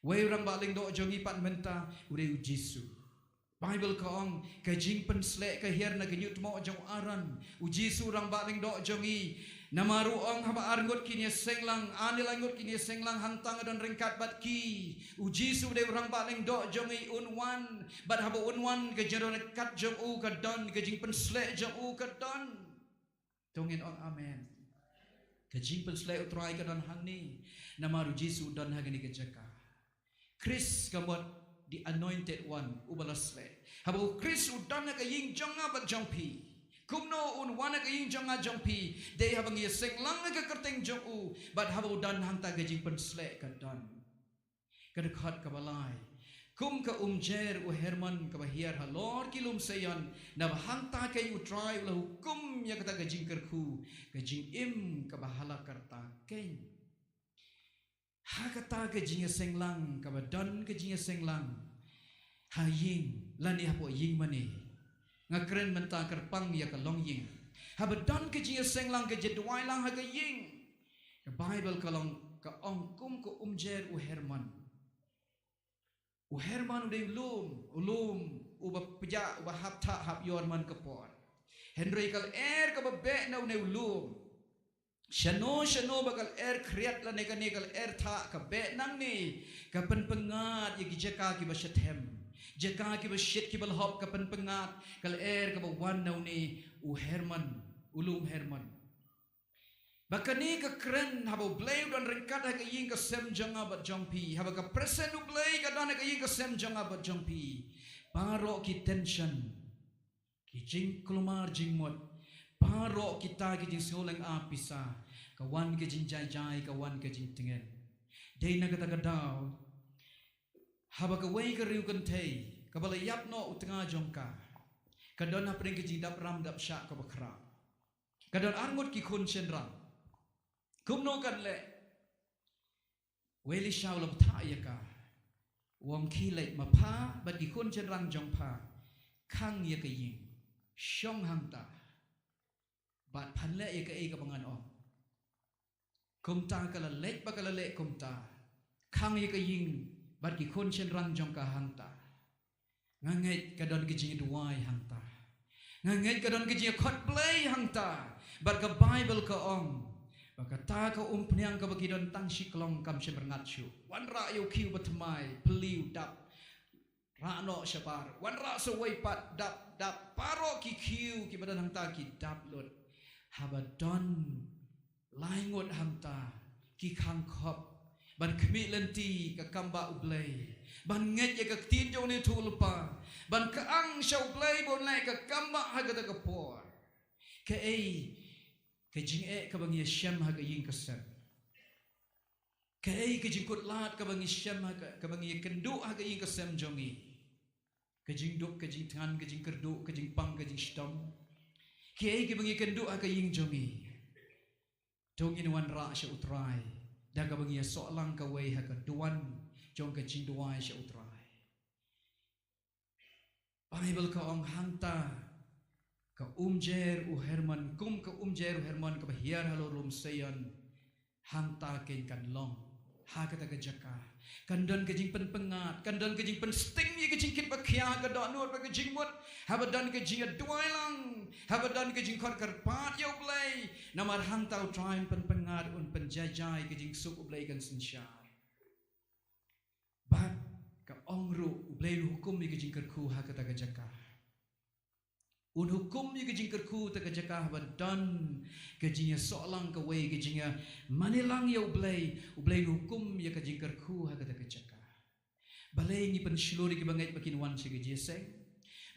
Wei u rangbah lyngdoh jong ngi pat mynta u dei U Jisu. Baibl ka ong, ka jingpynsleh ka hiar na ka ñiuhtmoh jong u Aaron. U Jisu u rangbah lyngdoh jong ngi. Namar u ong haba arngut kin ïaseng lang, ar ne laingut kin ïaseng lang, hangta nga don ryngkat bad ki. U Jisu u dei u rangbah lyngdoh jong ngi, un wan. Bad haba un wan, ka jingdon ryngkat jong u ka don, ka jingpynsleh jong u ka don. To ngin ong amen. Ka jingpynsleh U Trai ka don hangne. Namar U Jisu u don ha kane ka jaka. Khrist ka mut the anointed one, uba la sleh. Haba U Khrist u don ha ka ïing jong nga bad jong phi, kumno un wan ha ka ïing jong nga jong phi? Dei haba ngi ïaseng lang ha ka kyrteng jong u, bad haba u don hangta ka jingpynsleh ka don. Ka dkhot kaba lai. Kum ka umjer u Hermon kaba hiar halor ki lum Seion, naba hangta keiñ U Trai u la hukum ïa kata ka jingkyrkhu, ka jingim kaba ha la karta keiñ. Ha kata ka jingïaseng lang, kaba don ka jingïaseng lang ha ïing lane hapoh ïing mane. Nga kren mynta kyrpang ïa ka longïing. Haba don ka jingïaseng lang, ka jingduwai lang ha ka ïing, ka Baibl ka long, ka ong kum ka umjer u Hermon. U Hermon u dei u lum, u lum uba pjah, uba hap thah hap ïor man ka por. Hynrei ka lyer kaba beh na une u lum, shano shano ba ka lyer khriat lane kane ka lyer thah ka beh nangne, ka pynpyngngad ïa ki jaka kiba shathem, jaka kiba shit kiba lhok, ka pynpyngngad ka lyer kaba wan na une u Hermon, u lum Hermon. Ba kane ka kren haba U Blei u don ryngkat ha ka ïing ka sem jong nga bad jong phi, haba ka presence U Blei ka don ha ka ïing ka sem jong nga bad jong phi, baroh ki tension, ki jingkulmar jingmut, baroh kita ki jingsngewlynga pisa, ka wan ka jingjai jai, ka wan ka jingtngen. Dei na kata ka daw, haba kawei ka riewkynthei kaba la ïap noh u tnga jong ka, ka don hapdeng ka jingdap ram dap shah kaba khraw. Ka don arngut ki khun shynrang. Kumno kan leh? U Elisha u la bthah ïa ka, u ong, khie leit ma pha bad ki khun shynrang jong pha, khang ïa ka ïing, shong hangta, bad phan leh ïa kaei kaba ngan ong. Kumta ka la leit bad ka la leh kumta, khang ïa ka ïing Bad ki khun shynrang jong ka hangta. Nga ngeit ka don ka jingduwai hangta. Nga ngeit ka don ka jingkhot Blei hangta. Bad ka Baibl ka ong, ba kata ka umphniang kaba ki don tang shi klong kam shym rngat shuh. Wanrah ïa u khiew ba thymmai, plie u dap. Rah noh shabar. Wanrah sa uwei pat, dap, dap. Baroh ki khiew kiba don hangta ki dap lut. Haba don lai ngut hangta ki khang khop ban khmih lynti ka kam bah U Blei, ban ngeit ïa ka ktien jong une u Lypa, ban kyang sha U Blei ba un leh ka kam bah ha kata ka por. Kaei ka jingeh kaba ngi ïashem ha ka ïing ka sem? Kaei ka jingkut lad kaba ngi shem ha ka, kaba ngi ïakynduh ha ka ïing ka sem jong ngi? Ka jingduk, ka jingthngan, ka jingkyrduh, ka jingpang, ka jingshitom. Kaei kaba ngi ïakynduh ha ka ïing jong ngi? To ngin wanrah sha U Trai da kaba ngi ïasoh lang kawei ha ka duwan jong ka jingduwai sha U Trai. Baibl ka ong hangta, ka umjer u Hermon, kum ka umjer u Hermon kaba hiar halor u lum Seion, hangta kein kan long ha kata ka jaka. Kan don ka jingpynpyngngad, kan don ka jingpynsting ïa ka jingkit ba khia, ka dohnud bad ka jingmut. Haba don ka jingduwai lang, haba don ka jingkhot kyrpad ïa U Blei, namar hangta U Trai un pynpyngngad, un pynjaijai, ka jingsuk U Blei kan synshar. Bad ka ong ruh U Blei un hukum ïa ka jingkyrkhu ha kata ka jaka. Un hukum ïa ka jingkyrkhu ha kata ka jaka haba don ka jingïasoh lang kawei, ka jingïamane lang ïa U Blei, U Blei un hukum ïa ka jingkyrkhu ha kata ka jaka. Balei ngi pynshlur ïa kiba ngeit ba kin wan sha ka jingïaseng?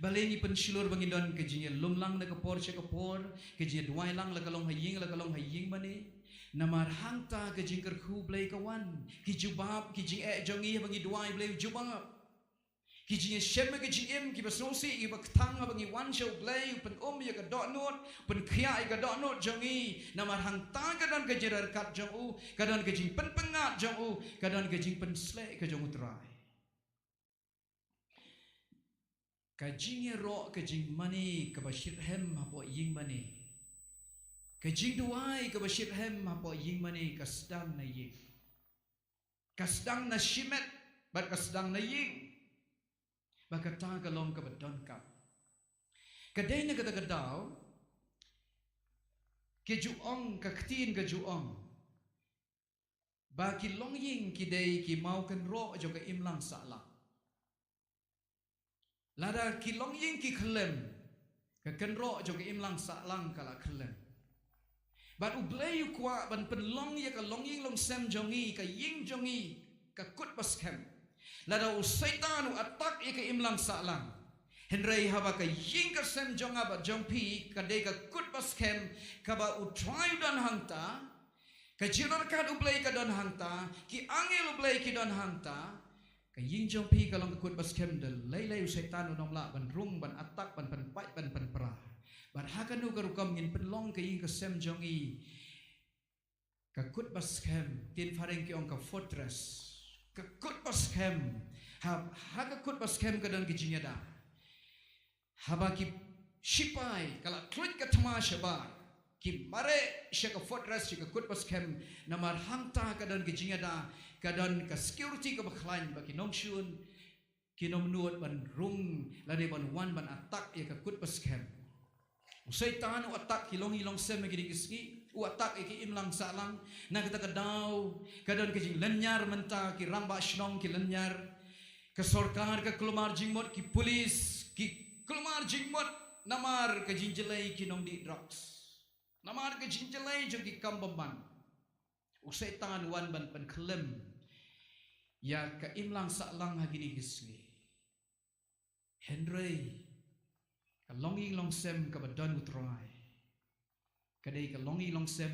Balei ngi pynshlur ba ngin don ka jingïalum lang na ka por sha ka por, ka jingïaduwai lang, la ka long ha ïing, la ka long ha ïing mane? Namar hangta ka jingkyrkhu Blei ka wan. Ki jubab ki jingeh jong ngi haba ngi duwai, Blei u jubab. Ki jingïashem ka jingim, kiba sngewsih, kiba kthang haba ngi wan sha U Blei, u pyn-um ïa ka dohnud, u pynkhiah ïa ka dohnud jong ngi. Namar hangta ka don ka jingryngkat jong u, ka don ka jingpynpyngngad jong u, ka don ka jingpynsleh ka jong U Trai. Ka jingïaroh ka jingmane kaba shitrhem hapoh ïing mane, ka jingduwai kaba shitrhem hapoh ïing mane, ka sdang na ïing. Ka sdang na shimet bad ka sdang na ïing. Ba kata ka long kaba donkam. Ka dei na kata ka daw, ka ju ong, ka ktien ka ju ong ba ki longïing ki dei ki maw kynroh jong ka imlang sahlang. Lada ki longïing ki khyllem, ka kynroh jong ka imlang sahlang ka la khyllem. Bad U Blei u kwah ban pynlong ïa ka longïing longsem jong ngi, ka ïing jong ngi, ka kut ba skhem. Lada u Soitan u attack ïa ka imlang sahlang, hynrei haba ka ïing ka sem jong nga bad jong phi ka dei ka kut ba skhem, kaba U Trai u don hangta, ka jingryngkat U Blei ka don hangta, ki angel U Blei ki don hangta, ka ïing jong phi ka long ka kut ba skhem, da lei lei u Soitan un ym lah ban rung, ban attack, ban pynpait, ban pynpra. Bad ha kano ka rukom ngin pynlong ka ïing ka sem jong ngi ka kut ba skhem, ktien phareng ki ong ka fortress. Ka kut ba skhem. Ha, ha ka kut ba skhem ka don ka jingïada. Haba ki shipai ka la tluit ka thma shabar, ki mareh sha ka fortress, sha ka kut ba skhem, namar hangta ka don ka jingïada, ka don ka security kaba khlaiñ, ba ki nongshun kin ym nud ban rung lane ban wan ban attack ïa ka kut ba skhem. U Soitan u attack ki longïing longsem ha kine ki sngi, u attack ïa ki imlang sahlang. Na kata ka daw ka don ka jinglynñiar mynta, ki rangbah shnong ki lynñiar. Ka sorkar ka kulmar jingmut, ki pulit ki kulmar jingmut namar ka jingjlei ki nongdih drugs, namar ka jingjlei jong ki kam bymman. U Soitan u wan ban pynkhyllem ïa ka imlang sahlang ha kine ki sngi. Hynrei ka longïing longsem kaba don U Trai ka dei ka longïing longsem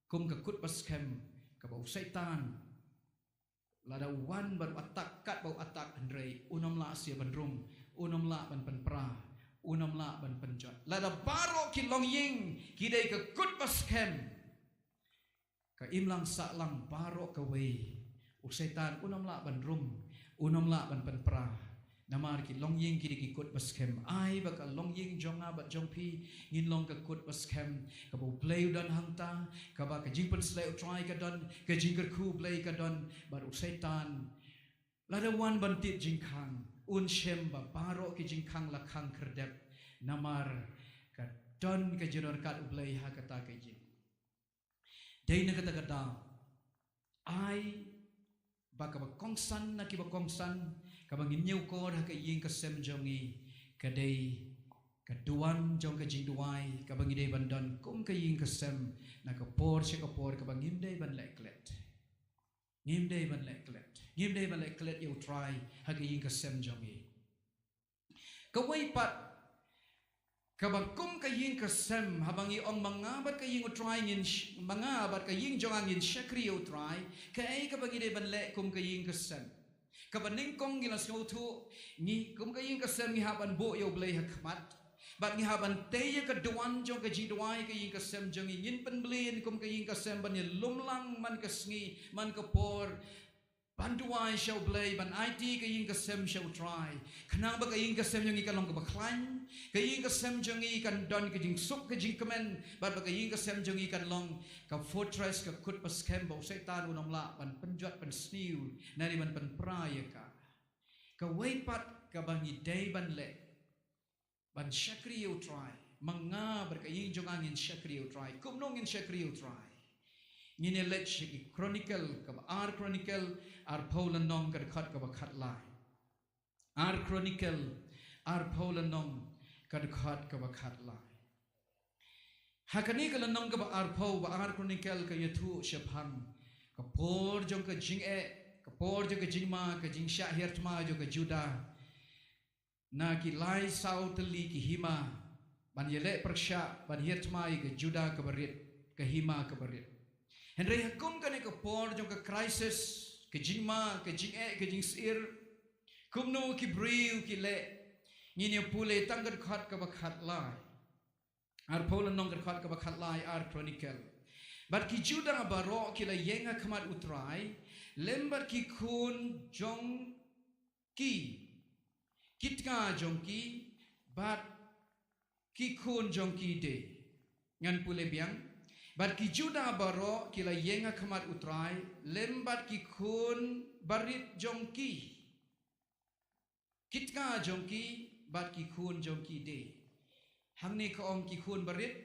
kum ka kut ba skhem, kaba u Soitan lada u wan bad u attack katba u attack, hynrei un ym lah shuh ban rung, un ym lah ban pynpra, un ym lah ban pynjot. Lada baroh ki longïing ki dei ka kut ba skhem, ka imlang sahlang baroh kawei, u Soitan un ym lah ban rung, un ym lah ban pynpra. Namar ki longïing ki dei ki kut ba skhem. Ai ba ka longïing jong nga bad jong phi ngin long ka kut ba skhem, kaba U Blei u don hangta, kaba ka jingpynshlur U Trai ka don, ka jingkyrkhu U Blei ka don, bad u Soitan Lada wan ban tied jingkhang, un shem ba baroh ki jingkhang la khang khyrdep, namar ka don ka jingdon ryngkat U Blei ha kata ka ïing. Dei na kata ka daw, ai ba kaba kongsan na kiba kongsan, kaba ngin ñiewkor ha ka ïing ka sem jong ngi, ka dei ka duwan jong ka jingduwai kaba ngi dei ban don kum ka ïing ka sem, na ka por sha ka por, kaba ngim dei ban leh klet. Ngim dei ban leh klet. Ngim dei ban leh klet ïa U Trai ha ka ïing ka sem jong ngi. Kawei pat, kaba kum ka ïing ka sem, haba ngi ong ma nga bad ka ïing U Trai ngin sh-, ma nga bad ka ïing jong nga ngin shakri ïa U Trai, kaei kaba ngi dei ban leh kum ka ïing ka sem? Kaba nyngkong, ngi la sngewthuh, ngi kum ka ïing ka sem ngi hap ban buh ïa U Blei ha khmat. Bad ngi hap ban tei ïa ka duwan jong ka jingduwai ka ïing ka sem jong ngi, ngin pynbeit kum ka ïing ka sem ban ïalum lang man ka sngi, man ka por, ban duwai sha U Blei, ban aiti ka ïing ka sem sha U Trai. Khnang ba ka ïing ka sem jong ngi kan long kaba khlaiñ, ka ïing ka sem jong ngi kan don ka jingsuk ka jingkmen, bad ba ka ïing ka sem jong ngi kan long ka fortress, ka kut ba skhem ba u Soitan un ym lah ban pynjot pynsniew, ne ban pynpra ïa ka. Kawei pat kaba ngi dei ban leh, ban shakri ïa U Trai. Ma nga bad ka ïing jong nga ngin shakri ïa U Trai. Kumno ngin shakri ïa U Trai? Ngin ïa leit sha ki Chronicle, kaba ar Chronicle, arphew lynnong ka dkhot kaba khatlai. Ar Chronicle, arphew lynnong ka dkhot kaba khatlai. Ha kane ka lynnong kaba arphew, ba ar Chronicle ka ïathuh shaphang ka por jong ka jingeh, ka por jong ka jingma, ka jingshah hiar thma jong ka Judah. Na ki lai saw tylli ki hima, ban ïaleh pyrshah, ban hiar thma ïa ka Judah kaba rit, ka hima kaba rit. Hynrei ha kum kane ka por jong ka crisis, ka jingma, ka jingeh, ka jingsyier, kumno ki briew ki leh, ngin ïa pule tang ka dkhot kaba khatlai. Arphew lynnong ka dkhot kaba khatlai, ar Chronicle. Bad ki Judah baroh ki la ïeng ha khmat U Trai, lem bad ki khun jong ki, ki tnga jong ki, bad ki khun jong ki de. Ngan pule biang. Bad ki Judah baroh ki la ïeng ha khmat U Trai, lem bad ki khun barit jong ki, ki tnga jong ki, bad ki khun jong ki de. Hangne ka ong ki khun barit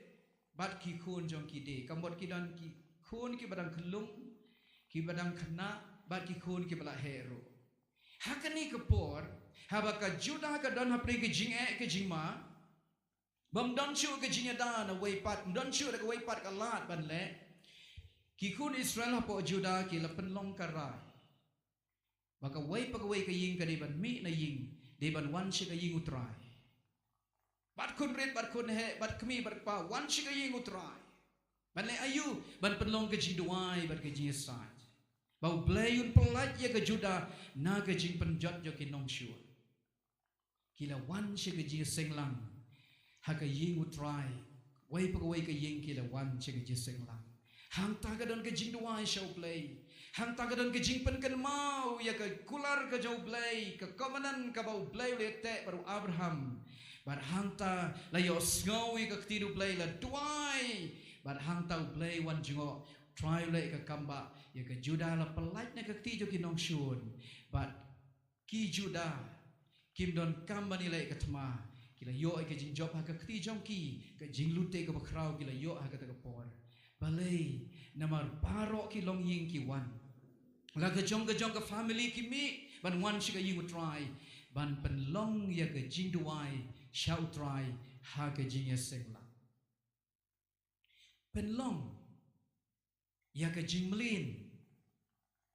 bad ki khun jong ki de. Ka mut ki don ki khun kiba dang khyllung, kiba dang khynnah, bad ki khun kiba la heh ruh. Ha kane ka por, haba ka Judah ka don hapdeng ka jingeh ka jingma, bym don shuh ka jingïada na wei pat, ym don shuh da kawei pat ka lad ban leh, ki khun Israel hapoh Judah ki la pynlong ka rai ba kawei pa kawei ka ïing ka dei ban mih na ïing, dei ban wan sha ka ïing U Trai. Bad khun rit, bad khun heh, bad kmie, bad kpa, wan sha ka ïing U Trai. Ban leh aïu? Ban pynlong ka jingduwai bad ka jingïasaid, ba U Blei un pyllait ïa ka Judah na ka jingpynjot jong ki nongshun. Ki la wan sha ka jingïaseng lang ha ka ïing U Trai. Kawei pa kawei ka ïing ki la wan sha ka jingïaseng lang. Hangta ka don ka jingduwai sha U Blei. Hangta ka don ka jingpynkynmaw ïa ka kular ka jong U Blei, ka covenant kaba U Blei u la teh bad u Abraham. Bad hangta la ïohsngew ïa ka ktien U Blei, la duwai. Bad hangta U Blei wan jngoh, Trai u leh ka kam ba ïa ka Judah la pyllait na ka kti jong ki nongshun. Bad ki Judah kim donkam ban ïaleh ka thma, ki la ïoh ïa ka jingjop ha ka kti jong ki, ka jinglute kaba khraw ki la ïoh ha kata ka por. Balei? Namar baroh ki longïing ki wan, la ka jong ka jong ka family, ki mih ban wan sha ka ïing U Trai, ban pynlong ïa ka jingduwai sha U Trai ha ka jingïaseng lang. Pynlong ïa ka jingmlien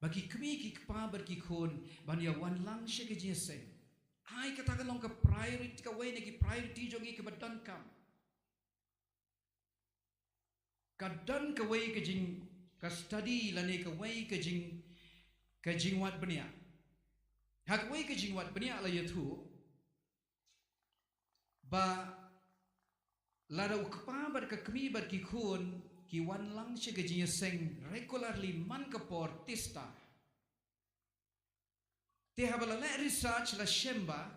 ba ki kmie ki kpa bad ki khun ban ïa wan lang sha ka jingïaseng. Ai kata ka long ka priority, kawei na ki priority jong ngi kaba donkam. Ka don kawei ka jing, ka study lane kawei ka jing, ka jingwad bniah. Ha kawei ka jingwad bniah la ïathuh ba lada u kpa bad ka kmie bad ki khun ki wan lang sha ka jingïaseng regularly man ka por tista, te haba la leh research la shem ba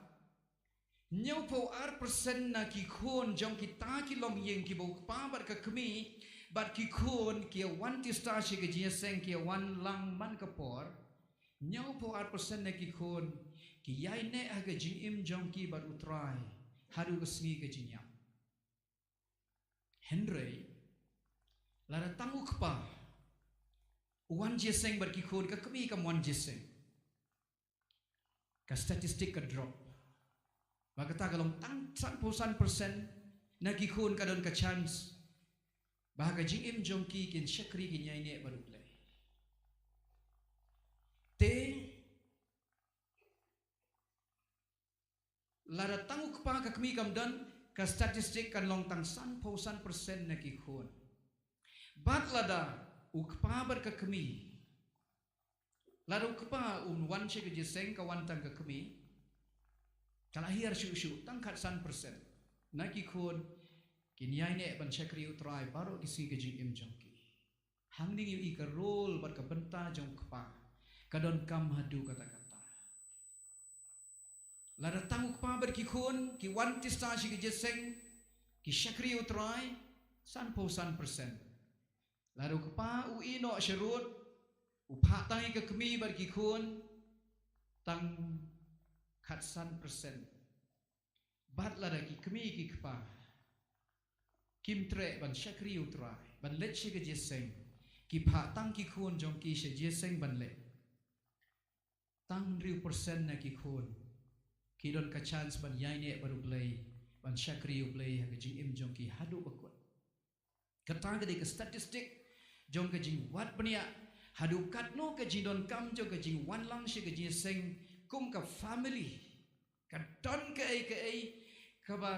hynñiewphew ar percent na ki khun jong kita ki longïing kiba u kpa bad ka kmie bad ki khun ki ïa wan tista sha ka jingïaseng, ki ïa wan lang man ka por, Hynñiewphew ar percent na ki khun ki ïaineh ha ka jingim jong ki bad U Trai haduh ka sngi ka jingïap. Hynrei lada tang u kpa u wan jingïaseng bad ki khun, ka kmie kam wan jingïaseng, ka statistic ka drop. Ba kata ka long tang sanphew san percent na ki khun ka don ka chance ba ha ka jingim jong ki kin shakri, kin ïaineh bad U Blei. Te lada tang u kpa, ka kmie kam don, ka statistic kan long tang sanphew san percent na ki khun. Bad lada u kpa bad ka kmie, lada u kpa um wan sha ka jingïaseng, ka wan tang ka kmie, ka la hiar shuh shuh, tang khatsan percent na ki khun kin ïaineh ban shakri U Trai baroh ki sngi ka jingim jong ki. Hangne ngi ïohi ka role bad ka bynta jong u kpa ka donkam haduh katta katta. Lada tang u kpa bad ki khun ki wan tista sha ka jingïaseng, ki shakri U Trai, sanphew san percent. Lada u kpa u ïeh noh sharud, u phah tang ïa ka kmie bad ki khun, tang khatsan percent. Bad lada ki kmie ki kpa kim treh ban shakri U Trai, ban leit sha ka jingïaseng, ki phah tang ki khun jong ki sha jingïaseng ban leit, tang hynriew percent na ki khun ki don ka chance ban ïaineh bad U Blei, ban shakri U Blei ha ka jingim jong ki haduh ba kut. Kata ka dei ka statistic jong ka jingwad bniah haduh katno ka jingdonkam jong ka jingwan lang sha ka jingïaseng kum ka family. Ka don kaei kaei kaba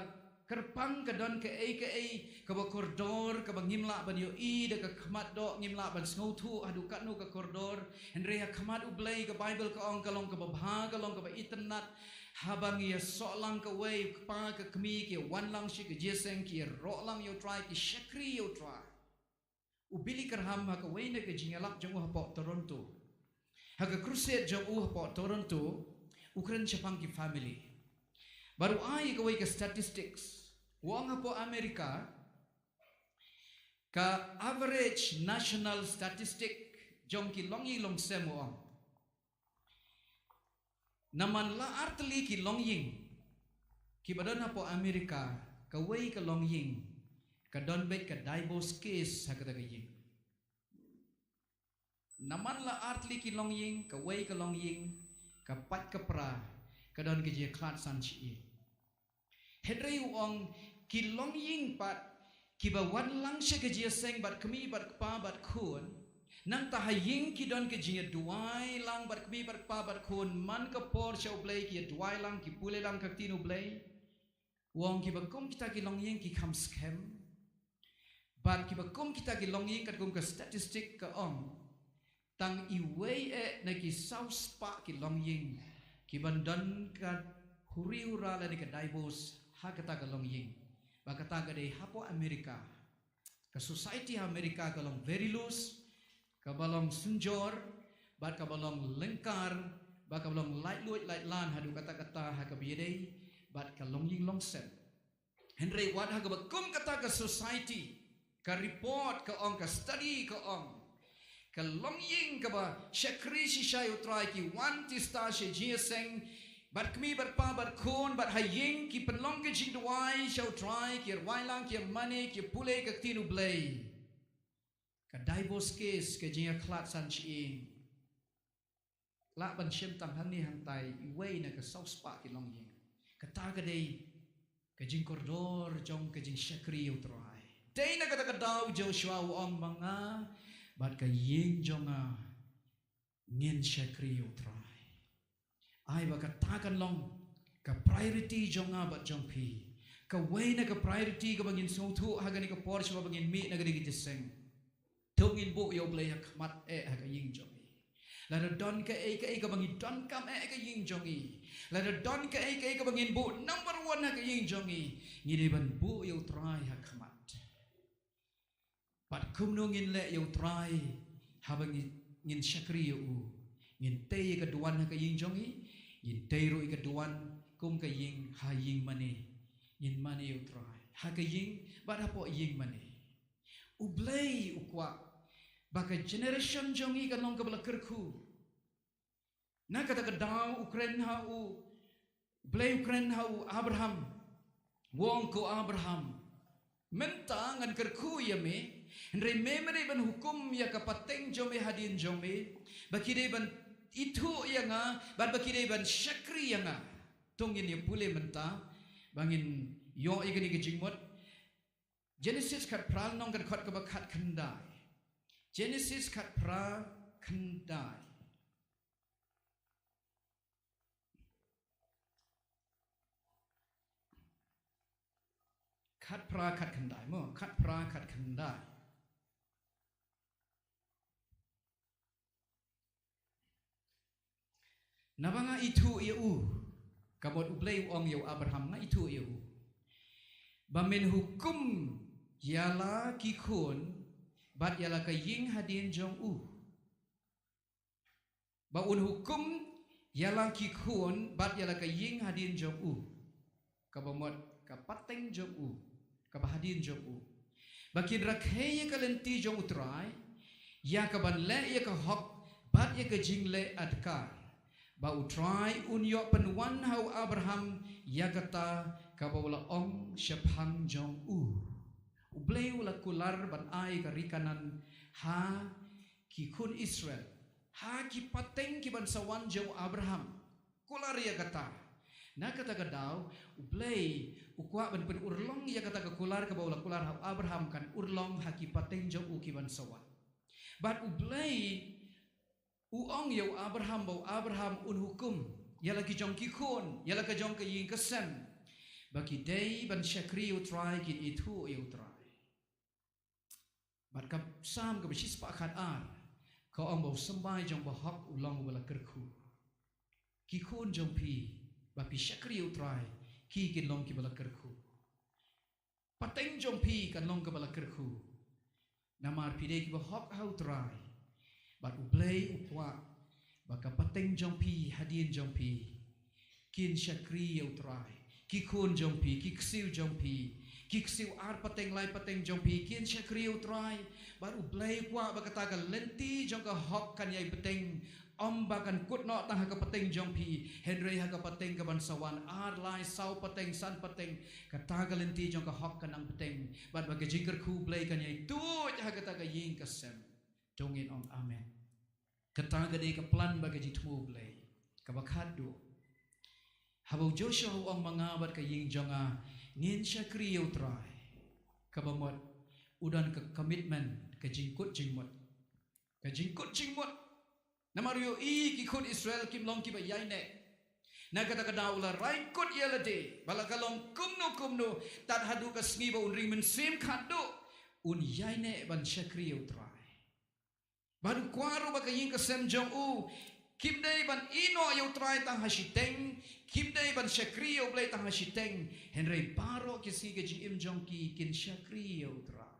kyrpang, ka don kaei kaei kaba kordor, kaba ngim lah ban ïohi da ka khmat doh, ngim lah ban sngewthuh haduh katno ka kordor. Hynrei ha khmat U Blei, ka Baibl ka ong, ka long kaba bha, ka long kaba itynnad haba ngi ïasoh lang kawei, u kpa ka kmie ki wan lang sha ka jingïaseng, ki ïaroh lang ïa U Trai, ki shakri ïa U Trai. U Billy Graham ha kawei na ka jingïalap jong u hapoh Toronto, ha ka crusade jong u hapoh Toronto, u kren shaphang ki family. Bad u ai kawei ka statistics. U ong hapoh America, ka average national statistic jong ki longïing longsem, u ong, naman la artylli ki longïing kiba don hapoh America, kawei ka longïing ka don beit ka divorce case ha kata ka ïing. Naman la artylli ki longïing, kawei ka longïing, ka pait ka pra, ka don ka jingkhlad san shi ïing. Hynrei u ong, ki longïing pat kiba wan lang sha ka jingïaseng bad kmie bad kpa bad khun, nangta ha ïing ki don ka jingïaduwai lang bad kmie bad kpa bad khun, man ka por sha U Blei ki ïaduwai lang, ki pule lang ka ktien U Blei. U ong, kiba kum kita ki longïing ki kham skhem. Bad kiba kum kita ki longïing, katkum ka statistic ka ong, tang iwei eh na ki saw spah ki longïing kiban don ka huri hura lane ka divorce ha kata ka longïing. Bad kata ka dei hapoh America. Ka society ha America ka long very loose, kaba long synjor, bad kaba long lyngkar, bad kaba long laitluid laitlan haduh katta katta ha kaba ïadei bad ka longïing longsem. Hynrei wat ha kaba kum kata ka society, ka report ka ong, ka study ka ong, ka longïing kaba shakri shisha ïa U Trai, ki wan tista sha jingïaseng bad kmie bad kpa bad khun, bad ha ïing ki pynlong ka jingduwai sha U Trai, ki rwai lang, ki mane, ki pule ka ktien U Blei, ka divorce case, ka jingïakhlad san shi ïing, lah ban shim tang hangne hangtai iwei na ka saw spah ki longïing. Kata ka dei ka jingkordor jong ka jingshakri ïa U Trai. Dei na kata ka daw Joshua u ong, ma nga bad ka ïing jong nga ngin shakri ïa U Trai. Ai ba kata kan long ka priority jong nga bad jong phi. Kawei na ka priority kaba ngin sngewthuh ha kane ka por shuwa ba ngin mih na kane ka jingïaseng. To ngin buh ïa U Blei ha khmat eh ha ka ïing jong ngi. Lada don kaei kaei kaba ngi donkam eh ha ka ïing jong ngi, lada don kaei kaei kaba ngin buh number one ha ka ïing jong ngi, ngi dei ban buh ïa U Trai ha khmat. Bad kumno ngin leh ïa U Trai? Haba ngi, ngin shakri ïa U, ngin tei ïa ka duwan ha ka ïing jong ngi, ngin tei ruh ïa ka duwan kum ka ïing ha ïing mane. Ngin mane ïa U Trai ha ka ïing bad hapoh ïing mane. U Blei u kwah ba ka generation jong ngi kan long kaba la kyrkhu. Na kata ka daw u kren ha u, Blei u kren ha u Abraham. U ong ko Abraham, mynta ngan kyrkhu ïa me, hynrei me me dei ban hukum ïa ka pateng jong me hadien jong me, ba ki dei ban ithuh ïa nga, bad ba ki dei ban shakri ïa nga. To ngin ïa pule mynta, ba ngin ïoh ïa kane ka jingmut. Genesis khatphra, lynnong ka dkhot kaba khatkhyndai. Genesis khatphra khyndai. Khatphra khatkhyndai, mo, khatphra khatkhyndai. Naba nga ithuh ïa u, ka mut u Blei u ong ïa u Abraham, nga ithuh ïa u, ba men hukum ïa la ki khun bad ïa la ka ïing hadien jong u. Ba un hukum ïa la ki khun bad ïa la ka ïing hadien jong u, kaba mut ka pateng jong u, kaba hadien jong u, ba kin rakhe ïa ka lynti jong U Trai, ïa kaban leh ïa ka hok bad ïa ka jingleh adkar, ba U Trai un ïoh pynwan ha u Abraham ïa kata kaba u la ong shaphang jong u. U Blei u la kular ban ai ka ri Kanaan ha ki khun Israel, ha ki pateng kiban sa wan jong u Abraham. Kular ïa kata. Na kata ka daw, u Blei u kwah ban pynurlong ïa kata ka kular kaba u la kular ha u Abraham kan urlong ha ki pateng jong u kiban sa wan. Bad u Blei u ong ïa u Abraham ba u Abraham un hukum ïa la ki jong ki khun, ïa la ka jong ka ïing ka sem, ba ki dei ban shakri ïa U Trai, kin ithuh ïa U Trai. Bad ka Salm kaba shispah khatar ka ong ba u symbai jong u bahok u long uba la kyrkhu. Ki khun jong phi, ba phi shakri ïa U Trai, ki kin long kiba la kyrkhu. Pateng jong phi kan long kaba la kyrkhu. Namar phi dei kiba hok ha U Trai. Bad u Blei u kwah ba ka pateng jong phi hadien jong phi kin shakri ïa U Trai. Ki khun jong phi, ki ksiew jong phi, ki ksiew ar pateng lai pateng jong phi kin shakri ïa U Trai. Bad u Blei u kwah ba kata ka lynti jong ka hok kan ïai bteng, ym ba kan kut noh tang ha ka pateng jong phi, hynrei ha ka pateng kaban sa wan, ar lai saw pateng san pateng, kata ka lynti jong ka hok kan nang bteng. Bad ba ka jingkyrkhu Blei kan ïai tuid ha kata ka ïing ka sem. To ngin ong amen. Kata ka dei ka plan bad ka jingthmu Blei. Kaba khatduh, haba u Joshua u ong ma nga bad ka ïing jong nga ngin shakri ïa U Trai, kaba mut u don ka commitment, ka jingkut jingmut. Ka jingkut jingmut. Namar u ïohi ki khun Israel kim long kiba ïaineh. Na kata ka daw u la rai kut ïa lade ba la ka long kumno kumno, tad haduh ka sngi ba un ring mynsiem khatduh, un ïaineh ban shakri ïa U Trai. Bad u kwah ruh ba ka ïing ka sem jong u kim dei ban ïehnoh ïa U Trai tang ha shiteng, kim dei ban shakri ïa U Blei tang ha shiteng, hynrei baroh ki sngi ka jingim jong ki kin shakri ïa U Trai.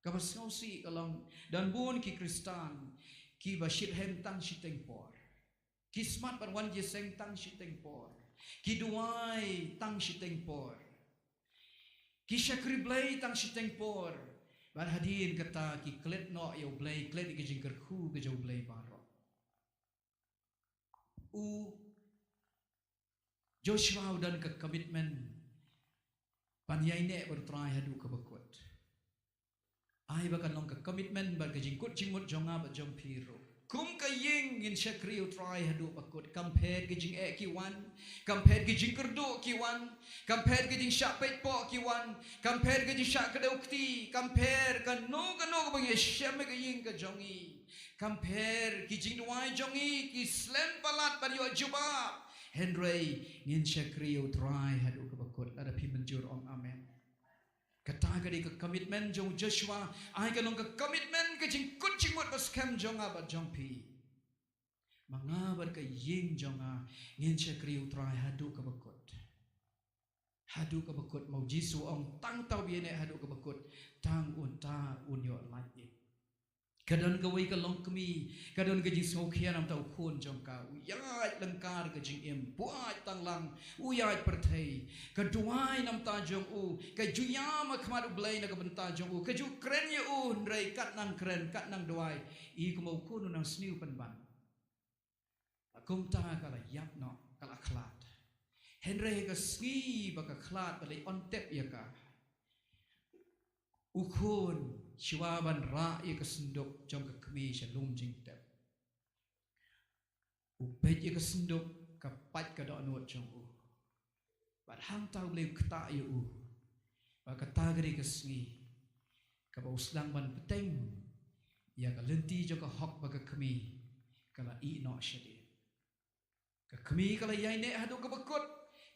Kaba sngewsih ka long, don bun ki Khristan kiba shitrhem tang shiteng por. Ki smat ban wan jingïaseng tang shiteng por. Ki duwai tang shiteng por. Ki shakri Blei tang shiteng por. Bad hadien kata ki klet noh ïa U Blei, klet ïa ki jingkyrkhu ka jong U Blei baroh. U Joshua u don ka commitment ban ïaineh bad U Trai haduh kaba kut. Ai ba kan long ka commitment bad ka jingkut jingmut jong nga bad jong phi ruh. Kum ka ïing ngin shakri ïa U Trai haduh ba kut. Kam pher ki jingeh ki wan, kam pher ki jingkyrduh ki wan, kam pher ki jingshah peit poh ki wan, kam pher ki jingshah kdew kti, kam pher kano kano kaba ngi ïashem ha ka ïing ka jong ngi. Kam pher ki jingduwai jong ngi ki slem palat ban ïoh jubab. Hynrei ngin shakri ïa U Trai haduh kaba kut. Lada phi mynjur ong amen. Kata ka dei ka commitment jong u Joshua. Ai ka long ka commitment, ka jingkut jingmut ba skhem jong nga bad jong phi. Ma nga bad ka ïing jong nga ngin shakri ïa U Trai haduh kaba kut. Haduh kaba kut, ma u Jisu u ong tang uta uba ïaineh haduh kaba kut, tang uta un ïoh lait im. Ka don kawei ka longkmie, ka don ka jingsngewkhia namar u khun jong ka, u ïaid lyngkar ka jingim, buaid tang lang, u ïaid pyrthei. Ka duwai namar jong u, ka ju ïam ha khmat U Blei na ka bynta jong u, ka ju kren ïa u, hynrei kat nang kren, kat nang duwai, i kumba u khun u nang sniew pynban. Kumta ka la ïap noh, ka la khlad. Hynrei ha ka sngi ba ka khlad, ba la on tep ïa ka, u khun, shuwa ban rah ïa ka synduk jong ka kmie sha lum jingtep, u peit ïa ka synduk, ka pait ka dohnud jong u. Bad hangta U Blei u ktah ïa u. Bad kata ka dei ka sngi kaba u sdang ban bteng ïa ka lynti jong ka hok ba ka kmie ka la ïeh noh shadien. Ka kmie ka la ïaineh haduh kaba kut.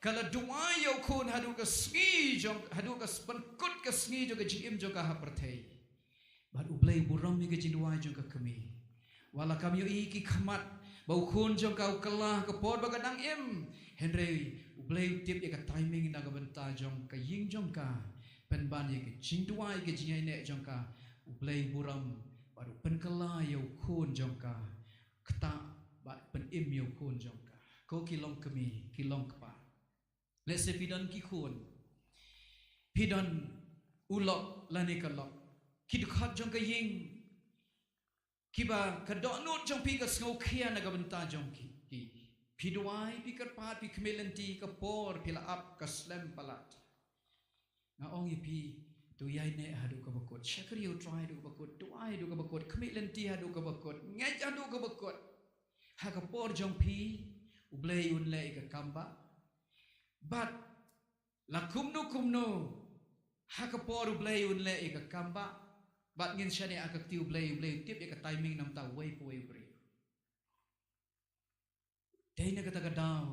Ka la duwai ïa u khun haduh ka sngi jong, haduh ka s-, pynkut ka sngi jong ka jingim jong ka ha pyrthei. Bad U Blei u burom ïa ka jingduwai jong ka kmie. Wat la kam ïohi ki khmat ba u khun jong ka u kylla ha ka por ba ka dang im, hynrei U Blei u tip ïa ka timing na ka bynta jong ka ïing jong ka. Pynban ïa ka jingduwai, ka jingïaineh jong ka, U Blei u burom bad u pynkylla ïa u khun jong ka. Ktah bad pynim ïa u khun jong ka. Ko ki long kmie, ki long kpa. Lehse phi don ki khun, phi don u lok lane ka lok, ki dkhot jong ka ïing, kiba ka dohnud jong phi ka sngewkhia na ka bynta jong ki, ki. Phi duwai, phi kyrpad, phi khmih lynti, ka por phi la ap, ka slem palat. Nga ong ïa phi, to ïaineh haduh kaba kut, shakri ïa U Trai haduh kaba kut, duwai haduh kaba kut, khmih lynti haduh kaba kut, ngeit haduh kaba kut. Ha ka por jong phi, U Blei un leh ïa ka kam ba. Bad la kumno kumno, ha ka por U Blei un leh ïa ka kam ba. Bad ngin shaniah ha ka kti U Blei, U Blei u tip ïa ka timing na bynta uwei pa uwei u briew. Dei na kata ka daw,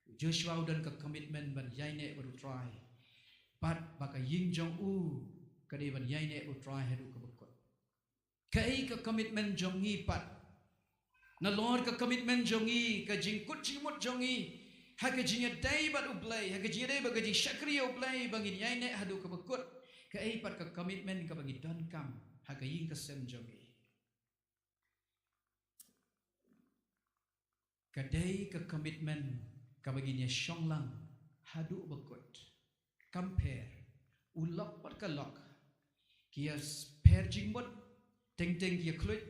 u Joshua u don ka commitment ban ïaineh bad U Trai. Bad ba ka ïing jong u ka dei ban ïaineh bad U Trai haduh kaba kut. Kaei ka commitment jong ngi pat? Nalor ka commitment jong ngi, ka jingkut jingmut jong ngi ha ka jingïadei bad U Blei, ha ka jingïadei bad ka jingshakri ïa U Blei ba ngin ïaineh haduh kaba kut. Kaei pat ka commitment kaba ngi donkam ha ka ïing ka sem jong ngi? Ka dei ka commitment kaba ngin ïa shong lang haduh ba kut. Kam pher, u lok bad ka lok ki ïa s-, pher jingmut, teng teng ki ïa khluit,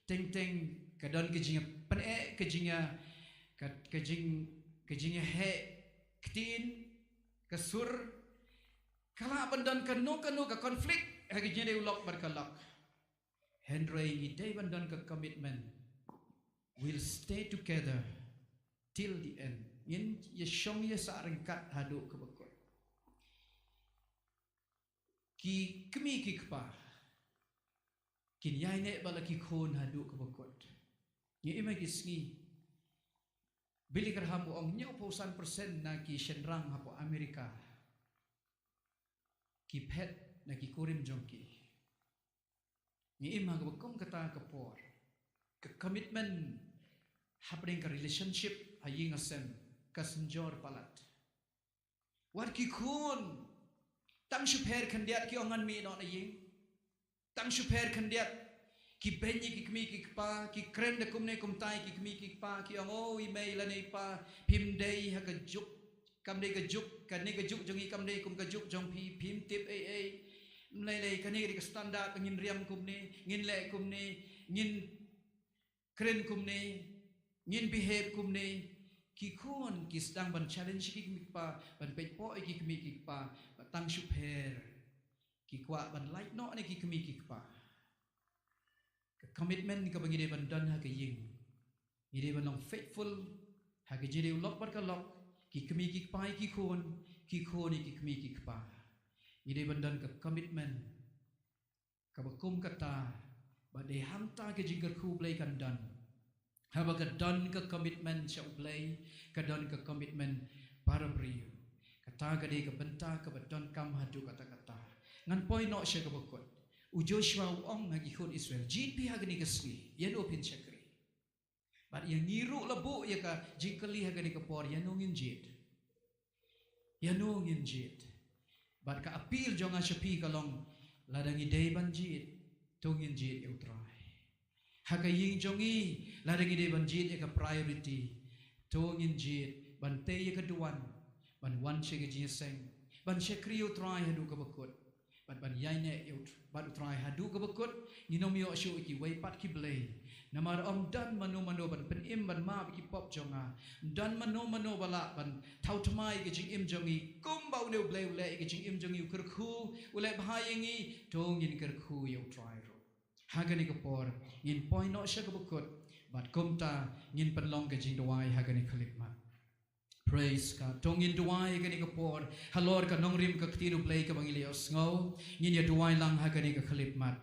teng teng ka don ka jingïapyneh, ka jingïa, ka, ka jing, ka jingïaheh ktien, ka sur, ka lah ban don kano kano ka conflict ha ka jingïadei u lok bad ka lok. Hynrei ngi dei ban don ka commitment. We'll stay together till the end. Ngin ïa shong ïa sah ryngkat haduh kaba kut. Ki kmie ki kpa kin ïaineh bad la ki khun haduh kaba kut. Ngi im ha ki sngi, Billy Graham u ong hynñiewphew san percent na ki shynrang hapoh America ki phet na ki kurim jong ki. Ngi im ha kaba kum kata ka por. Ka commitment hapdeng ka relationship ha ïing ha sem ka synjor palat. Wat ki khun, tang shu pher khyndiat ki ong ngan mih noh na ïing. Tang shu pher khyndiat ki beiñ ïa ki kmie ki kpa, ki kren da kumne kumtai ki kmie ki kpa, ki ong, o i mei lane i pa, phim dei ha ka juk, kam dei ka juk, kane ka juk jong ngi kam dei kum ka juk jong phi, phim tip ei ei. Mlei lei, kane ka dei ka standard ba ngin riam kumne, ngin leh kumne, ngin kren kumne, ngin behave kumne. Ki khun ki sdang ban challenge ki kmie ki kpa, ban peit poh ïa ki kmie ki kpa, ba tang shu pher ki kwah ban lait noh na ki kmie ki kpa. Ka commitment kaba ngi dei ban don ha ka ïing. Ngi dei ban long faithful ha ka jingïadei u lok bad ka lok, ki kmie ki kpa ïa ki khun, ki khun ïa ki kmie ki kpa. Ngi dei ban don ka commitment kaba kum kata, ba dei hangta ka jingkyrkhu U Blei kan don. Haba ka don ka commitment sha U Blei, ka don ka commitment para briew. Kata ka dei ka bynta kaba donkam haduh katta katta. Ngan poi noh sha kaba kut. U Joshua u ong ha ki khun Israel, jied phi ha kane ka sngi, ïano phin shakri. Bad ïa ngi ruh la buh ïa ka jingkylli ha kane ka por, ïano ngin jied. Ïano ngin jied. Bad ka appeal jong nga sha phi ka long, lada ngi dei ban jied, to ngin jied ïa U Trai. Ha ka ïing jong ngi, lada ngi dei ban jied ïa ka priority, to ngin jied ban tei ïa ka duwan, ban wan sha ka jingïaseng, ban shakri ïa U Trai haduh kaba kut, ban ban ïaineh ïa u bad u Trai haduh kaba kut, ngin ym ïoh shuh ïa kiwei pat ki blei. Namar ym don mano mano ban pynim ban map ïa ki pop jong nga. Ym don mano mano ba lah ban thaw thymmai ïa ka jingim jong ngi. Kumba une u blei u leh ïa ka jingim jong ngi, u kyrkhu, u leh bha ïa ngi, to ngin kyrkhu ïa u Trai ruh. Ha kane ka por ngin poi noh sha kaba kut, bad kumta ngin pynlong ka jingduwai ha kane ka khyllipmat. Praise God. To ngin duwai ha kane ka por halor ka nongrim ka ktien u Blei kaba ngi la ïohsngew. Ngin ïa duwai lang ha kane ka khyllipmat.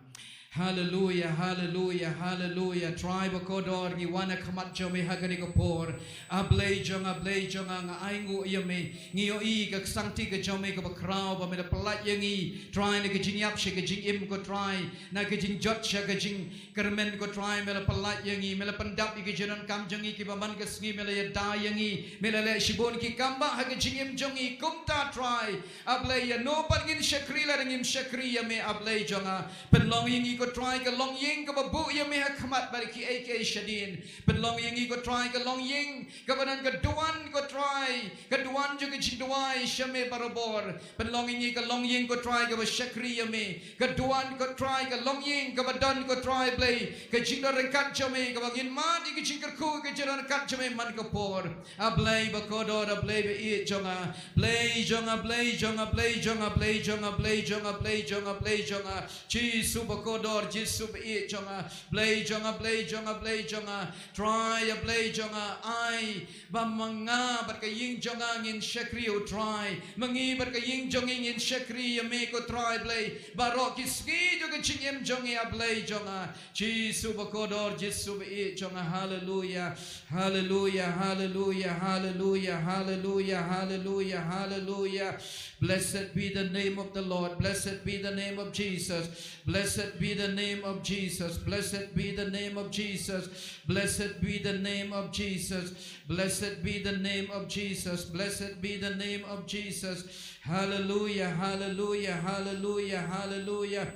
Hallelujah, hallelujah, hallelujah. Trai ba kordor, ngi wan ha khmat jong me ha kane ka por. A Blei jong nga, Blei jong nga, nga ainguh ïa me. Ngi ïohi ka ksangti ka jong me kaba khraw ba me la pyllait ïa ngi, Trai, na ka jingïap sha ka jingim, ko Trai, na ka jingjot sha ka jingkyrmen, ko Trai, me la pyllait ïa ngi, me la pyndap ïa ki jingdonkam jong ngi kiba man ka sngi, me la ïada ïa ngi, me la leh shibun ki kam bah ha ka jingim jong ngi. Kumta, Trai, A Blei, ïano pat ngin shakri lada ngim shakri ïa me, A Blei jong nga. Pynlong ïa ngi, ko Trai, ka longïing kaba buh ïa me ha khmat bad kiei kiei shadien. Pynlong ïa ngi, ko Trai, ka longïing kaba don ka duwan, ko Trai, ka duwan jong ka jingduwai sha me barabor. Pynlong ïa ngi ka longïing, ko Trai, kaba shakri ïa me. Ka duwan, ko Trai, ka longïing kaba don, ko Trai Blei, ka jingdonryngkat jong me, kaba ngin mad ïa ka jingkyrkhu ka jingdonryngkat jong me man ka por. A Blei ba kordor, A Blei ba ïeit jong nga. Blei jong nga, Blei jong nga, Blei jong nga, Blei jong nga, Blei jong nga, Blei jong nga, Blei jong nga. Jisu ba kordor, Jisu ba ïeit jong nga. Blei jong nga, Blei jong nga, Blei jong nga. Trai, A Blei jong nga, ai ba ma nga bad ka ïing jong nga ngin shakri ïa u Trai. Ma ngi bad ka ïing jong ngi ngin shakri ïa me, ko Trai Blei. Baroh ki sngi jong ka jingim jong ngi, A Blei jong nga. Jisu ba kordor, Jisu ba ïeit jong nga. Hallelujah. Hallelujah, hallelujah, hallelujah, hallelujah, hallelujah, hallelujah. Blessed be the name of the Lord. Blessed be the name of Jesus. Blessed be the name of Jesus. Blessed be the name of Jesus. Blessed be the name of Jesus. Blessed be the name of Jesus. Blessed be the name of Jesus. Hallelujah, hallelujah, hallelujah, hallelujah.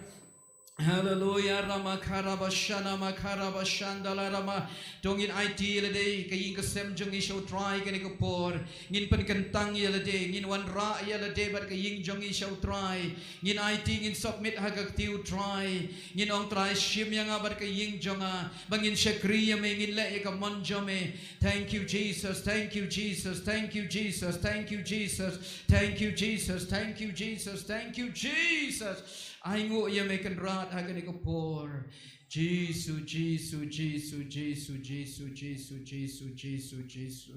Hallelujah, Rama Karabashana Makaraba Shandala Rama. To ngin aiti ïa lade, ka ïing ka sem jong ngi sha u Trai kane ka por. Ngin pynkyntang ïa lade, ngin wanrah ïa lade bad ka ïing jong ngi sha u Trai. Ngin aiti, ngin submit ha ka kti u Trai. Ngin ong, Trai, shim ïa nga bad ka ïing jong nga, ba ngin shakri ïa me, ngin leh ïa ka mon jong me. Thank you, Jesus. Thank you, Jesus. Thank you, Jesus. Thank you, Jesus. Thank you, Jesus. Thank you, Jesus. Thank you, Jesus. Ainguh ïa me Kynrad ha kane ka por. Jisu, Jisu, Jisu, Jisu, Jisu, Jisu, Jisu, Jisu, Jisu.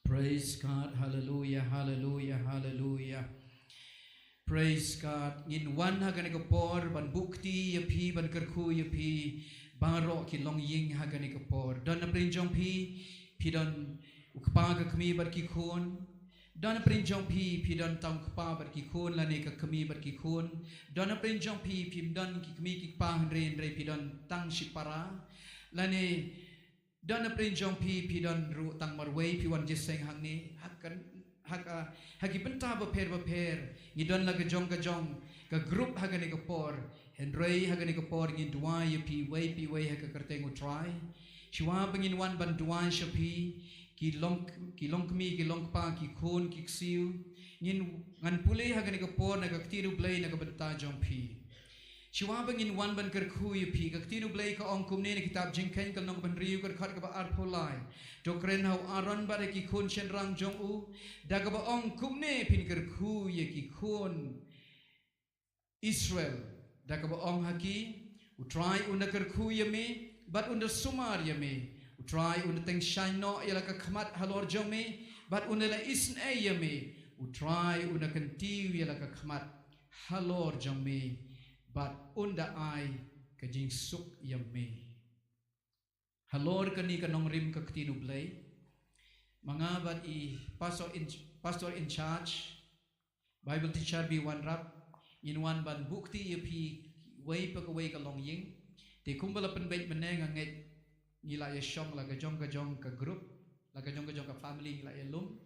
Praise God. Hallelujah, hallelujah, hallelujah. Praise God. Ngin wan ha kane ka por ban buh kti ïa phi, ban kyrkhu ïa phi. Baroh ki longïing ha kane ka por. Don na pdeng jong phi, phi don u kpa ka kmie bad ki khun. Don na pdeng jong phi, phi don tang u kpa bad ki khun, lane ka kmie bad ki khun. Don na pdeng jong phi, phim don ki kmie ki kpa hynrei, hynrei phi don tang shipara. Lane don na pdeng jong phi, phi don ruh tang marwei, phi wan jingïaseng hangne. Ha ka, ha ka, ha ki bynta bapher bapher. Ngi don la ka jong ka jong ka group ha kane ka por. Hynrei ha kane ka por ngin duwai ïa phi iwei pa iwei ha ka kyrteng u Trai. Shuwa ba ngin wan ban duwai sha phi, ki long, ki longkmie, ki longkpa, ki khun, ki ksiew. Ngin, ngan pule ha kane ka por na ka ktien u Blei na ka bynta jong phi. Shuwa ba ngin wan ban kyrkhu ïa phi, ka ktien u Blei ka ong kumne na kitab Jingkheiñ ka lynnong kaba hynriew, ka dkhot kaba arphew lai. To kren ha u Aaron bad ha ki khun shynrang jong u, da kaba ong kumne, phin kyrkhu ïa ki khun Israel, da kaba ong ha ki, u Trai un da kyrkhu ïa me, bad un da sumar ïa me. U Trai un da tyngshaiñ noh ïa la ka khmat halor jong me, bad un da la isynei ïa me. U Trai un da kyntiew ïa la ka khmat halor jong me, bad un da ai ka jingsuk ïa me. Halor kane ka nongrim ka ktien u Blei, ma nga bad i pastor in, pastor in charge, Bible teacher Biwan Rap, ngin wan ban buh kti ïa phi iwei pa kawei ka longïing. Te kumba la pynbeit mynne, nga ngeit ngi la ïa shong la ka jong ka jong ka group, la ka jong ka jong ka family ngi la ïa lum.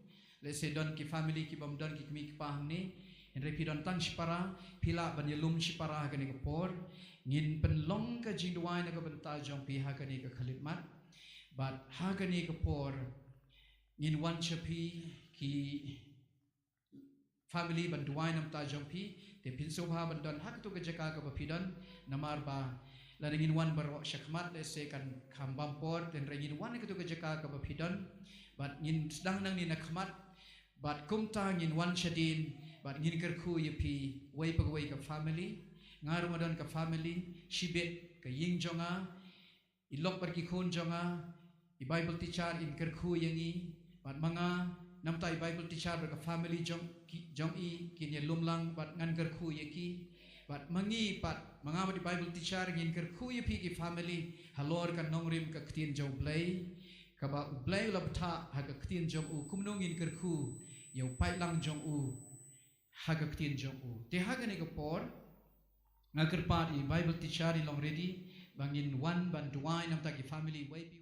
Lehse don ki family ki bym don ki kmie ki kpa hangne, hynrei phi don tang shipara, phi lah ban ïa lum shipara ha kane ka por. Ngin pynlong ka jingduwai na ka bynta jong phi ha kane ka khyllipmat. Bad ha kane ka por ngin wan sha phi ki family ban duwai namar ta jong phi, te phin sngewbha ban don ha katu ka jaka kaba phi don, namar ba lada ngin wan baroh shakhmat lehse kan kham bam por, te hynrei ngin wan ha katu ka jaka kaba phi don, bad ngin sdang nangne na khmat, bad kumta ngin wan shadien, bad ngin kyrkhu ïa phi, wei pa wei ka family, nga ruh nga don ka family, shibit ka ïing jong nga, i lok bad ki khun jong nga, i Bible teacher in kyrkhu ïa ngi, bad ma nga, namar ta i Bible teacher bad ka family jong, ki, jong i, kin ïalum lang, bad ngan kyrkhu ïa ki, bad ma ngi pat, ma nga bad i Bible teacher, ngin kyrkhu ïa phi ki family, halor ka nongrim ka ktien jong u Blei, kaba u Blei u la bthah, ha ka ktien jong u, kumno ngin kyrkhu, ïa u paidlang jong u, ha ka ktien jong u. Te ha kane ka por, nga kyrpad i Bible teacher in long ready, ba ngin wan ban duwai namar ta ki family, wei pa